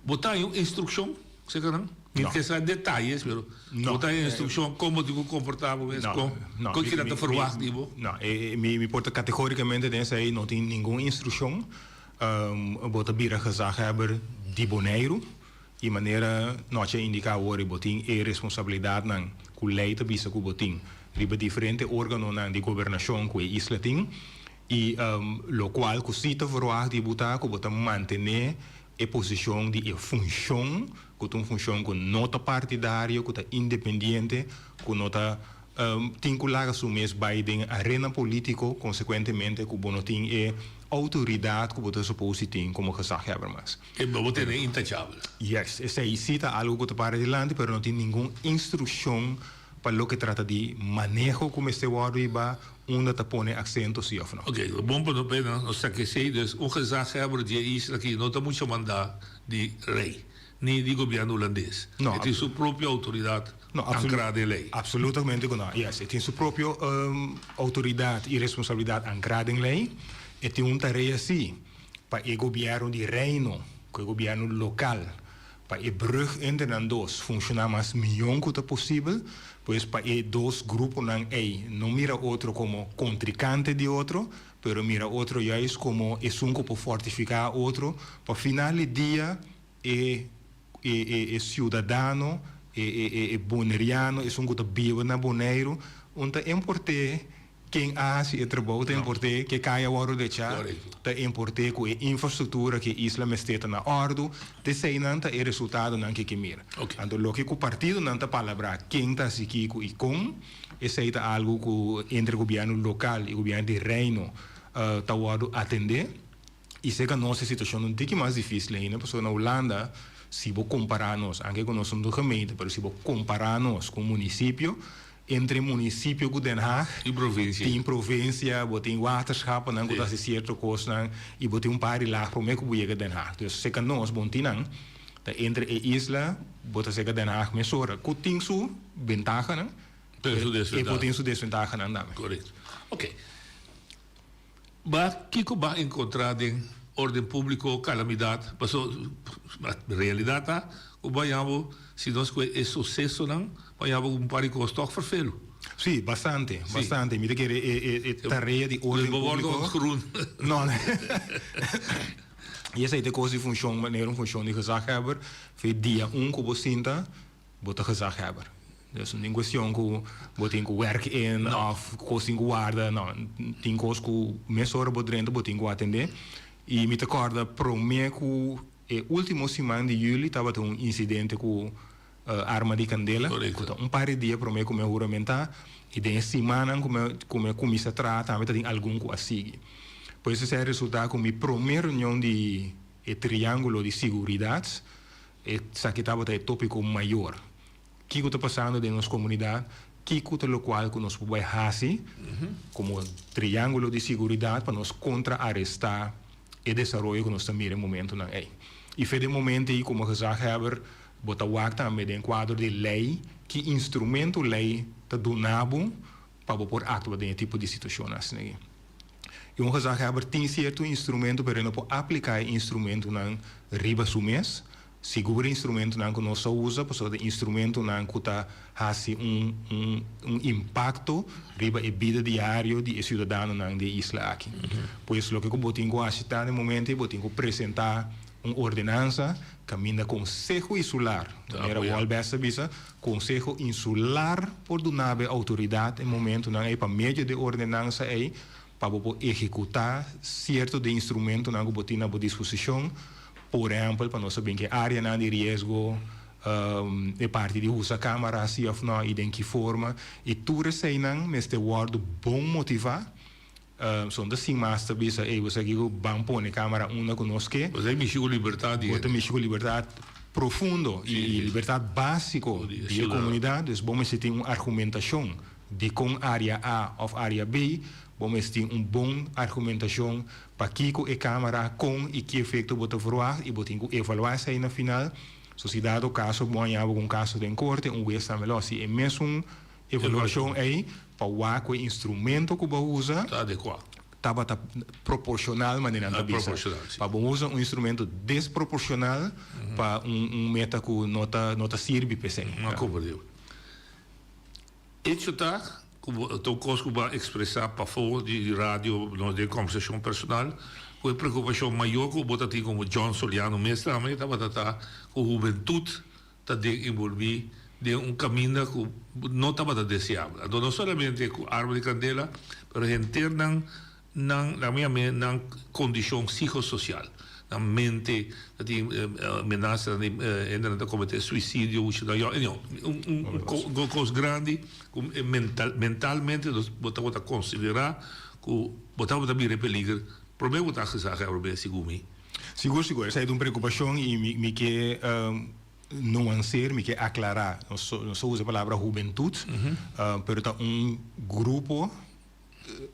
Bo ta haña un instrukshon serka nan? Mi ke sa detayes, pero bo ta haña instrukshon kon bo tin ku komportá bo mes, kon kon kila ta ferwagt di bo? No, mi por ta kategórikamente den esei, no tin ningun instrukshon. Bo ta bira gezaghebber di Boneiru i manera Nochi a indiká awor bo tin e responsabilidatnan ku lei ta bisa ku bo tin riba diferente órganonan di gobernashon ku e isla tin i lokual ku si ta ferwagt di bo ta ku bo ta mantené E posishon di e funshon, ku ta un funshon ku no ta partidario, ku ta independiente, ku no ta tin ku laga su mes bai den arena polítiko, konsekuentemente ku bo no tin e outoridat ku bo ta supos di tin komo gezaghebber mas. E bo tene intachabel. Yes, esei si ta algu ku ta para dilanti, pero no tin ningun instrukshon. pa loke trata di maneho ku mester wòrdu hiba unda ta pone aksento si òf no. Oké, bon pa nos sa kesei, dus un gezaghebber di e isla aki no ta mucha mandá di rei. Ni di gobièrnu hulandes. No. E tin su propio outoridat ankrá den lei. Absolutamente ku no. Yes, e tin su propio outoridat i responsabilidat ankrá den lei. E tin un tarea sí pa e gobièrnu di Reino ku e gobièrnu lokal pa e brùg entre nan dos funshoná mas mihó ku ta posibel. Pues pa e dos gruponan ei no mira otro komo kontrikante di otro, pero mira otro juis komo esun ku por fortifiká otro pa final di dia E e e e siudadano, e e e e boneriano, esun ku ta biba na Boneiru, un ta import'é ken a hasi e trabou, ta import'é ke kaya wòrdu dechá, ta import'é ku e infrastruktura ku e isla mester ta na òrdu, t'eseinan ta e resultadonan ke ke mira. Anto loke ku partidonan ta palabrá ken ta hasi kiko i kon, esei ta algu ku entre gobièrnu lokal i gobièrnu di Reino ta wòrdu atendé. I seka nos e situashon ta un tiki mas difísil ainda pasobra na Hulanda si bo kompará nos, anke ku nos ta un gemeente, pero si bo kompará nos ku un munisipio, entre munisipio ku Den Haag Tin provinsia. tin provinsia, bo tin waterschappennan ku ta hasi sierto kosnan i bo tin un par di laag promé ku bo yega Den Haag. Dus seka nos bon tin nan ta entre e isla bo ta seka Den Haag mesora ku tin su bentahanan Pero su e desventaha. por tin su desventahanan tambe. Korekto. Oké. Ba kiko ba encontra den orden publico calamidad paso realidad ta cu ba yamo si nos cu e sucesonan ba yamo un par di cos toch vervelu. Si, bastante, bastante. Mi ta kere e e tarea di orden Bo wordo publico. ontgroen. No, y esey ta e cos di funcion, manera un funcion di gezaghebber, fe dia un cu bo sinta, Bo ta gezaghebber. Dus no tin cuestion cu bo tin cu werk in of cos tin cu warda. No, tin cos cu mesora bo drenta bo tin cu atende. Y mi ta corda prome cu e ultimo siman di juli tabata un incidente cu arma di candela. Cu ta un par di dia prome cu mi a huramenta. Y den e simannan cu mi cu mi a cuminsa traha tambe ta tin algun cu a sigui. Por eso esey a resulta cu mi prome reunion di e triangulo di siguridad. Esaki tabata e tópiko mayor. Kiko ta pasando den nos komunidat? Kiko ta lokual ku nos por bai hasi komo triángulo di siguridat pa nos kontraarestá e desaroyo ku nos ta mira e momentunan ei? I fe den momento ei komo gezaghebber bo ta wak tambe den kuadro di lei ki instrumento lei ta duna bo pa bo por aktua den e tipo di situashonnan asina ei. I un gezaghebber tin sierto instrumento pero e no por apliká e instrumentonan riba su mes. Sigur e instrumentonan ku nos ta usa pasobra ta instrumentonan ku ta hasi un un un impakto riba e bida diario di e siudadanonan di e isla aki. Pues loke ku bo tin ku hasi ta na e momento ei bo tin ku presentá un ordenansa kaminda Konseho Insular, manera Wolbes ta bisa, Konseho Insular por duna bo e outoridat e momentunan ei pa medio di e ordenansa ei pa bo por ehekutá sierto di e instrumentonan ku bo tin na bo disposishon, por ehèmpel pa nos sa bin ku e áreanan di riesgo, e parti di usa kámara si òf nò i den ki forma, i tur eseinan mester wòrdu bon motivá. So no ta sin mas ta bisa, ey bo sa kiko, ban pone camera unda cu nos ke. Bo ta mishi cu libertad di Bo ta mishi cu libertad profundo y libertad basico di e comunidad. Dus bo mester tin un argumentacion dicon area A of area B. Bo mester tin un bon argumentacion pakico e camera, con y ki efecto bo ta verwacht y bo tin cu evalua esey na final. So si dado caso bo haña bo cu un caso den corte, un huez tambe lo haci e mesun Evaluashon ei pa wak ku e instrumento ku bo a usa Ta adekuá. tabata proporshonal manera nan ta bisa. Proporshonal, si. Pa bo usa un instrumento desproporshonal pa un un meta ku no ta no ta sirbi p'esei. No a komprendé. Echo ta ku bo ta un kos ku bo a ekspresá pafó di radio nos den kòmbersashon personal ku e preokupashon mayor ku bo ta tin komo John Soliano mes tambe tabata ta ku hubentut ta den envolví den un kaminda ku no tabata deseabel. Anto no solamente ku arma di kandela, pero henter nan nan laga mi yam'é nan kondishon psikososial, nan mente ta tin menasanan di hendenan ta kometé suisidio muchanan yòn, anyhow un un kos grandi ku mental mentalmente nos bo tabata konsiderá ku bo tabata bira e peliger promé bo ta gezaghebber segun mi. Sigur sigur, esei ta un preokupashon i mi mi ke. nuanseer, mi ke aklará, nos nos a usa e palabra hubentut, pero ta un grupo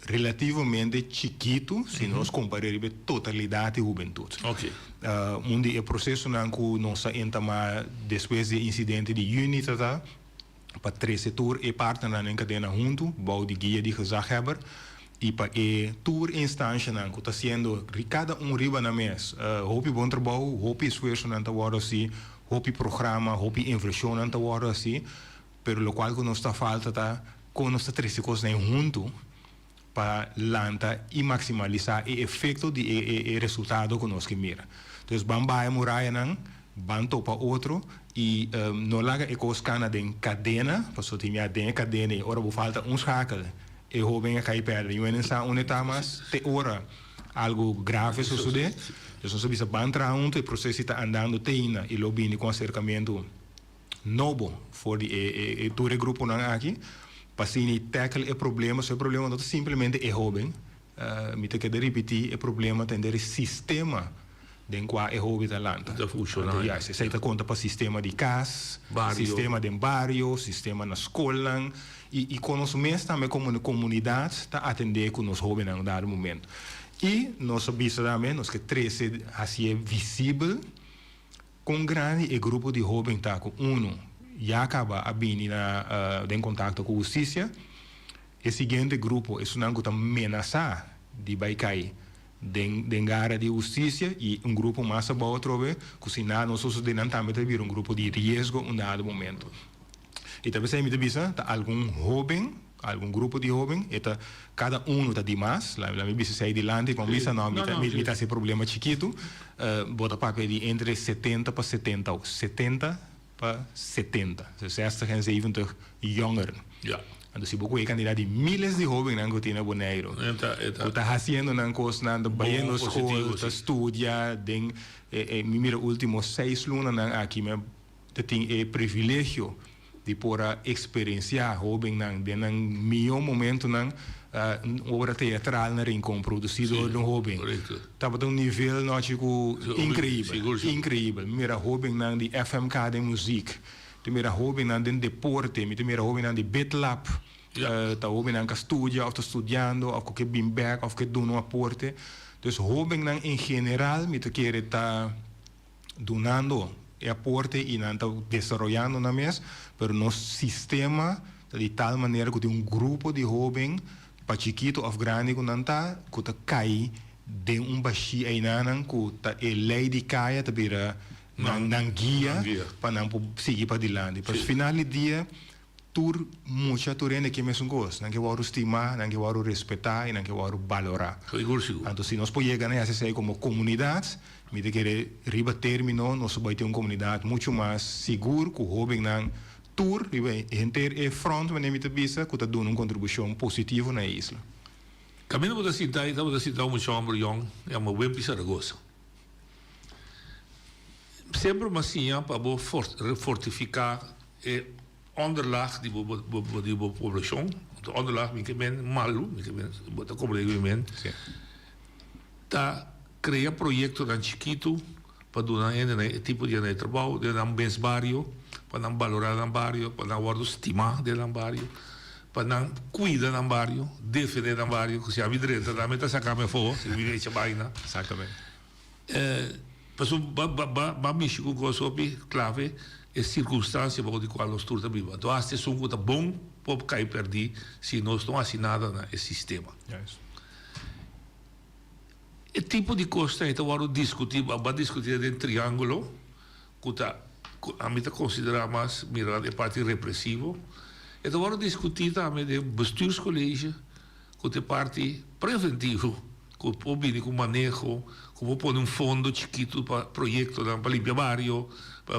relativamente chikitu si nos kompar'é riba e totalidat di hubentut. Un di e prosesonan ku nos a entamá despues di e insidente di yüni ta ta pa trese tur e partnernan den kadena huntu bou di guia di gezaghebber i pa e tur instanshanan ku ta hasiendo kada un riba nan mes hopi bon trabou, hopi esfuersonan ta wòrdu hasi, hopi programa, hopi invershonnan ta wòrdu hasi, pero lokual ku nos ta falta ta kon nos ta trese kosnan huntu pa lanta i maksimalisá e efekto di e resultado ku nos ke mira. Entonces ban baha e murayanan, ban topa otro i no laga e kos kana den kadena, pasobra tin bia den e kadena i ora bo falta un schakel e hoben a kai pèrdè. Yu hende sa unda e ta mas te ora algu grave sosodé. Entonces nos a bisa ban traha huntu, e proseso ta andando te ainda i lo bini ku un aserkamentu. nobo for di e tur e gruponan aki pa asina tackle e problema. So e problema no ta simplemente e hoben, mi ta keda ripiti e problema ta henter e sistema den kua e hoben ta lanta. Ta funciona. Juist, esei ta konta pa sistema di kas, sistema den bario, sistema na skolnan i kon nos mes tambe komo komunidat ta atende ku nos hobennan un dado momento. I nos a bisa tambe nos ke trese hasié visibel. Kon grandi e grupo di hóben ta ku unu ya kaba a bini na den kontakto ku hustisia? E siguiente grupo, esunnan ku ta menasá di bai kai den den gara di hustisia i un grupo mas abou atrobe ku si nada no sosodé nan tambe ta bira un grupo di riesgo un dado momento. I ta p'esei mi ta bisa ta algun hóben, algun grupo di hóben, e ta kada unu ta dimas, la mi bisa esei dilanti, pa mi bisa no, mi ta mi ta hasi problema chikitu, bo ta papia di entre setenta pa setenta, 70 pa 70, zestig en zeventig jongeren. Anto si bo kohe e kantidat di miles di hóbennan ku tin na Boneiru, ku ta hasiendo nan kosnan, ta bayendo skol, ta studia den e mi mira último seis lunanan aki mi a Ta tin e privilegio di por a eksperensiá hóbennan den nan mihó momentunan un obra teatral na Rincon produsí dor di un hóben. Tabata un nivel nochi ku inkreibel, inkreibel. Mi mira hóbennan di FMK den muzik, mi ta mira hóbennan den deporte, mi ta mira hóbennan di Bitlab, ta hóbennan ku a studia òf ta studiando òf ku ke bin bèk òf ke duna un aporte. Dus hóbennan en general mi ta kere ta. dunando e aporte y nan ta desaroyando nan mes, pero nos sistema ta di tal manera cu tin un grupo di hoben, pa chikito of grandi cu nan ta, cu ta cay den un bashi eynanan cu ta e ley di caya ta bira nan guia pa nan por sigui padilanti. Pero final di dia Tur mucha, tur hende ke mesun kos. Nan ke wòrdu stimá, nan ke wòrdu respetá i nan ke wòrdu balorá. Sigur, sigur. Anto si nos por yega na hasi esei komo komunidat, mi ta kere riba término nos por bai tin un komunidat muchu mas sigur ku hóbennan tur riba henter e frònt manera mi ta bisa ku ta duna un kontribushon positivo na e isla. Kaminda bo ta sinta ei tabata sinta un mucha hòmber yòn yama Wimpy Zaragoza. Semper mi a siña pa bo fortifiká e onderlaag di bo di bo poblashon, anto onderlaag mi ke men malu, mi ke men bo ta komprende ku mi men, ta krea proyektonan chikitu pa duna hendenan e tipo di hende e trabou den nan mes bario, pa nan balorá nan bario, pa nan wòrdu stimá den nan bario, pa nan kuida nan bario, defendé nan bario, ku si ami drenta nan mi ta saka mi afó si mi echa baina. Pasobra ba ba ba mishi ku kos hopi klave e sirkunstansia bou di kual nos tur ta biba. Anto hasta esun ku ta bon por kai pèrdí si nos no hasi nada na e sistema. E tipo di kosnan ei ta wòrdu diskutí, ba ba diskutí den triángulo ku ta ku ami ta konsiderá mas mira e parti represivo. E ta wòrdu diskutí tambe den bestuurscollege. Ku ta e parti preventivo ku por bini ku maneho, ku por pone un fondo chikitu pa proyektonan pa limpia bario, pa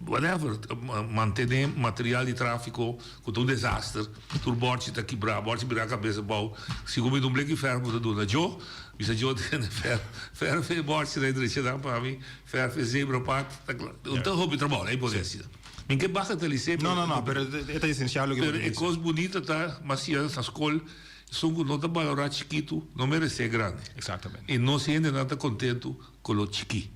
whatever, mantené material di tráfiko ku ta un desaster, tur bòrchi ta kibrá, bòrchi bira kabes abou. Si ku mi ta un bleki fèrf bo ta duna Djo, bisa Djo tene fèrf, fèrf e bòrchinan e drechanan pa mi, fèrf e zebrapad, ta kla. Ta hopi trabou, ei por hasi. Mi ke bagatelisé. No, no, no, pero e ta esencial loke bo ta Pero e bisa. kos bunita ta, mas siña na skol, esun ku no ta balorá chikitu, no meresé grandi. Exactamente. I nos hendenan ta kontentu ku lo chikí.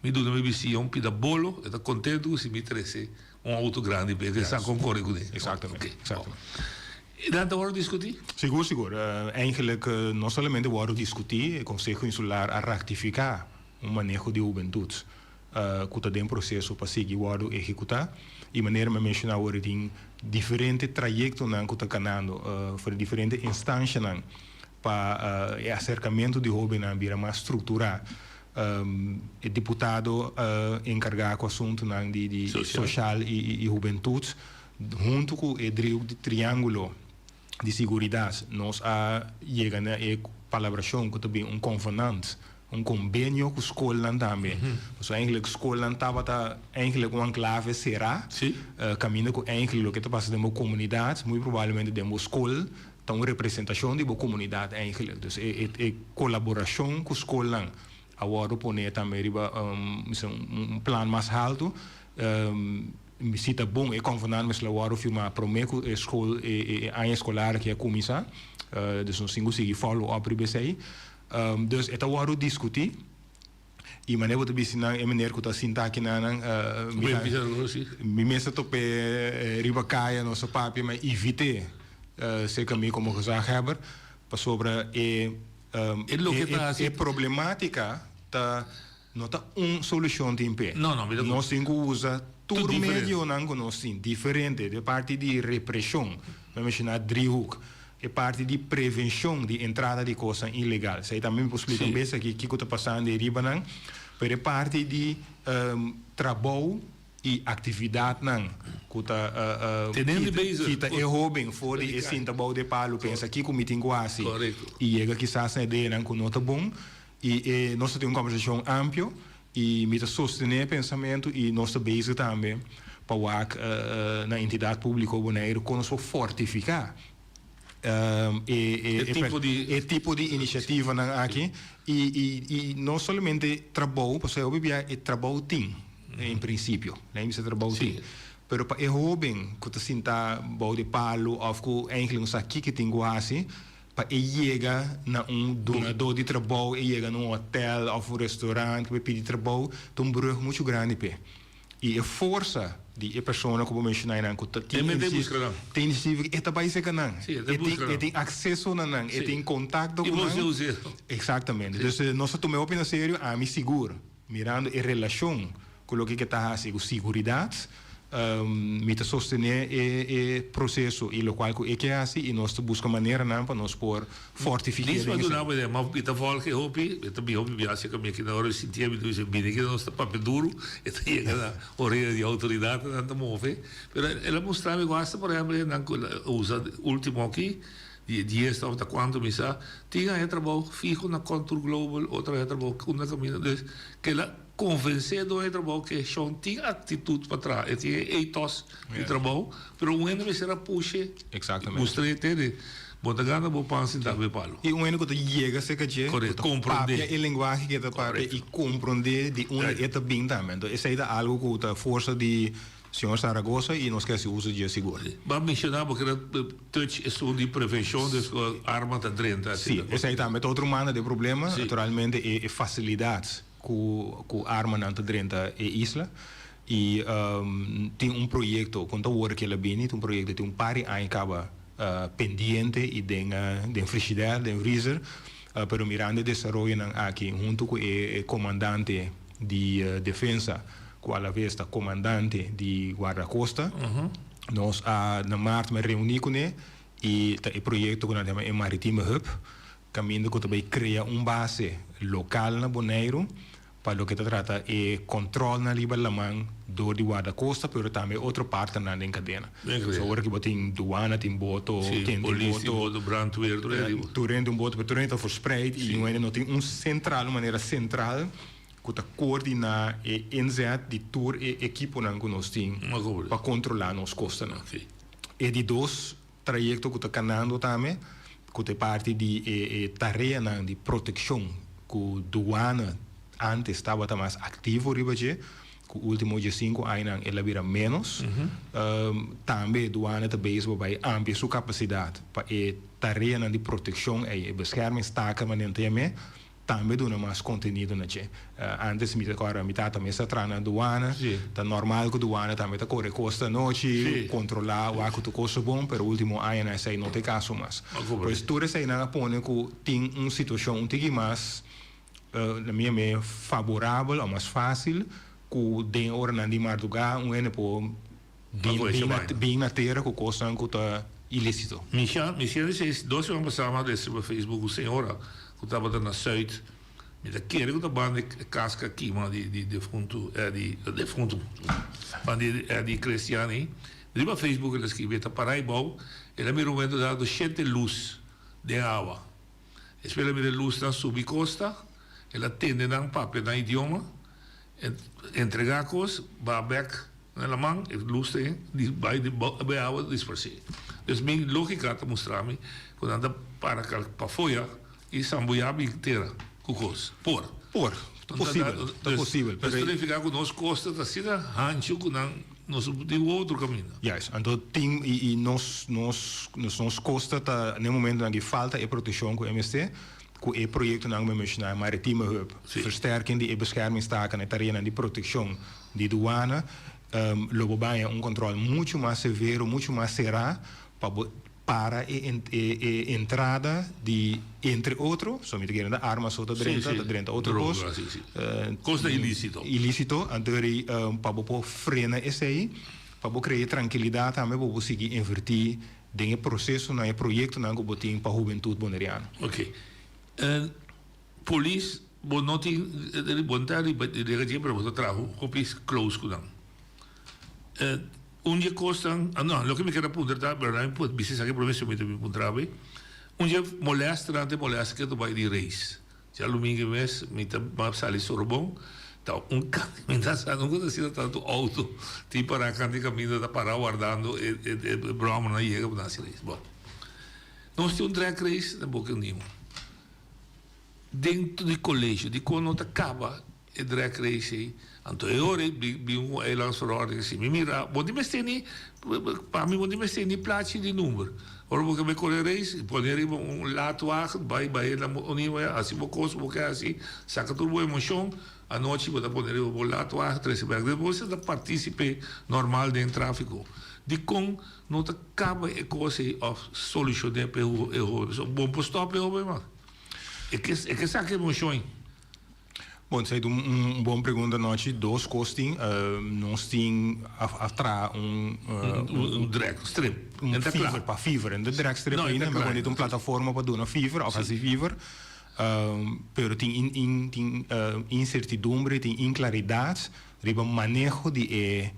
Mi duna mi bisiña un pida bolo, e ta contento cu si mi trece un auto grandi p'e, e sa con core cune. Exactamente, exactamente. E nan ta worde discuti? Sigur, sigur. Eigenlijk no solamente worde discuti, e Conseho Insular a ratifica un maneho di hubentud cu ta den proceso pa sigui worde ehecuta. Y manera mi a menciona awor e tin diferente trayectonan cu ta canando for di diferente instancianan pa e acercamento di hobennan bira mas structura. E diputado encarga cu asuntonan di social y hubentud hunto cu e driehoek di triangulo di siguridad nos a yega na e palabracion cu ta bin un convenant, un convenio cu scolnan tambe. Pasobra eigenlijk scolnan tabata eigenlijk un enclave cera, caminda cu eigenlijk loke ta pasa den bo comunidad muy probablemente den bo scol ta un representacion di bo comunidad eigenlijk. Dus e colaboracion cu scolnan a wordo pone tambe riba un plan mas halto. Si ta bon e convenant mester a wordo firma prome cu e school e aña escolar aki a cuminsa. Dus nos tin cu sigui follow up riba esey. Dus e ta wordo discuti. Y manera bo ta bisti nan e meneer cu ta sinta aki na nan mi mes a tope riba caya nos a papia ma invite cerca mi como gezaghebber pasobra e e problematica ta no ta un solucion tin p'e. Nos tin cu usa tur medionan cu nos tin diferente de parti di represion mi a menciona driehoek. E parti di prevencion di entrada di cosnan ilegal. Esey tambe mi por splica un bes aki kico ta pasando eriba nan. Pero e parti di trabou y actividadnan cu ta kita e hoben for di e sinta bou di e palo pensa kico mi tin cu haci y yega kisas na ideanan cu no ta bon. Y e nos ta tin un conversacion amplio y mi ta sostene e pensamento y nos ta bezig tambe pa wak na entidad publico Boneiru con nos por fortifica e e tipo di iniciativanan aki y y no solamente trabou pasobra hopi bia e trabou tin en principio nan bisa trabou tin pero pa e hoben cu ta sinta bou di palo of cu eigenlijk no sa kico tin cu haci Pa e yega na un dunadó di trabou, e yega na un hotel òf un restaurant pa e pidi trabou, ta un brug muchu grandi p'e. I e forsa di e persona ku bo menshoná einan ku ta tin inisiativa, e ta bai serka nan. E tin akseso na nan, e tin kontakto ku nan. Eksaktamente. Dus nos ta tuma e hopi na serio, ami sigur, mirando e relashon Ku loke ke ta hasi ku siguridat, mi ta sostené e e proseso i lokual ku e ke hasi i nos ta buska maneranan pa nos por fortifiké den esei. Nisma duna bo idea, ma mi ta volg e hopi, mi ta bin hopi biaha serka mi aki na ora mi sintié mi ta bisa bini aki nos ta papia duru, e ta yega na orea di outoridatnan ta move, pero el a mustra mi ku hasta por ehempel nan ku el a usa ultimo aki di e dies òf ta kuantu mi sa, tin haña trabou fiho na Contour Global, otro haña trabou unda kaminda, dus kila. Konvensé doño di trabou ke shon tin aktitut pa traha. E tin e ethos di trabou, pero un hende mester a pushe, mustr'é tende, bo ta gana bo pan sintá ku e palu. I un hende ku ta yega serka dje, ku ta papia e lenguahe ku e ta papia i komprondé di unda e ta bin tambe. Anto esei ta algu ku ta forsa di señor Zaragoza i nos ke hasi uso dje sigur. Bo a menshoná bo keda touch esun di prevenshon des ku arma ta drenta. Sí, esei tambe ta otro manda di e problema. Naturalmente e fasilidat. Ku ku armanan ta drenta e isla i tin un proyekto kon ta wor ke el a bini tin un proyekto tin un par di aña kaba pendiente i den den frishider den vrizer pero mirando e desaroyonan aki huntu ku e komandante di defensa ku alaves ta komandante di guardakosta nos a na mart mi a reuni kuné i ta e proyekto ku nan ta yama e maritime hub. Kaminda ku ta bai krea un base lokal na Boneiru pa loke ta trata e kòntròlnan riba laman dor di Wardakosta pero tambe otro partnernan den kadena. So ora ku bo tin duana tin boto, ken tin boto, tur hende tin boto pero tur hende ta verspreid i un hende no tin un sentral un manera sentral ku ta koordiná e inzet di tur e ekiponan ku nos tin pa kontrolá nos kostanan. E di dos Trayekto ku ta kanando tambe, ku ta e parti di e tareanan di protekshon ku duana ántes tabata mas aktivo riba dje, ku último diesinku añanan el a bira ménos. Tambe duana ta bezig pa bai amplia su kapasidat pa e tareanan di protekshon ei, e beschermingstaken manera nan ta yam'é. tambe duna mas kontenido na dje. Antes mi ta kòrda mi tata mes a traha na duana, ta normal ku duana tambe ta kore kosta anochi, kontrolá wak ku tur kos ta bon, pero último añanan esei no ta e kaso mas. Pues tur eseinan a pone ku tin un situashon un tiki mas, na mi mei, faborabel o mas fásil ku den oranan di mardugá un hende por bin na tera ku kosnan ku ta ilísito. Misha, mi siente seis, dos siman pasá mi a lesa riba Facebook un señora ku tabata na Zuid, mi ta kere ku ta banda e kas ku a kima di di defuntu Eddy, defuntu, banda di Eddy Christiani, riba Facebook el a skibi, e ta pará ebou, el a mira un momento dado shete lus den awa, despues el a mira e lusnan subi kosta, el a tende nan papia nan idioma, Entregá kos, ba bèk na laman, e lus ta di bai di bai awa disparsé. Dus mi lógika ta mustra mi ku nan ta para pafoya i sambuyá bin tera ku kos. Por. Por. Ta posibel. Ta posibel. Pero ta nifiká ku nos kosta ta asina hanchu ku nan nos no tin otro kaminda. Juist. Anto tin i nos nos nos kosta ta na e momentonan aki falta e protekshon ku e mester. Ku e proyektonan ku mi a menshoná, e Maritieme Hub, versterking di e beschermingstaken, e tareanan di protekshon di duana, lo bo baña un kòntròl muchu mas severo, muchu mas será pa bo para e e entrada di entre otro, so mi ta kere ta arma so ta drenta, ta drenta otro kos. Kosnan ilísito. Ilísito, anto pa bo por frena esei, pa bo krea trankilidat tambe pa bo sigui invertí Den e procesonan, e proyectonan cu bo tin pa hubentud Boneriano. Ok. Polis, bo no tin, bo no ta riba riba dje pero bo ta traha hopi close cu nan. Un dje cosnan, no, loke mi kier a puntra ta, pero nan mi bisa esaki prome si mi ta bin puntra bo, un dje molesternan ta e molester ke ta bay di race. Djalumingu mes mi ta a sali Sorobon, ta un mi ta sa nunca ta asina tantu auto tin para kant di kaminda ta para wardando e e bròmernan yega pa nan hasi race. Bon, nos tin un drag race na Boca Nimo dentro di colegio, dikon no ta kaba e drag race ei? Anto e ora ei bin un eilandsverordening si mi mira bo tin mester ni pa mi bo tin mester ni plachi di number ora bo ke bai kore race pone riba un laatwagen bai bai na Oniwa hasi bo kos bo ke hasi saka tur bo emoshon anochi bo ta pone riba bo laatwagen trese bek despues bo ta partisipe normal den trafiko dikon no ta kaba e kos ei of solushone pa e hoben so bo por stop e hoben mas e ke saka emoshon. Bon, esei ta un bon pregunta Nochi. Dos kos tin. Nos tin a traha un. Un drag strip. Un fever, pa fever. No ta drag strip ainda, mi pone ta un plataforma pa duna fever òf hasi fever. Pero tin tin insertidumbre, tin inklaridat riba maneho di e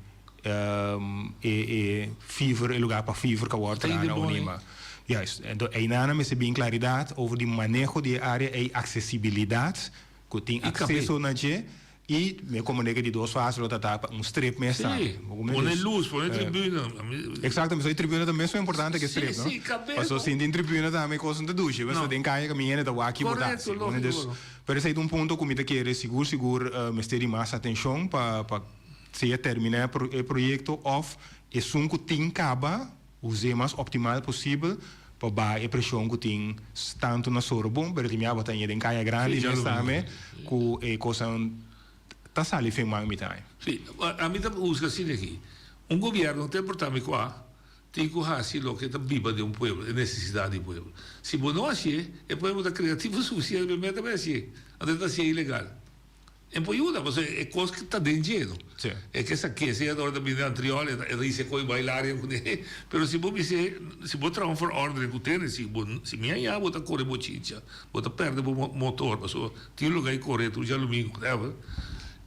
e fever, e lugar pa fever ku a wòrdu traha na Onima. Juist. Enton einan mester bin klaridat over di maneho di e área ei, aksesibilidat, ku tin akseso na dje, i mi a komprendé ku di dos fase lo ta ta pa un strip mes tambe. Sí, pone lus, pone tribuna. Eksakto, pasobra e tribuna ta mesun importante ku e strip, no? Sí, sí, kabes. Pasobra sin tin tribuna tambe e kos no ta dushi, pasobra den kaya kaminda hende ta wak ki bo ta hasi. Korekto, lógiko. Pero esei ta un punto ku mi ta kere sigur sigur mester di mas atenshon pa pa sea terminá e proyekto òf esun ku tin kaba Us'é mas optimal posibel pa baha e preshon ku tin tantu na Sorobon, pero tin mia bo ta ña den Kaya Grandi mes tambe ku e kosnan ta sali fen man mi ta. Sí, ami ta busca asina aki. Un gobierno te por ta mi kua tin ku hasi loke ta biba den un pueblo, e nesesidat di pueblo. Si bo no hasié, e pueblo ta kreativo sufisiente pa e meta bai hasié, anto e ta hasié ilegal. E por yuda, pasobra e kos ta den dje, no? E ke sa kese e ora ta bini antriol, e ta risa e koe bai laria kuné. Pero si bo bis'é, si bo traha un verordening ku tene, si bo, si mi haña bo ta kore bo chincha, bo ta pèrdè bo motor, pasobra tin lugá di kore tur djalumingu, whatever,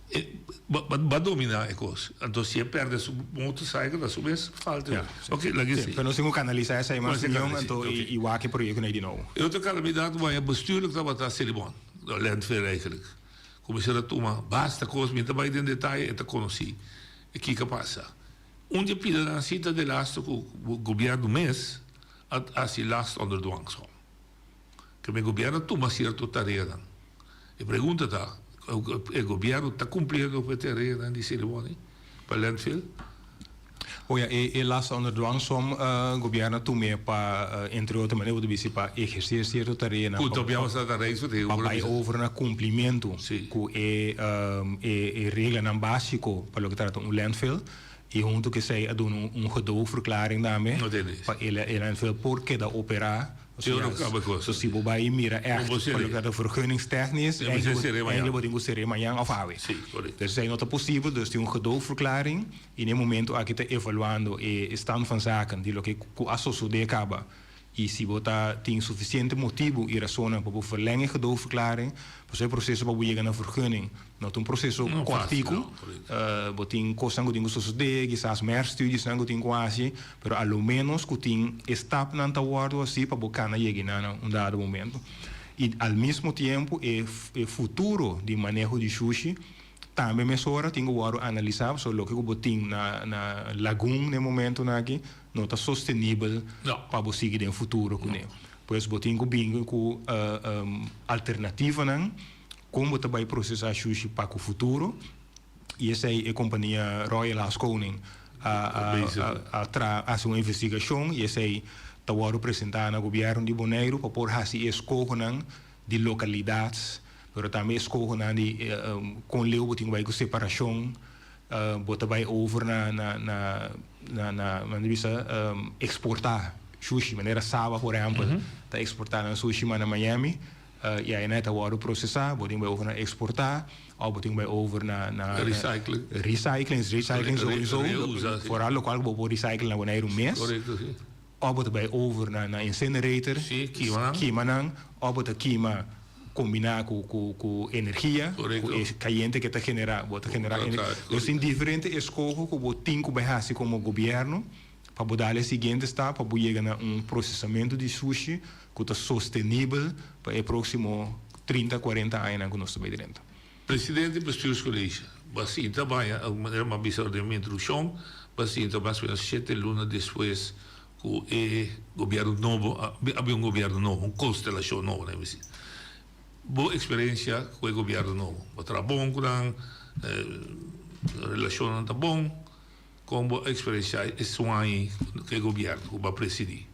e bo a dominá e kos. Anto si e pèrdè su motorcycle ta su mes falta. Ok, laga esei. Pero nos tin ku kanalisá esei mas mion, anto i wak e proyektonan ei di nobo. E otro kalamidat ku a haña bestuurlijk tabata Selibon, landfill eigenlijk. Kuminsá ta tuma basta kos, mi ta bai den detaye, e ta konosí e kiko a pasa. Un di e pidanan si ta delaster ku gobièrnu mes a hasi last onder dwangsom. Keme gobièrnu a tuma sierto tareanan. E pregunta ta, e gobièrnu ta kumpliendo ku e tareanan di Selibon pa landfill? O ja, e last onder dwangsom gobierno a tum'é pa, entre otro manera bo ta bisa pa ehercer cierto tareanan Ku tobia bo sa ta reis pa bai over na cumplimentu ku e e reglanan basico pa loke trata un landfill y hunto ku esei a duna un gedoogverklaring tambe pa e landfill por keda opera. So si bo bai mira echt pa loke ta vergunningstechnisch, eigenlijk bo tin ku ser'é mañan òf awe. Dus esei no ta posibel, dus tin un gedoogverklaring i na e momento aki ta evaluando e stand van zaken di loke ku a sosodé kaba i si bo ta tin sufisiente motibu i rasonnan pa bo verleng e gedoogverklaring, pasobra e proseso pa bo yega na vergunning No ta un proseso kòrtiku, bo tin kosnan ku tin ku sosodé, kisas mer studiesnan ku tin ku hasi, pero a lo ménos ku tin e stapnan ta wòrdu hasi pa bo kana yega einan na un dado momento. I al mismo tiempo e futuro di maneho di shushi tambe mesora tin ku wòrdu analisá, pasobra loke ku bo tin na na lagun na e momentonan aki no ta sostenibel pa bo sigui den futuro kuné. Pues bo tin ku bin ku alternativanan. Kon bo ta bai prosesá shushi pa ku futuro? I esei e kompania Royal Haskoning a a tra hasi un investigashon i esei ta wòrdu presentá na gobièrnu di Boneiru pa por hasi e eskohonan di lokalidat pero tambe eskohonan di kon leu bo tin ku bai ku separashon bo ta bai over na na na na na nan ta bisa eksportá shushi manera Saba por ehèmpel ta eksportá nan sushi mas na Miami. I aina e ta wòrdu prosesá, bo tin bai over na eksportá òf bo tin bai over na na Recycling. Recycling, recycling sowieso. Reusa, si. Foral lokual ku bo por recycle na Boneiru mes. Korekto, si. Òf bo ta bai over na na incinerator. Si, kima nan. Kima nan, òf bo ta kima kombiná ku ku ku energia. Korekto. Ku e kayente ke ta generá, bo ta generá Bo ta traha, Dus tin diferente eskoho ku bo tin ku bai hasi komo gobièrnu. Pa bo dal e siguiente stap pa bo yega na un prosesamentu di sushi ku ta sostenibel pa e próksimo 30, 40 añanan ku nos ta bai drenta. Presidente Bestuurscollege, bo a sinta baña, manera mi a bisa den mi introduccion, bo a sinta mas o menos shete luna despues ku e gobierno nobo, a bin un gobierno nobo, un constelacion nobo nan a bisa. Bo experiencia ku e gobierno nobo, bo traha bon ku nan, relacionnan ta bon? Kon bo a eksperensiá e suañi ku e gobièrnu ku bo a presidí?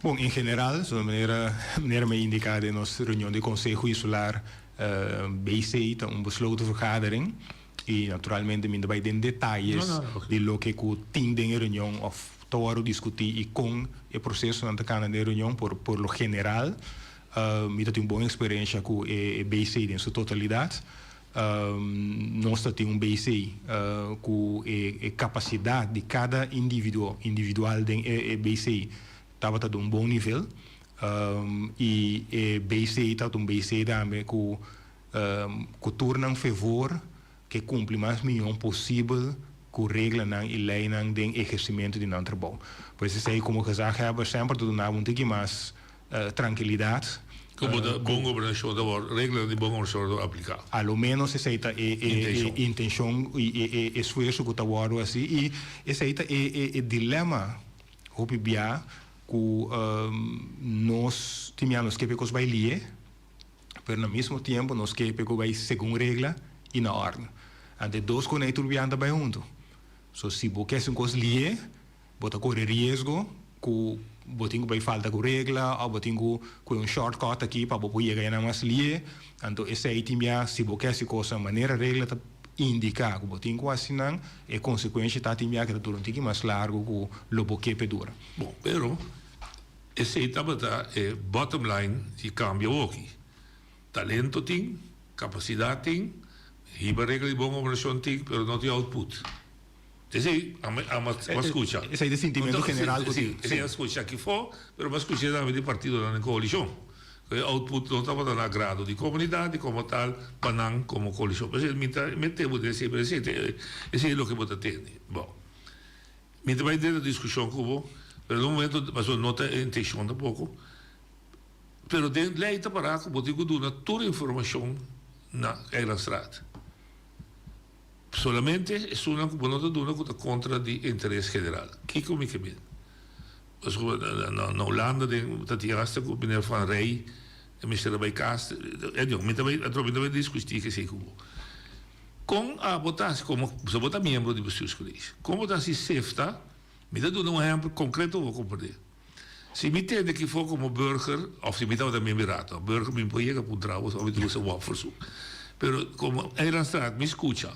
Bon, en general, so manera manera mi a indiká den nos reunion di Konseho Insular, BC ta un besloten vergadering i naturalmente mi no ta bai den detayes di loke ku tin den e reunion òf ta wòrdu diskutí i kon e prosesonan ta kana den e reunion. Por por lo general mi ta tin un bon eksperensha ku e BC den su totalidat. Nos ta tin un BC ku e kapasidat di kada individuo individual den e BC tabata di un bon nivel i e BC tabata un BC tambe ku ku tur nan fevor ke kumpli mas mihó posibel ku reglanan i leinan den ehersimentu di nan trabou. Pues esei komo gezaghebber semper ta duna bo un tiki mas trankilidat. Ku bo ta bon gobernashon ta wòrdu, reglanan di bon gobernashon ta wòrdu apliká. A lo ménos esei ta e intenshon i e esfuerso ku ta wòrdu hasi i esei ta e dilema hopi bia ku nos tin bia nos ke pa e kos bai lié pero na mismo tiempo nos ke pa e kos bai segun regla i na òrdu. Anto e dos kos ei tur bia ta bai huntu. So si bo ke hasi un kos lié Bo ta kore riesgo ku bo tin ku bai falta ku regla òf bo tin ku kue un shortcut aki pa bo por yega einan mas lié. Anto esei tin bia si bo ke hasi kosnan manera regla ta indiká ku bo tin ku hasi nan, e konsekuensha ta tin bia ku ta dura un tiki mas largu ku lo bo ke p'e dura. Bon, pero esei tabata e bottom line di kambio awoki. Talento tin, kapasidat tin, hiba regla di bon gobernashon tin, pero no tin output. Esei a a scucha. Esei ta e sintimento general cu tin. Esei a scucha aki fo, pero a scucha tambe di partidonan den coalicion. Cu e output no tabata na agrado di comunidad y como tal pa nan como coalicion. P'esei mi ta mete bo den esei, pero esei ta esei loke bo ta tende. Bon, mi ta bay den e discusion cu bo, pero na un momento, pasobra no ta e intencion tampoco, pero den ley ta para cu bo tin cu duna tur informacion na Eilandsraad. Solamente esunnan ku bo no ta duna ku ta kontra di interes general. Kiko mi ke bin? Pasobra na Hulanda den ta tin hasta ku meneer Van Rij e mester a bai kas. Anyway, mi ta bai atrobe mi ta bai diskutí esei ku bo. Kon abo ta hasi komo, pasobra bo ta miembro di bestuurscollege, kon bo ta hasi sefta, mi ta duna un ehempel konkreto bo komprendé. Si mi tende kifo komo burger, òf si mi tabata miembro di raad, burger mi por yega puntra bo, mi ta gusta wòp verzoek, pero komo eilandstraat mi skucha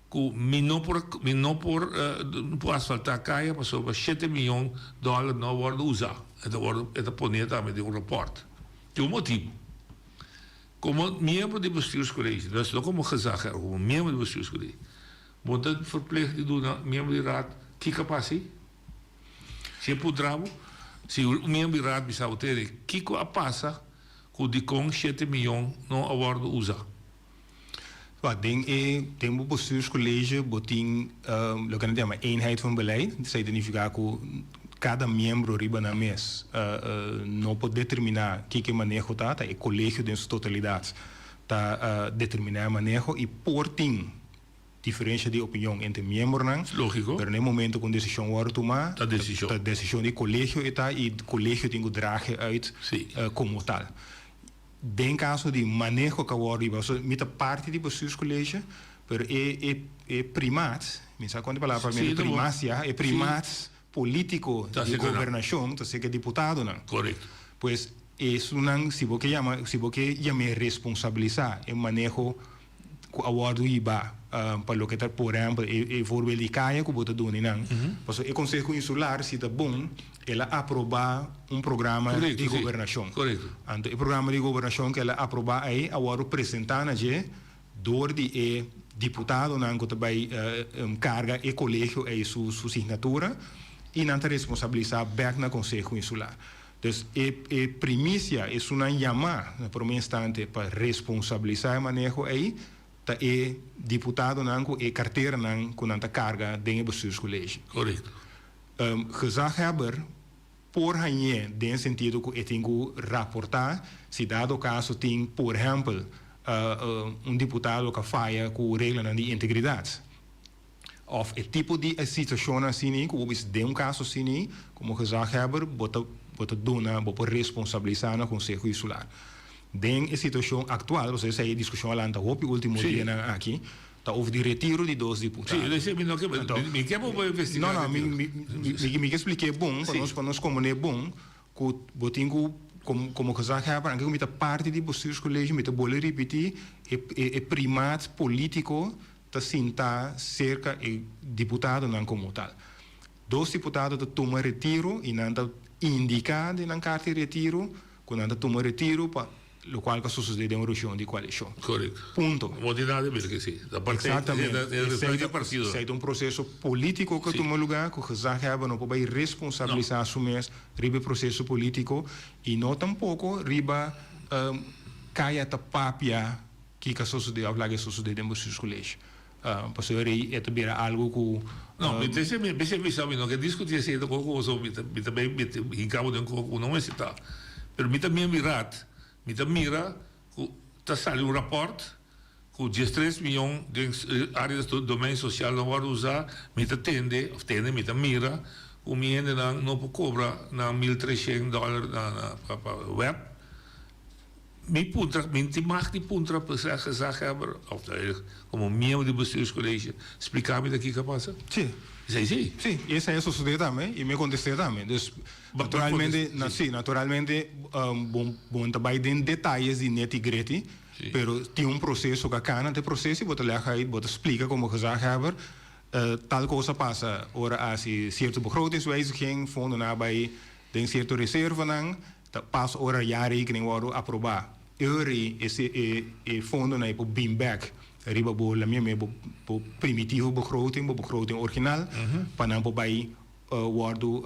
ku mi no por mi no por por asfaltá kaya pasobra shete miyon dòler no a wòrdu usá, e ta wòrdu e ta poné tambe den un rapòrt. Tin un motibu. Komo miembro di bestuurscollege, dus no komo gezaghebber, komo miembro di bestuurscollege, bo ta verplicht di duna miembro di raad kiko a pasa ei? Si e puntra bo, si un miembro di raad bisa bo tene kiko a pasa ku dikon shete miyon no a wòrdu usa? Wak, den e den bo bestuurscollege bo tin loke nan ta yama eenheid van beleid. Esei ta nifiká ku kada miembro riba nan mes no por determiná kiko e maneho ta, ta e kolegio den su totalidat ta determiná e maneho i por tin diferensha di opinion entre miembronan. Lógiko. Pero na e momento ku un desishon wòrdu tumá, Ta desishon. ta desishon di kolegio e ta i kolegio tin ku draha e uit komo tal. Den kaso di maneho ku a wòrdu hiba, so mi ta parti di bestuurscollege, pero e e e primaat, mi sa kon e palabra Sí, e ta bon. primacia, e Sí. primaat polítiko Ta di serka nan. gobernashon ta serka e diputadonan. Korekto. Pues esunnan si bo ke yama, si bo ke yam'é responsabilisá e maneho ku a wòrdu hiba pa loke ta por ehèmpel e voorbeeld di kaya ku bo ta duna nan. Pasobra e Konseho Insular si ta bon el a aprobá un programa di gobernashon. Anto e programa di gobernashon ku el a aprobá ei a wòrdu presentá na dje dor di e diputadonan ku ta bai karga e kolegio ei su signatura i nan ta responsabilisá bèk na Konseho Insular. Dus e e primisia, esunnan yamá na promé instante pa responsabilisá e maneho ei, ta e diputadonan ku e karteranan ku nan ta karga den e bestuurscollege. Korekto. Gezaghebber por hañ'é den e sentido ku e tin ku raportá si dado kaso tin, por ehèmpel, un diputado ku a faya ku reglanan di integridat. Of e tipo di situacionnan asina cu bo bisa den un caso asina como gezaghebber bo ta bo ta duna bo por responsabilisa na Conseho Insular. Den e situacion actual pasobra esey e discusion a lanta hopi ultimo dianan aki ta over di retiro di dos diputado. Si, esey mi no ke mi ke bo investiga. No no mi mi mi ke spliké bon pa nos pa nos comprende bon cu bo tin cu como gezaghebber anke cu mi ta parti di bestuurscollege mi ta bolbe ripiti e e primaat politico ta sintá serka e diputadonan komo tal. Dos diputado ta tuma retiro i nan ta indiká den nan karta di retiro ku nan ta tuma retiro pa lokual ku a sosodé den un reunion di koalishon. Korekto. Punto. No tin nada di ber ku esei. Ta partij, Eksaktamente. e Esei di partido. Esei ta un proseso polítiko ku a tuma lugá ku gezaghebber no por bai responsabilisá su mes riba e proseso polítiko i no tampoko riba kaya ta papia Kiko a sosodé òf laga e sosodé den bestuurscollege? Pasobra ei e ta bira algu ku. No, mi ta mi bisa bisa mi no ke diskutí esei ta koko pasobra mi ta mi ta bai mete hinka bo den koko ku no mester ta. Pero mi ta mira mi raad, mi ta mira ku ta sali un rapòrt ku diestres miyon den área di domein sosial no wòrdu usá, mi ta tende òf tende mi ta mira ku mi hendenan no por kobra nan 1300 dòler na na pa wèb. Mi puntra, mi tin mag di puntra gezaghebber of como miembro di bestuurscollege, splica mi ta kico a pasa? Si. Esey si? Si, y esey a sosode tambe y mi a conteste tambe. Dus, naturalmente, si, naturalmente bo bo ta bay den detayes di neti greti, pero tin un proceso cu a cana, te proceso y bo ta leg uit, bo ta splica como gezaghebber, tal cos a pasa ora a haci cierto begrotingswijziging, fondonan a bay den cierto reservanan, Ta pas ora jaarrekening wòrdu aprobá, euri e e fondonan ei por bin bèk riba bo lamia me bo bo primitivo begroting, bo begroting original, pa nan por bai wòrdu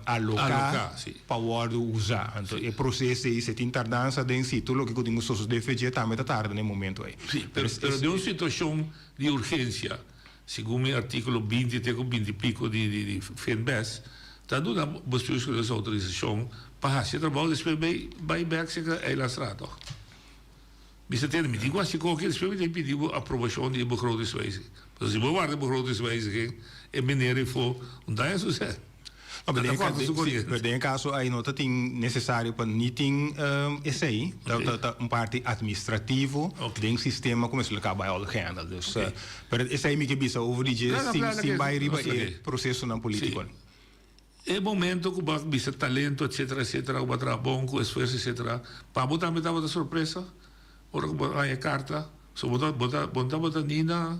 aloká pa wòrdu usá. Anto e proces ei si tin tardansa den si tur loke ku tin ku sosodé fecha tambe ta tarda na e momento ei. Sí, pero pero den un situashon di urgensia Segun mi artíkulo 20 te ku 20 i piko di di Finbes ta duna bestuurscollege outorisashon pa hasi e trabou despues bai bai bèk serka Eilandsraad tòg. Mi sa tende mi tin ku hasi koki despues mi tin pidi bo aprobashon di e begrotingswijziging. Pasobra si bo warda e begrotingswijziging e meneer ei fo un daña susè. No, pero den, pero den e caso ai no ta tin necesario pa ni tin esey, ta, ta, ta un parti administrativo den sistema cu mester lo caba al gehandeld. Dus, pero esey mi ke bisa over di dje sin, sin bay riba e procesonan politico. E momento cu bo a bisa talento etcetera etcetera cu bo a traha bon cu esfuerzo etcetera pa bo tambe tabata sorpresa ora cu bo a haña e carta? So bo ta bo ta bo no tabata ni na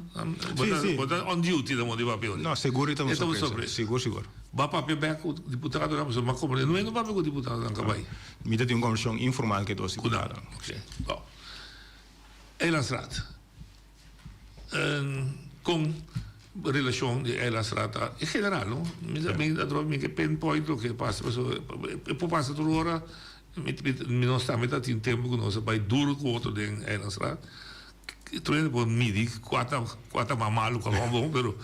bo ta bo ta on duty ta modo di papia No sigur e tabata un sorpresa sigur sigur. Bo a papia bek cu diputadonan pasobra mi a comprende no e no papia cu diputadonan ka bay. Mi ta tin un conversacion informal cu e dos diputadonan. Ok bon. Eilandsraad. Kon relashon di eilandsraad ta en general no mi ta mi ta mi ke pinpoint loke pasa pasobra e por pasa tur ora mi nos tambe ta tin tempu ku nos a bai duru ku otro den eilandsraad tur hende por midi kua ta kua ta mas malu kua mas bon pero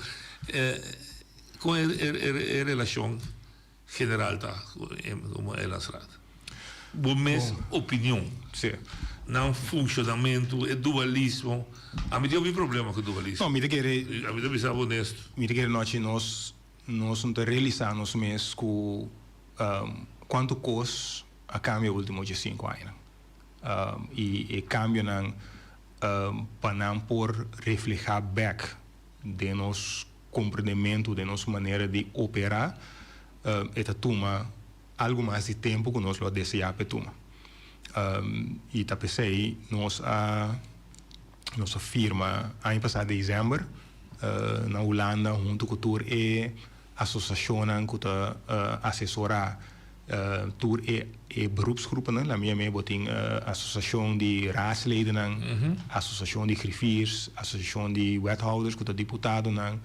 kon e relashon General ta como eilandsraad. Bo mes opinion. Sí. Nan funcionamento, e dualismo. Ami tin hopi problema cu dualismo. No, mi ta kere. Ami ta bisa bo honesto. Mi ta kere nochi nos nos no ta realisa nos mes cu cuanto cos a cambia ultimo diescinco añanan. Y e cambionan pa nan por refleha bek den nos komprendementu den nos manera di operá, e ta tuma algu mas di tempu ku nos lo a deseá p'e tuma. I ta p'esei nos a nos a firma aña pasá desèmber na Hulanda huntu ku tur e asosiashonnan ku ta asesorá tur e e beroepsgroepennan. La mia mei bo tin asosiashon di raadsledennan, asosiashon di griffiers, asosiashon di wethouders ku ta diputadonan,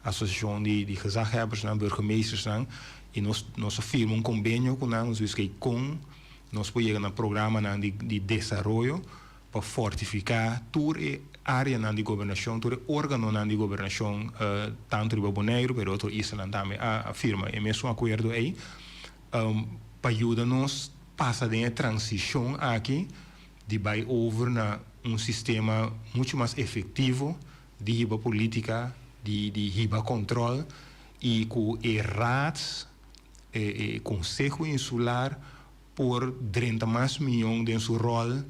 asosiashon di di gezaghebbersnan, burgemeestersnan i nos nos a firma un kombenio ku nan, nos bisa kon nos por yega na programanan di di desaroyo pa fortifiká tur e áreanan di gobernashon, tur e órganonan di gobernashon tantu riba Boneiru pero otro islanan tambe a firma e mesun akuerdo ei pa yuda nos pasa den e transishon aki di bai over na un sistema muchu mas efektivo di hiba polítika, di di hiba kòntròl i ku e raad, e konseho insular por drenta mas mion den su ròl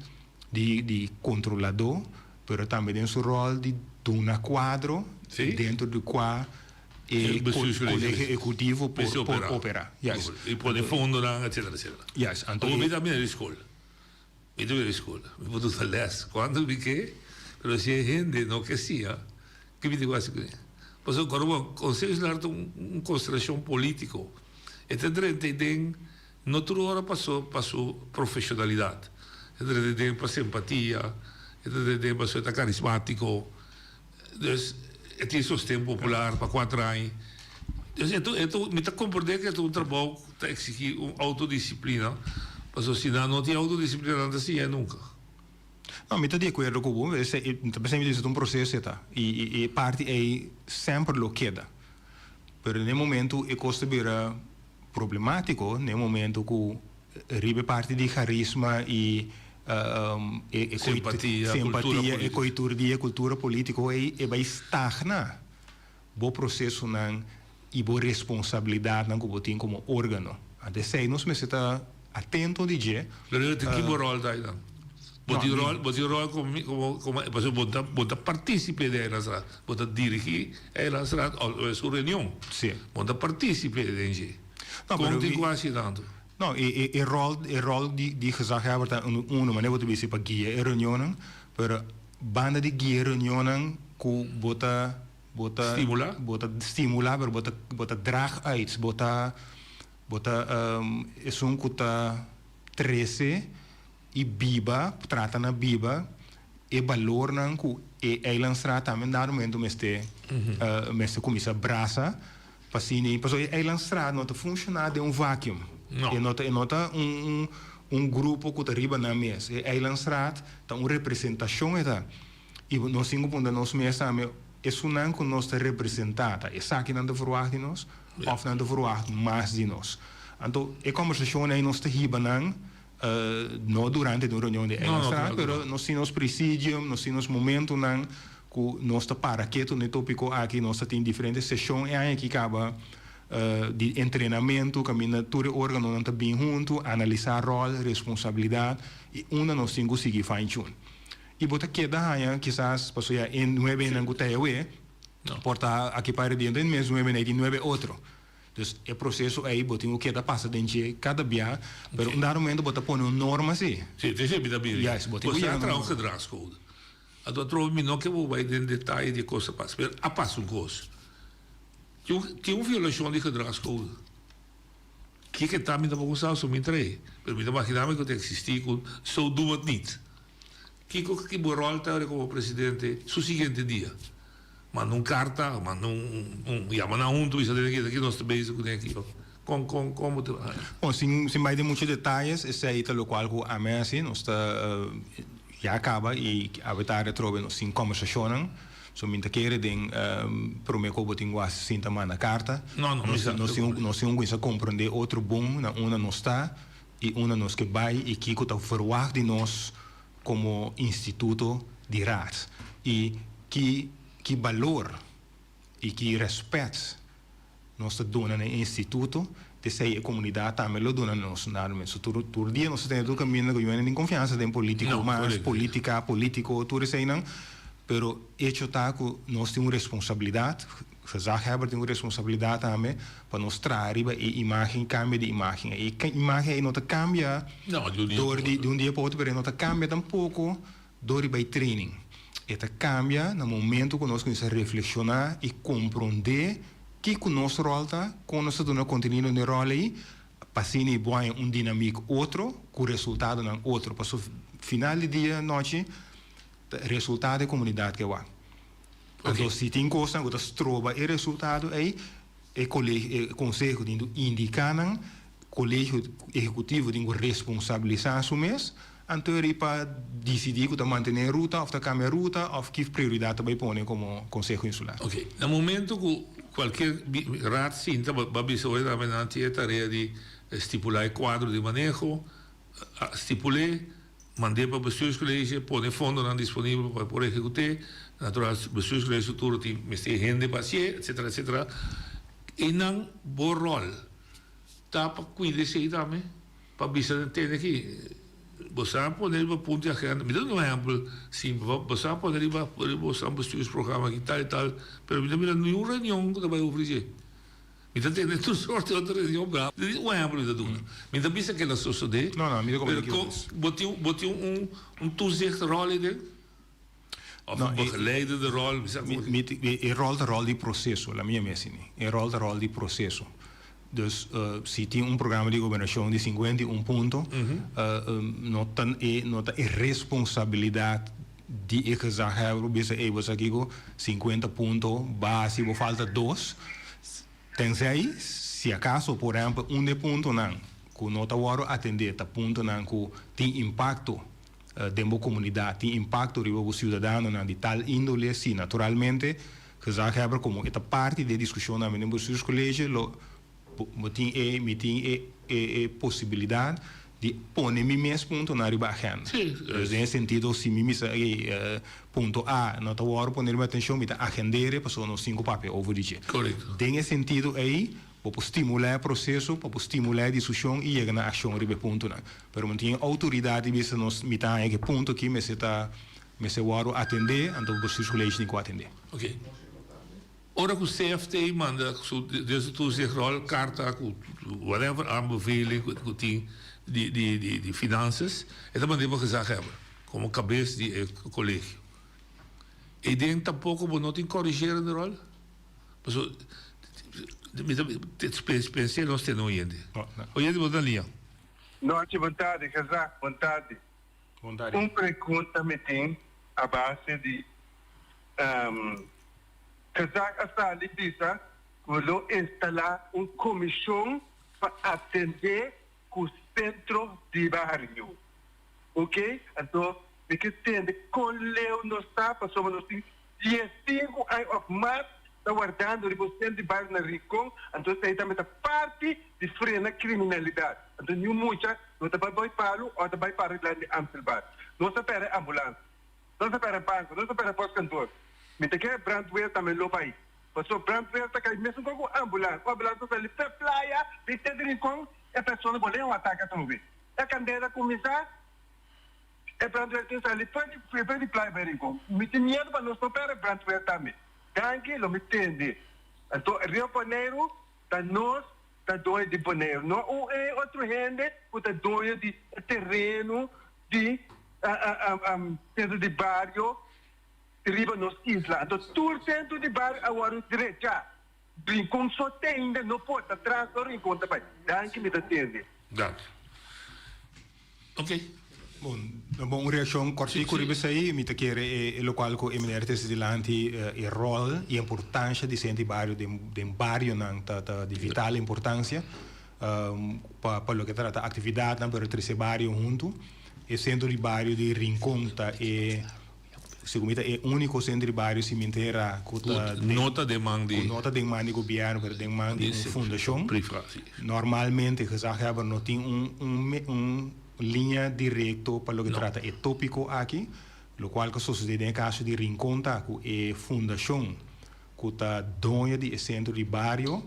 di di kontroladó, pero tambe den su ròl di duna kuadro dentro di kua e kolegio ehekutivo por por operá. Juist. I pone fondonan, etcetera, etcetera. Juist. Anto e. Mi ta bira di skol. Mi ta bira di skol. Mi por duna lès kuantu mi ke, pero si e hende no ke siña, ke mi tin ku hasi kuné? Pasobra kòrda bo, Konseho Insular ta un konstelashon polítiko. E ta drenta ei den. No tur ora paso pa su profesionalidad. E ta drenta den pa simpatia, e ta drenta den pasobra e ta carismatico. Dus e tin sosten popular pa cuater aña. Dus e ta, e ta, mi ta comprende cu e ta un trabou cu ta exigi un autodisciplina, pasobra si nan no tin autodisciplina nan ta siña nunca. No, mi ta di acuerdo cu bo. Esey, mi ta pensa mi ta bisa ta un proceso e ta. Y e parti ey semper lo keda. Pero den e momento e cos ta bira problematico, den e momento cu riba e parti di charisma y e Simpatia, cultura e coiturdia, cultura politico ey e bay stagna bo procesonan y bo responsabilidadnan cu bo tin como organo. Anto esey nos mester ta atento di dje. Pero ki bo rol ta aynan? Bo tin rol, bo tin rol como como como pasobra bo ta bo ta participe den Eilandsraad. Bo ta dirigi Eilandsraad of su reunion. Si. Bo ta participe den dje. No, pero Kon tin ku hasi tantu? No, e e e rol e rol di di gezaghebber ta un uno manera bo ta bisa pa guia e reunionnan, pero banda di guia e reunionnan ku bo ta bo ta Stimula? bo ta stimula pero bo ta bo ta draag uit, bo ta bo ta esun ku ta trese i biba, trata na biba e balornan ku e eilandstraat tambe na dado momento mester mester kuminsá brasa pa asina pasobra e eilandstraat no ta funshoná den un vacuum. No. E no ta e no ta un un grupo ku ta riba nan mes. E eilandstraat ta un representashon e ta. I nos tin ku puntra nos mes tambe esunnan ku nos ta representá ta esakinan ta verwagt di nos òf nan ta verwagt mas di nos. Anto e kòmbersashon ei nos ta hiba nan No durante di un reunion di Eilandsraad, pero nos tin nos presidium, nos tin nos momentunan ku nos ta para ketu na e topiko aki, nos ta tin diferente seshon e aña aki kaba. di entrenamentu kaminda tur e órganonan ta bin huntu, analisá ròl, responsabilidat i unda nos tin ku sigui fine tune. I bo ta keda haña kisas pasobra ya e nuebe hendenan ku ta awe por ta aki pa riba den mes nuebe ei tin nuebe otro. Dus e proseso ei bo tin ku keda pasa den dje kada bia, pero un dado momento bo ta pone un norma si. Si, te esei mi ta bira. Juist, bo tin ku Bo sa yega na traha un un gedragscode. Anto atrobe mi no ke bo bai den detaye di e kos a pasa, pero a pasa un kos. Tin un tin un violashon di gedragscode. Kiko ta mi tampoko sa, so mi trae. Pero mi ta magina mi ku ta eksistí ku zo doen we het niet. Kiko ki bo ròl ta komo presidente su siguiente dia? Manda un karta, manda un un yama nan huntu bisa den aki nos ta bezig ku den aki. Kon kon kon bo ta Bon, sin sin bai den mucho detayes, esei ta lokual ku ami a hasi. Nos ta ya kaba i awe tardi atrobe nos tin kòmbersashonnan. So mi ta kere den prome ku bo tin ku hasi sin ta manda karta. No, no, mi Nos sa. nos tin nos tin un kuminsa komprondé otro bon na unda nos ta i unda nos ke bai i kiko ta verwagt di nos komo instituto di raad i ki ki balor i ki rèspèt nos ta duna na e instituto, t'esei e komunidat tambe lo duna nos na mes. So tur tur dia nos ta tene tur kaminda ku yunan tin konfiansa den polítiko No, mas, korekto. polítika, polítiko, tur eseinan, pero echo ta ku nos tin un responsabilidat, gezaghebber tin un responsabilidat tambe pa nos traha riba e imágen, kambio di imágen. E imágen ei no ta kambia No, di un dia dor pa di otro. di un dia pa otro, pero e no ta kambia tampoko dor di bai training. E ta kambia na momento ku nos kuminsá reflekshoná i komprondé kiko nos ròl ta, kon nos ta duna kontenido na e ròl ei, pa asina e bo haña un dinamik otro ku resultadonan otro. Pasobra final di dia nochi ta resultado e komunidat ke wak. Anto si tin kosnan ku ta stroba e resultado ei, e e konseho tin ku indiká nan, kolegio ehekutivo tin ku responsabilisá su mes, anto e riba disidí ku ta mantené e ruta òf ta kambia ruta òf ki prioridat ta bai pone komo konseho insular. Oke, na momento ku kualkier raad sinta ba bisa oye tambe nan tin e tarea di stipulá e kuadro di maneho, stipul'é, Mand'é pa Bestuurscollege, pone fondonan disponibel pa por ehecut'é. Natural, Bestuurscollege su turno tin mester hende pa hacié, etcetera, etcetera. Einan bo rol ta pa cuida esey tambe, pa bisa nan tende aki, bo sa pone riba punto di agenda, mi ta duna un ehempel simpel, bo sa pone riba bo san bestuursprogramma aki tal y tal, pero mi ta mira niun reunion cu ta bay ofrece. Mi ta tende tur sorte otro reunion bra. Un ehempel mi ta duna. Mi ta bisa kila sosode. No, no, mi ta Pero comprende kon kico. bo tin bo tin un un toezichtrol ei den? Of No, un e begeleidende rol? Mi sa mi como mi e e rol ta rol di proceso, la mi yama asina. E rol ta rol di proceso. Dus si tin un programa di gobernacion di 51 punto, no ta e no ta e responsabilidad di e gezaghebber por bisa ey bo sa kico 50 punto basi bo falta dos. Tenzij si acaso por ehempel un di e puntonan cu no ta wordo atende ta puntonan cu tin impacto den bo comunidad, tin impacto riba bo ciudadanonan di tal indole, si naturalmente gezaghebber como e ta parti di e discusionnan den bestuurscollege lo Bo tin e, mi tin e, e, e posibilidad di pone mi mes puntonan riba agenda. Sí. Dus den e sentido si mi misa ey punto A no ta wòrdu pone riba atencion mi ta agend'e pasobra nos tin ku papia over di dje. Korekto. Den e sentido ey bo por stimulá e proseso, bo por stimulá e diskushon i yega na akshon riba e puntonan. Pero bo no tin e outoridat di bisa nos mi ta haña ku e punto aki mester ta mester wòrdu atendé anto bestuurscollege tin ku atendé. Oké. Ora ku CFT manda su den su toezichtrol karta ku whatever aanbeveling ku tin di di di di finanzas e ta mand'é pa gezaghebber komo kabes di e kolegio. Eiden tampoko bo no tin korigerende rol? Pasobra mi ta pens'é nos tene oyente. Oyente bo ta na liña. Nochi bon tardi gezag bon tardi. Bon tardi. Un pregunta mi tin a base di Gezag a sali bisa ku lo instalá un komishon pa atendé ku sentro di bario. Oke, anto mi ke tende kon leu nos ta pasobra nos tin diesinku aña òf mas ta wardando riba un sentro di bario na Rincon, anto esei tambe ta parti di frena kriminalidat. Anto niun mucha no ta bai boi palu òf ta bai para dilanti di Amstelbad. Nos ta pèrdè ambulans. Nos ta pèrdè banko, nos ta pèrdè postkantoor. Mi ta kere brandweer tambe lo bai. Pasobra brandweer ta kai mesun kon ku ambulans. Un ambulans ta sali fe playa bin te di Rincon e persona bo lei un atake atrobe. E kandela kuminsá e brandweer tin sali fe di fe di playa bai Rincon. Mi tin miedu pa nos no pèrdè brandweer tambe. Danki lo mi tende. Anto Rio Boneiru ta nos ta doño di Boneiru no un e otro hende ku ta doño di e tereno di sentro di bario riba nos isla. Anto tur sentro di bario a wòrdu drecha. Rincon so te ainda no por ta tras no Rincon ta bai. Danki mi ta tende. Danki. Ok. Bon, bon un reaccion cortico riba esey. Mi ta kere e locual cu e meneer trece dilanti e rol y importancia di centro di bario den barionan ta ta di vital importancia pa pa loke ta trata actividadnan pero trece bario hunto. E centro di bario di Rincon ta e Segun mi ta e úniko sentro di bario Simentera ku ta den no ta den man di ku no ta den man di gobièrnu pero den man di un fundashon. Priva, si. Normalmente gezaghebber no tin un un un liña direkto pa loke trata e tópiko aki, lokual ku a sosodé den e kaso di Rincon ta ku e fundashon ku ta doño di e sentro di bario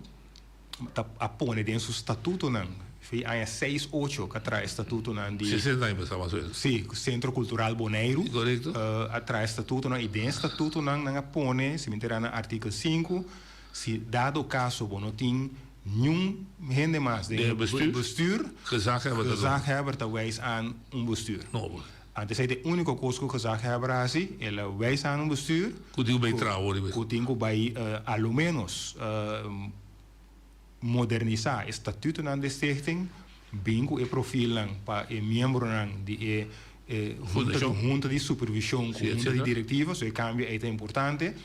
ta a pone den su statutonan, fi aña seis ocho ku a traha e statutonan di. Sesenta aña pasá mas o menos. Sí, Sentro Kultural Boneiru. Korekto. A traha e statutonan i den e statutonan nan a pone, si mi ta na artikel sinku, si dado kaso bo no tin niun hende mas den e bestuur, Gezaghebber ta gezaghebber ta wijs aan un bestuur. Nobo. Antes ei ta e úniko kos ku gezaghebber a hasi, el a wijs aan un bestuur. Ku tin ku bai traha ora Ku tin ku bai a lo ménos modernisá e statutonan di stichting, bin ku e profilnan pa e miembronan di e hunta di supervishon ku hunta di direktiva, so e kambio ei ta importante,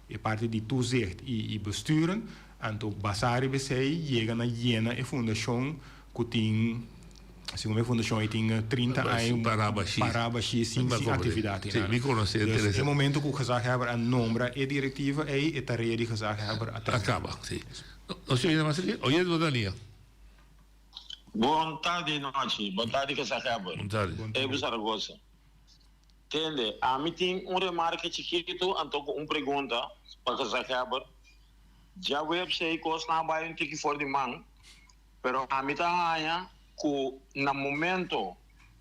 e parti di toezicht i besturen, anto basá riba esei yega na yena e fundashon ku tin. Segun e fundashon ei tin 30 aña pará bashí sin aktividat einan. Dus e momento ku gezaghebber a nombra e direktiva ei, e tarea di gezaghebber a terminá. A kaba, si. Nos oye mas aki? Oye bo ta lia. Bon tardi nochi. Bon tardi gezaghebber. Bon tardi. Ebu Zaragoza. Tende, ami tin un remarke chikitu anto ku un pregunta pa gezaghebber. Djaweps ei kosnan a bai un tiki for di man. Pero ami ta haña ku na momento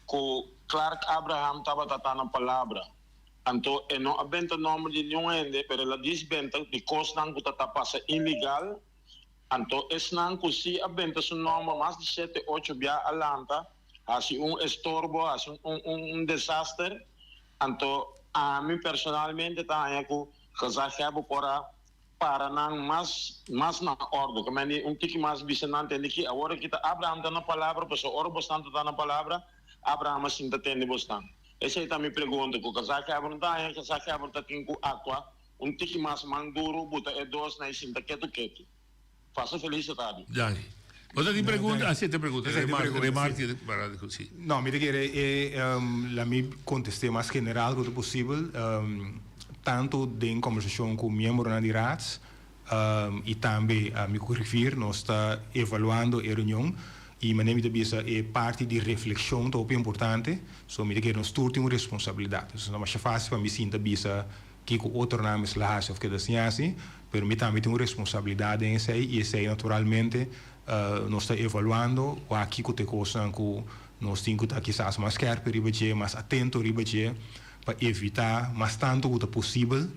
ku Clark Abraham tabata ta na palabra, anto e no a benta nòmber di niun hende, pero el a dis benta di kosnan ku ta ta pasa iligal, anto esnan ku si a benta su nòmber mas di shete ocho bia a lanta hasi un estorbo, hasi un un desaster, anto ami personalmente ta haña ku gezaghebber por a para nan mas mas na ordo ke mende un tiki mas bisa nan tende ki awor aki ta Abraham ta na palabra pasobra ora bosnan ta ta na palabra Abraham a sinta tende bosnan esei ta mi pregunta ku kasa ke Abraham ta haña kasa ke Abraham ta tin ku aktua un tiki mas man duru buta e dos na e sinta ketu ketu pasa felis tardi. Danki. Bo ta tin pregunta? Ah, si, e tin pregunta. Remarke, remarke para si. No, mi ta kere e la mi kontest'é mas general ku ta posibel. Tantu den kombersashon ku miembronan di Raad i tambe ami ku Griffier nos ta evaluando e reunion i manera mi ta bisa e parti di reflekshon ta hopi importante. So mi ta kere nos tur tin un responsabilidat. So no ta masha fásil pa mi sinta bisa Kiko otronan mester la hasi of keda sin hasi, pero mi tambe tin un responsabilidad den esei y esei naturalmente nos ta evaluando wak kiko ta e cosnan cu nos tin cu ta kisas mas skerpi riba dje, mas atento riba dje pa evita mas tanto cu ta posibel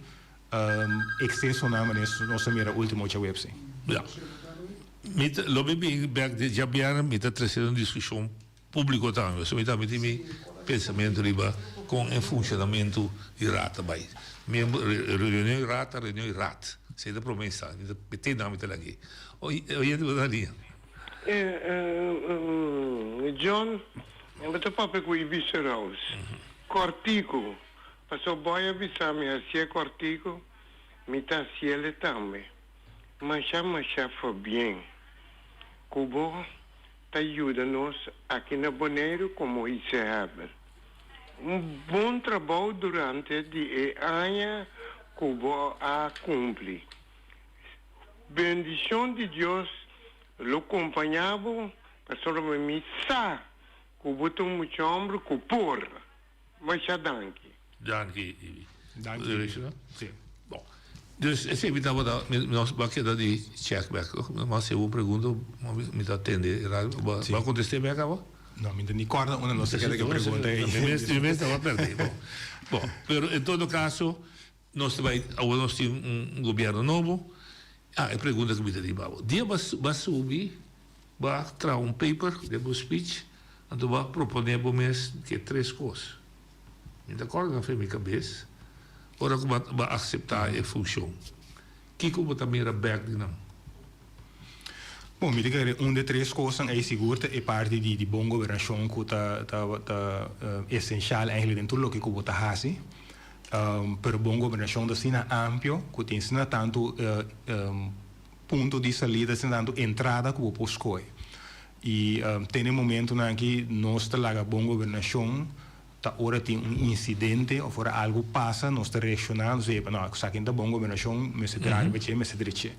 excesonan manera nos a mira ultimo djaweps. Ya. Mi ta, lo mi bin bek di djabièrnè mi ta trese un diskushon Públiko tambe, pasobra mi tambe tin mi pensamentu riba kon e funshonamentu di Raad ta bai. Miembro, reunion di Raad ta reunion di Raad. Esei ta promé instansia. Mi ta mete nan mi ta lag'é. Oyente bo ta na liña. John, bo ta papia ku Ibiza Rouse. Kòrtiku, pasobra boy a bisa mi hasié kòrtiku, mi ta hasiel tambe. Masha masha fabien ku bo ta yuda nos aki na Boneiru komo Isehebber. Un bon trabou durante di e aña ku bo a kumpli. Bendishon di Dios lo kompañá bo pasobra mi sa ku bo ta un mucha hòmber ku por. Masha danki. Danki Ibi. Danki Ibi. Sí. Bon. Dus esei mi tabata, mi nos a keda di check bek toch? Mi a hasi un pregunta, mi ta tende e radio, bo a kontest'é bek awa? No, mi ta ni kòrda unda nos a keda ku e pregunta ei. Mi mes, mi mes tabata pèrdí. Bon, bon, pero en todo kaso nos ta bai, awor nos tin un gobièrnu nobo. Ah, e pregunta ku mi ta di pa bo, dia bo a subi, bo a traha un paper den bo speech, anto bo a proponé bo mes ke tres kos. Mi ta kòrda nan fen mi kabes ora ku bo a akseptá e funshon. Kiko bo ta mira bèk di nan? Bon, mi ta kere un de tres kosnan ei sigur ta e parti di di bon gobernashon ku ta ta ta esenshal eigentlik den tur loke ku bo ta hasi. Pero bon gobernashon ta asina amplio ku tin asina tantu punto di salida, asina tantu entrada ku bo por skohe. I te na e momentunan aki nos ta laga bon gobernashon ta ora tin un insidente òf ora algu pasa nos ta reakshoná, nos ta yeba no esaki no ta bon gobernashon mester traha riba dje, mester drech'é.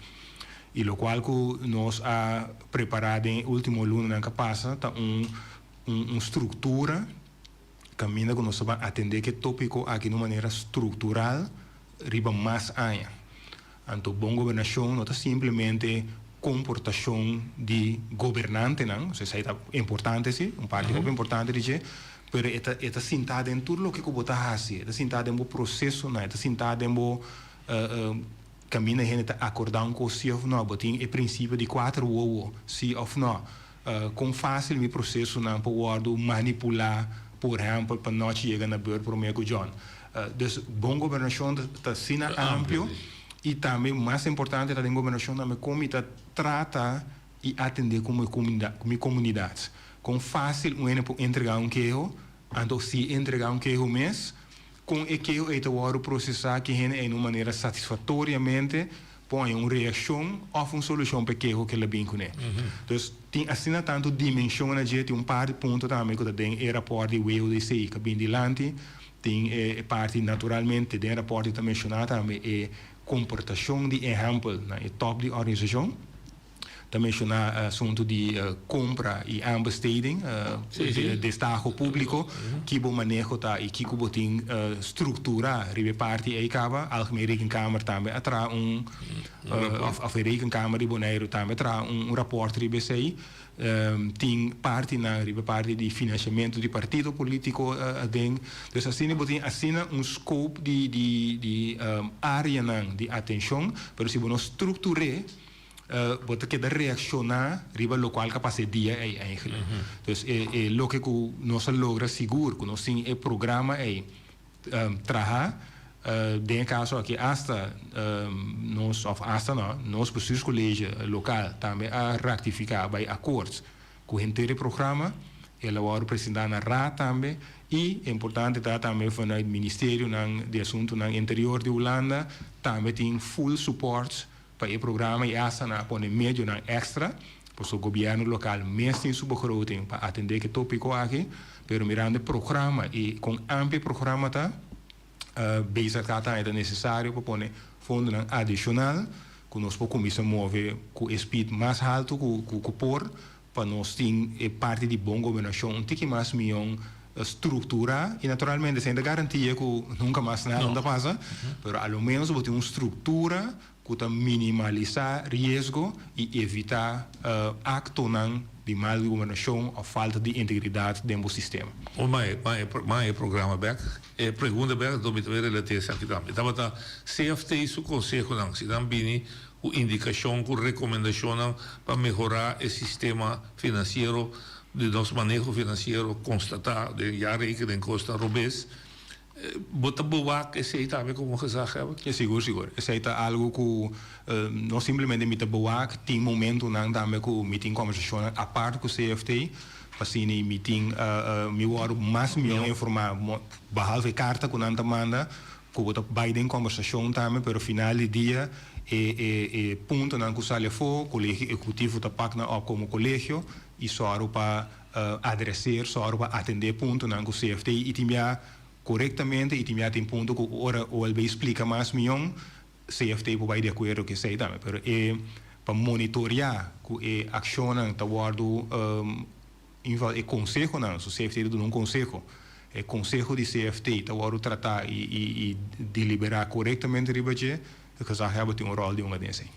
I lokual ku nos a prepará den e último lunanan ku a pasa ta un un struktura kaminda ku nos ta ban atendé ku e tópiko aki na un manera struktural riba mas aña. Anto bon gobernashon no ta simplemente komportashon di gobernantenan, osea esei ta importante si, un parti hopi importante di dje, pero e ta e ta sintá den tur loke ku bo ta hasi, e ta sintá den bo prosesonan, e ta sintá den bo kaminda hende ta akordá un kos si òf nò, bo tin e prinsipio di kuater wowo, si òf nò, kon fásil mi prosesonan por wòrdu manipulá, por ehèmpel pa nòchi yega na bùrt promé ku John. Dus bon gobernashon ta asina amplio i tambe mas importante ta den gobernashon tambe kon mi ta trata i atendé ku mi komunidat. Kon fásil un hende por entregá un keho, anto si e entregá un keho mes, kon e keho ei ta wòrdu prosesá ki hende ei na un manera satisfatoriamente por haña un reakshon òf un solushon pa e keho ku el a bin kuné. Dus tin asina tantu dimenshon na dje, tin un par di punto tambe ku ta den e rapòrt di WODC ku a bin dilanti, tin e parti naturalmente den e rapòrt ta menshoná tambe e komportashon di ehèmpel na e tòp di organisashon. Ta menshoná asuntu di kompra i aanbesteding, destaho públiko, ki bo maneho ta i kiko bo tin strukturá riba e parti ei kaba. Algemeen Rekenkamer tambe a traha un, òf e Rekenkamer di Boneiru tambe a traha un rapòrt riba esei. Tin partinan riba e parti di finansiamentu di partido polítiko aden. Dus asina bo tin asina un scope di áreanan di atenshon, pero si bo no struktur'é, Bo ta keda reakshoná riba lokual ka pasa e dia ei eigentlik. Dus e e loke ku nos a logra sigur ku nos tin e programa ei traha, den e kaso aki asta nos òf asta no, nos bestuurscollege lokal tambe a raktifiká bai akort ku henter e programa. El a wòrdu presentá na Raad tambe i importante ta tambe vanuit ministerionan di asuntunan interior di Hulanda tambe tin full support Pa e programa i asta nan a pone medionan extra, pasobra gobierno local mes tin su begroting pa atende ku e topico aki, pero mirando e programa i kon ampio e programa ta, BZK ta haña ta necesario pa pone fondonan adicional ku nos por kuminsa move ku e speed mas halto ku por pa nos tin e parti di bon gobernashon un tiki mas mion strukturá i naturalmente esei no ta garantia ku nunka mas nada no ta pasa, pero a lo menos bo tin un struktura ku ta minimalisá riesgo i evitá aktonan di mal gobernashon òf falta di integridat den bo sistema. Un mai mai e programa bèk, e pregunta bèk anto mi ta bai relat'é esaki tambe. Tabata CFT su konsehonan, si nan bini ku indikashon ku rekomendashonnan pa mehorá e sistema finansiero di nos maneho finansiero konstatá den jaarrekening kos ta robes. Bo ta bewak esei tambe komo gezaghebber? Ja, sigur, sigur. Esei ta algu ku no simplemente mi ta bewak, tin momentunan tambe ku mi tin kòmbersashonnan apart ku CFT, pa asina mi tin mi wòrdu mas mihó informá, behalve e karta ku nan ta manda, Ku bo ta bai den kòmbersashon tambe, pero final di dia e e e puntonan ku sali afó, Kolegio Ehekutivo ta pak nan òp komo kolegio i sòru pa adreser, sòru pa atendé puntonan ku CFT i tin bia korektamente i tin bia tin punto ku ora OLB splika mas mion, CFT por bai di akuerdo ku esei tambe. Pero e pa monitoreá ku e akshonnan ta wòrdu. Inval e konsehonan, so CFT ta duna un konseho. E konseho di CFT ta wòrdu tratá i i deliberá korektamente riba dje. Gezaghebber tin un ròl di hunga den esei.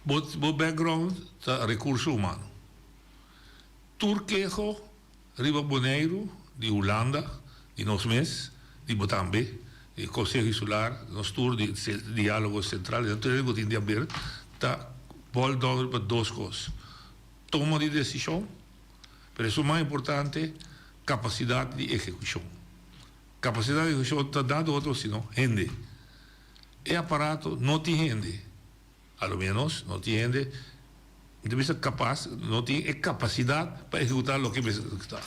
Bo bo background ta rekurso humano. Tur keho riba Boneiru di Hulanda, di nos mes, di bo tambe, di Konseho Insular, nos tur di Diálogo Sentral, di tur hende ku tin di haber, ta bòl down riba dos kos, toma di desishon, pero esun mas importante, kapasidat di ehekushon. Kapasidat di ehekushon ta dado otro sino hende. E aparato no tin hende. A lo menos no tin hende, mi ta bisa kapas, no tin e kapasidat pa ehekutá loke mester ehekutá.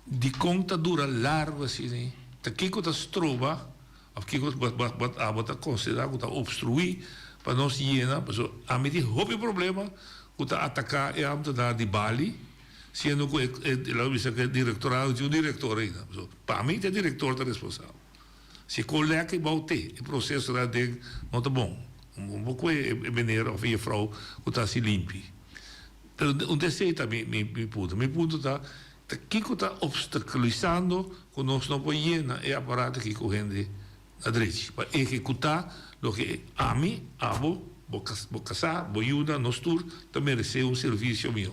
Dikon ta dura largu asina? Ta kiko ta stroba òf kiko abo ta konsiderá ku ta opstruí pa nos yena? Pasobra ami tin hopi problema ku ta ataká e ámtenar di Bali, siendo ku e, laga mi bisa ku e direktorado tin un direktor ainda. Pasobra pa mi ta e direktor ta responsabel. Si e kon lek e bou te, e proseso na den no ta bon. Un bo koe e meneer of e jefrouw ku ta hasi limpi. Pero un ta esei ta mi mi punto. Mi punto ta, ta kiko ta obstakulisando ku nos no por yena e aparato aki ku hende na drechi pa ehekutá loke ami, abo, bo bo kasá, bo yunan, nos tur ta meresé un servisio mihó.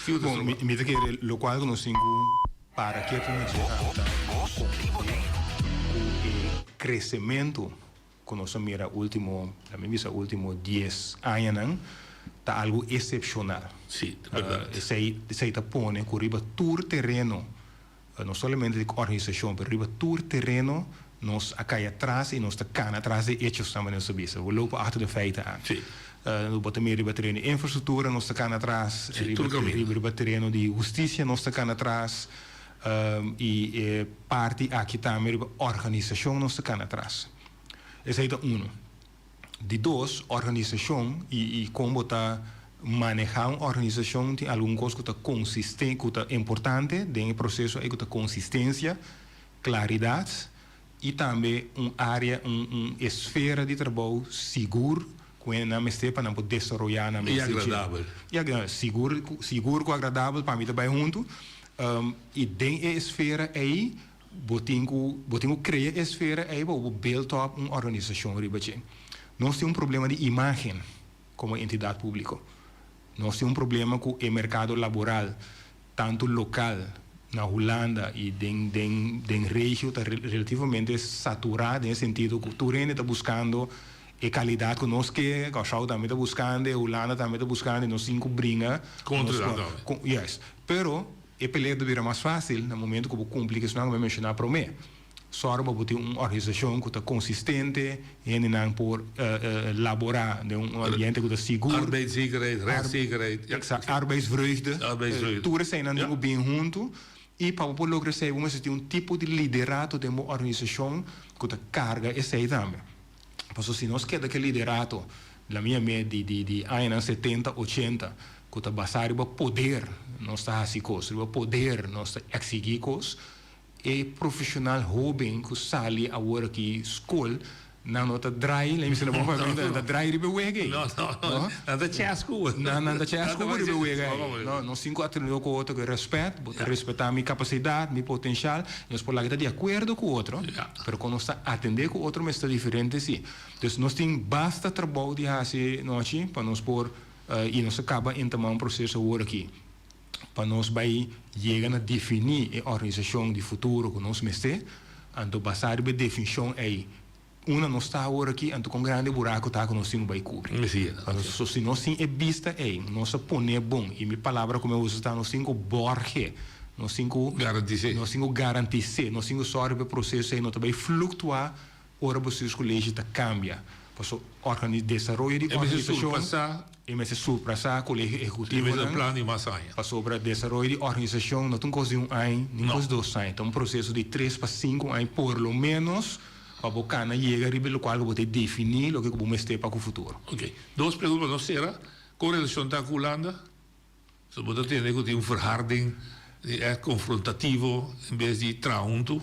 Kiko ta Bon, mi ta kere lokual ku nos tin ku. Para ke ku nos ta konfundí ku e kresementu ku nos a mira último, laat mi bisa último dies añanan, ta algu esepshonal. Sí, ta bèrdat. Esei, esei ta pone ku riba tur tereno, no solamente di organisashon, pero riba tur tereno nos a kai atras i nos ta kana atras di echosnan, manera nos ta bisa. We lopen achter de feiten aan. Sí. Bo ta mira riba tereno di infrastruktura nos ta kana atras, Sí, tur kaminda. riba tereno di hustisia nos ta kana atras, i e parti aki tambe riba organisashon nos ta kana atras. Esei ta uno. Di dos, organisashon i kon bo ta manehá un organisashon tin algun kos ku ta konsisten, ku ta importante den e proseso ei ku ta konsistensia, klaridat i tambe un área, un un esfera di trabou sigur ku hendenan mester pa nan por desaroyá nan mes. I agradabel. I agradabel. Sigur ku sigur ku agradabel pa mi ta bai huntu. I den e esfera ei bo tin ku bo tin ku krea e esfera ei pa bo por build up un organisashon riba dje. Nos tin un problema di imágen komo entidat públiko. Nos tin un problema ku e merkado laboral. Tantu lokal na Hulanda i den den den regio ta relativamente saturá den e sentido ku tur hende ta buskando e kalidat ku nos ke, Kòrsou tambe ta buskando, Hulanda tambe ta buskando i nos tin ku bringa Kontra nan tambe. Juist. Pero e pelea ta bira mas fásil na momento ku bo kumpli ku esnan ku mi a menshoná promé. Sòru pa bo tin un organisashon ku ta konsistente, hendenan por laborá den un ambiente ku ta sigur. Arbeidszekerheid, rechtszekerheid. Eksakto, arbeidsvreugde. Arbeidsvreugde. Tur eseinan tin ku bin huntu i pa bo por logra esei bo mester tin un tipo di liderato den bo organisashon ku ta karga esei tambe. Pasobra si nos keda ku e liderato la mi yam'é di di di añanan setenta, ochenta ku ta basá riba poder nos ta hasi kos, riba poder nos ta eksigí kos, E profesional hoben cu sali awor aki school, nan no ta draai, laat me bisa na bon papiamento, nan ta draai riba e wega ey. No, no, no. Nan ta chesco. Nan, nan ta chesco riba e wega ey. No, nos tin cu atende cu otro cu respet, bo ta respeta mi capacidad, mi potencial, nos por laga ta di acuerdo cu otro, pero con nos ta atende cu otro mester ta diferente si. Dus nos tin basta trabou di haci nochi pa nos por, y nos a caba entama un proceso awor aki. Pa nos bai yega na definí e organisashon di futuro ku nos mester, anto basá riba e definshon ei, unda nos ta awor aki, anto kon grandi e buraku ta ku nos tin ku bai kubri. Anto so si nos tin e bista ei, nos a pon'é bon, i mi palabra ku mi a usa ta nos tin ku bòrg'é, nos tin ku Garantis'é. nos tin ku garantis'é, nos tin ku sòru pa e proseso ei no ta bai fluktuá Ora bestuurscollege ta cambia, paso organi desaroyo di E mester organisacion surpasá. e mester surpasá colegio E ehecutivo mester nan, plan di mas aña. pasobra desaroyo di organisacion no ta un cos di un aña ni un No. cos di dos aña, ta un proceso di tres pa cinco aña por lo menos pa bo cana yega riba e locual cu bo ta defini loke cu bo mester pa cu futuro. Ok. Dos pregunta pa nos cera. Con relacion ta cu Hulanda? So bo ta tende ku tin un verharding di ègt konfrontativo en bes di traha huntu?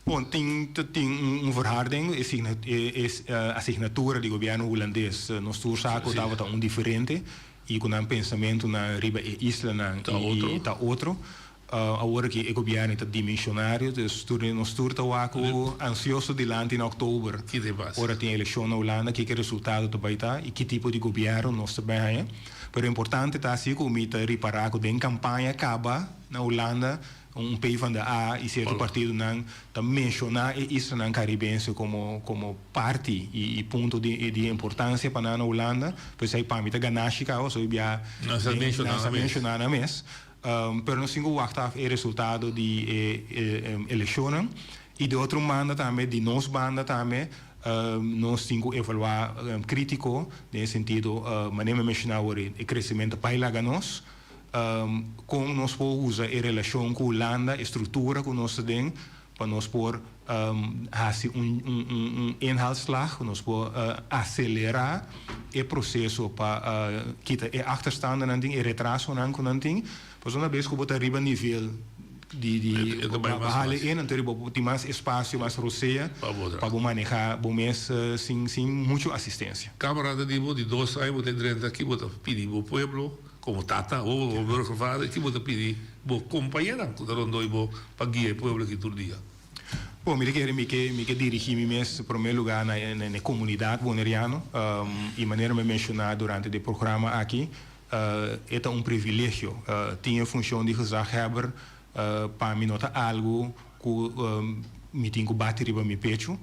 Bon, tin ta tin un verharding, e signa e asignatura di gobièrnu hulandes nos tur sa ku tabata un diferente i ku nan pensamentunan riba e islanan Ta otro. ta otro. Awor aki e gobièrnu ta dimensionario, dus tur nos tur ta wak ku ansioso dilanti na òktober ora tin elekshon na Hulanda kiko e resultado ta bai ta i ki tipo di gobièrnu nos ta bai haña. Pero importante ta si ku mi ta ripará ku den kampaña kaba na Hulanda un PvdA i sierto partidonan ta menshoná e islanan karibense komo komo parti i punto di di importansia pa nan na Hulanda. P'esei pa mi ta ganashi kaba so bia Nan sa menshoná nan mes. Pero nos tin ku wak af e resultado di e elekshonnan. I di otro banda tambe, di nos banda tambe, nos tin ku evaluá krítiko den e sentido, manera mi a menshoná awor, e kresementu bai laga nos. Kon nos por usa e relashon ku Hulanda, e struktura ku nos ta den, pa nos por hasi un inhaalslag, ku nos por aselerá e proseso pa kita e achterstandennan tin, e retrasonan ku nan tin. Pasobra una bes ku bo ta riba nivel di di baha in, anto bo tin mas espasio, mas rosea pa bo manehá bo mes sin sin muchu asistensia. Kamarada di bo di dos aña bo ta drenta aki bo ta pidi bo pueblo Komo tata, bo komo burgervader, ki bo ta pidi bo kompañeran ku ta rondoi bo pa guia e pueblo aki tur dia? Bon, mi ta kere mi ke mi ke dirigí mi mes promé lugá na e na e komunidat boneriano. I manera mi a menshoná durante di e programa aki, e ta un privilegio tin e funshon di gezaghebber. Pa mi no ta algu ku mi tin ku bati riba mi pechu,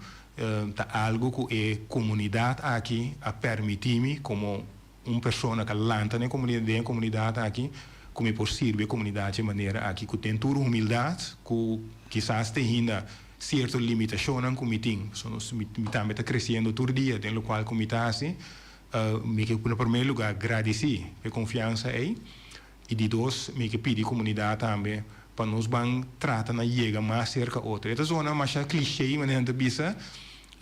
ta algu ku e komunidat aki a permití mi komo Un persona ka lanta den e den e komunidat aki ku mi por sirbi e komunidat dje manera aki ku den tur humildat ku kisas te hinda sierto limitashonnan ku mi tin pasobra nos mi tambe ta kresiendo tur dia den lokual ku mi ta hasi mi ke na promé lugá gradisí pa e konfiansa ei i di dos mi ke pidi komunidat tambe pa nos ban trata na yega mas serka otro. E ta zona masha cliché manera nan ta bisa.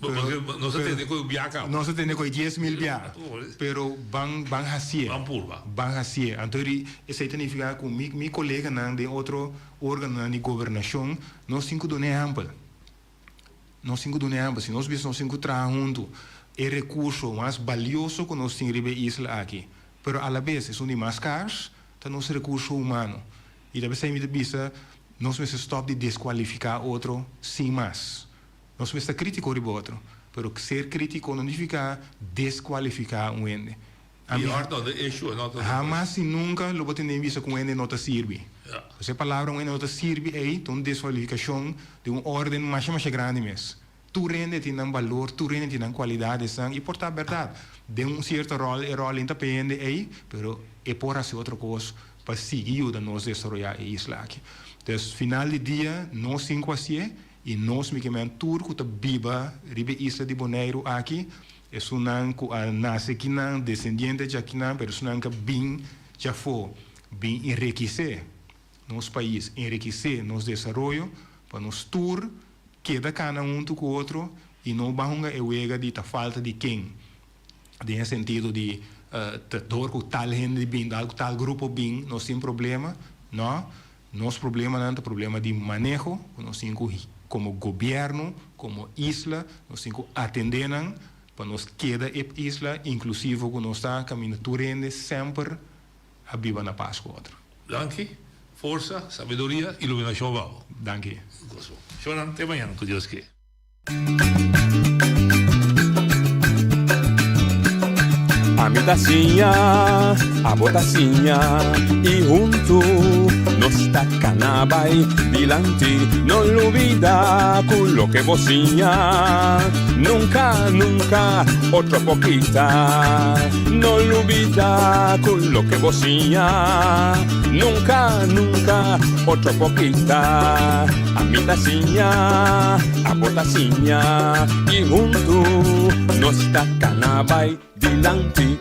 Pero, nos a tende koe bia kaba. Nos a tende koe 10.000 bia. Pero ban ban hasié. Ban purba. Ban hasié. Anto ri esei ta nifiká ku mi mi koleganan den otro órganonan di gobernashon nos tin ku duna ehèmpel. Nos tin ku duna ehèmpel. Si nos bisa nos tin ku traha huntu e rekurso mas balioso ku nos tin riba e isla aki, pero alabes esun di mas skars, ta nos rekurso humano. I ta p'esei mi ta bisa nos mester stòp di deskualifiká otro sin mas. Nos mester ta krítiko riba otro, pero ser krítiko no nifiká deskualifiká un hende. Ami hamas i nunka lo bo tende mi bisa ku un hende no ta sirbi. Pasobra e palabra un hende no ta sirbi ei ta un deskualifikashon di un órden masha masha grandi mes. Tur hende tin nan balor, tur hende tin nan kualidadesnan i por ta bèrdat den un sierto ròl e ròl ei ta pa e hende ei, pero e por hasi otro kos pa sigui yuda nos desaroyá e isla aki. Entonces final di dia nos tin ku hasié I nos mi ke men tur ku ta biba riba e isla di Boneiru aki, esunnan ku a nase akinan, desendiente djakinan, pero esunnan ku a bin djafó, bin enrekisé nos pais, enrekisé nos desaroyo, pa nos tur keda kana huntu ku otro i no ban hunga e wega di ta falta di ken, den e sentido di ta dor ku tal hende bin, tal grupo bin, nos tin problema, no. Nos problemanan ta problema di maneho ku nos tin ku komo gobièrnu, komo isla, nos tin ku atendé nan pa nos keda e isla inklusivo ku nos ta kaminda tur hende semper a biba na pas ku otro. Danki, forsa, sabiduria, iluminashon pa bo. Danki. Shownan te mañana ku Dios ke. Ami ta siña, abo ta siña y huntu nos ta cana bay dilanti. No lubida cu loke bo siña nunca, nunca otro por kita. No lubida cu loke bo siña nunca, nunca otro por kita. Ami ta siña, abo ta siña y huntu nos ta cana bay dilanti.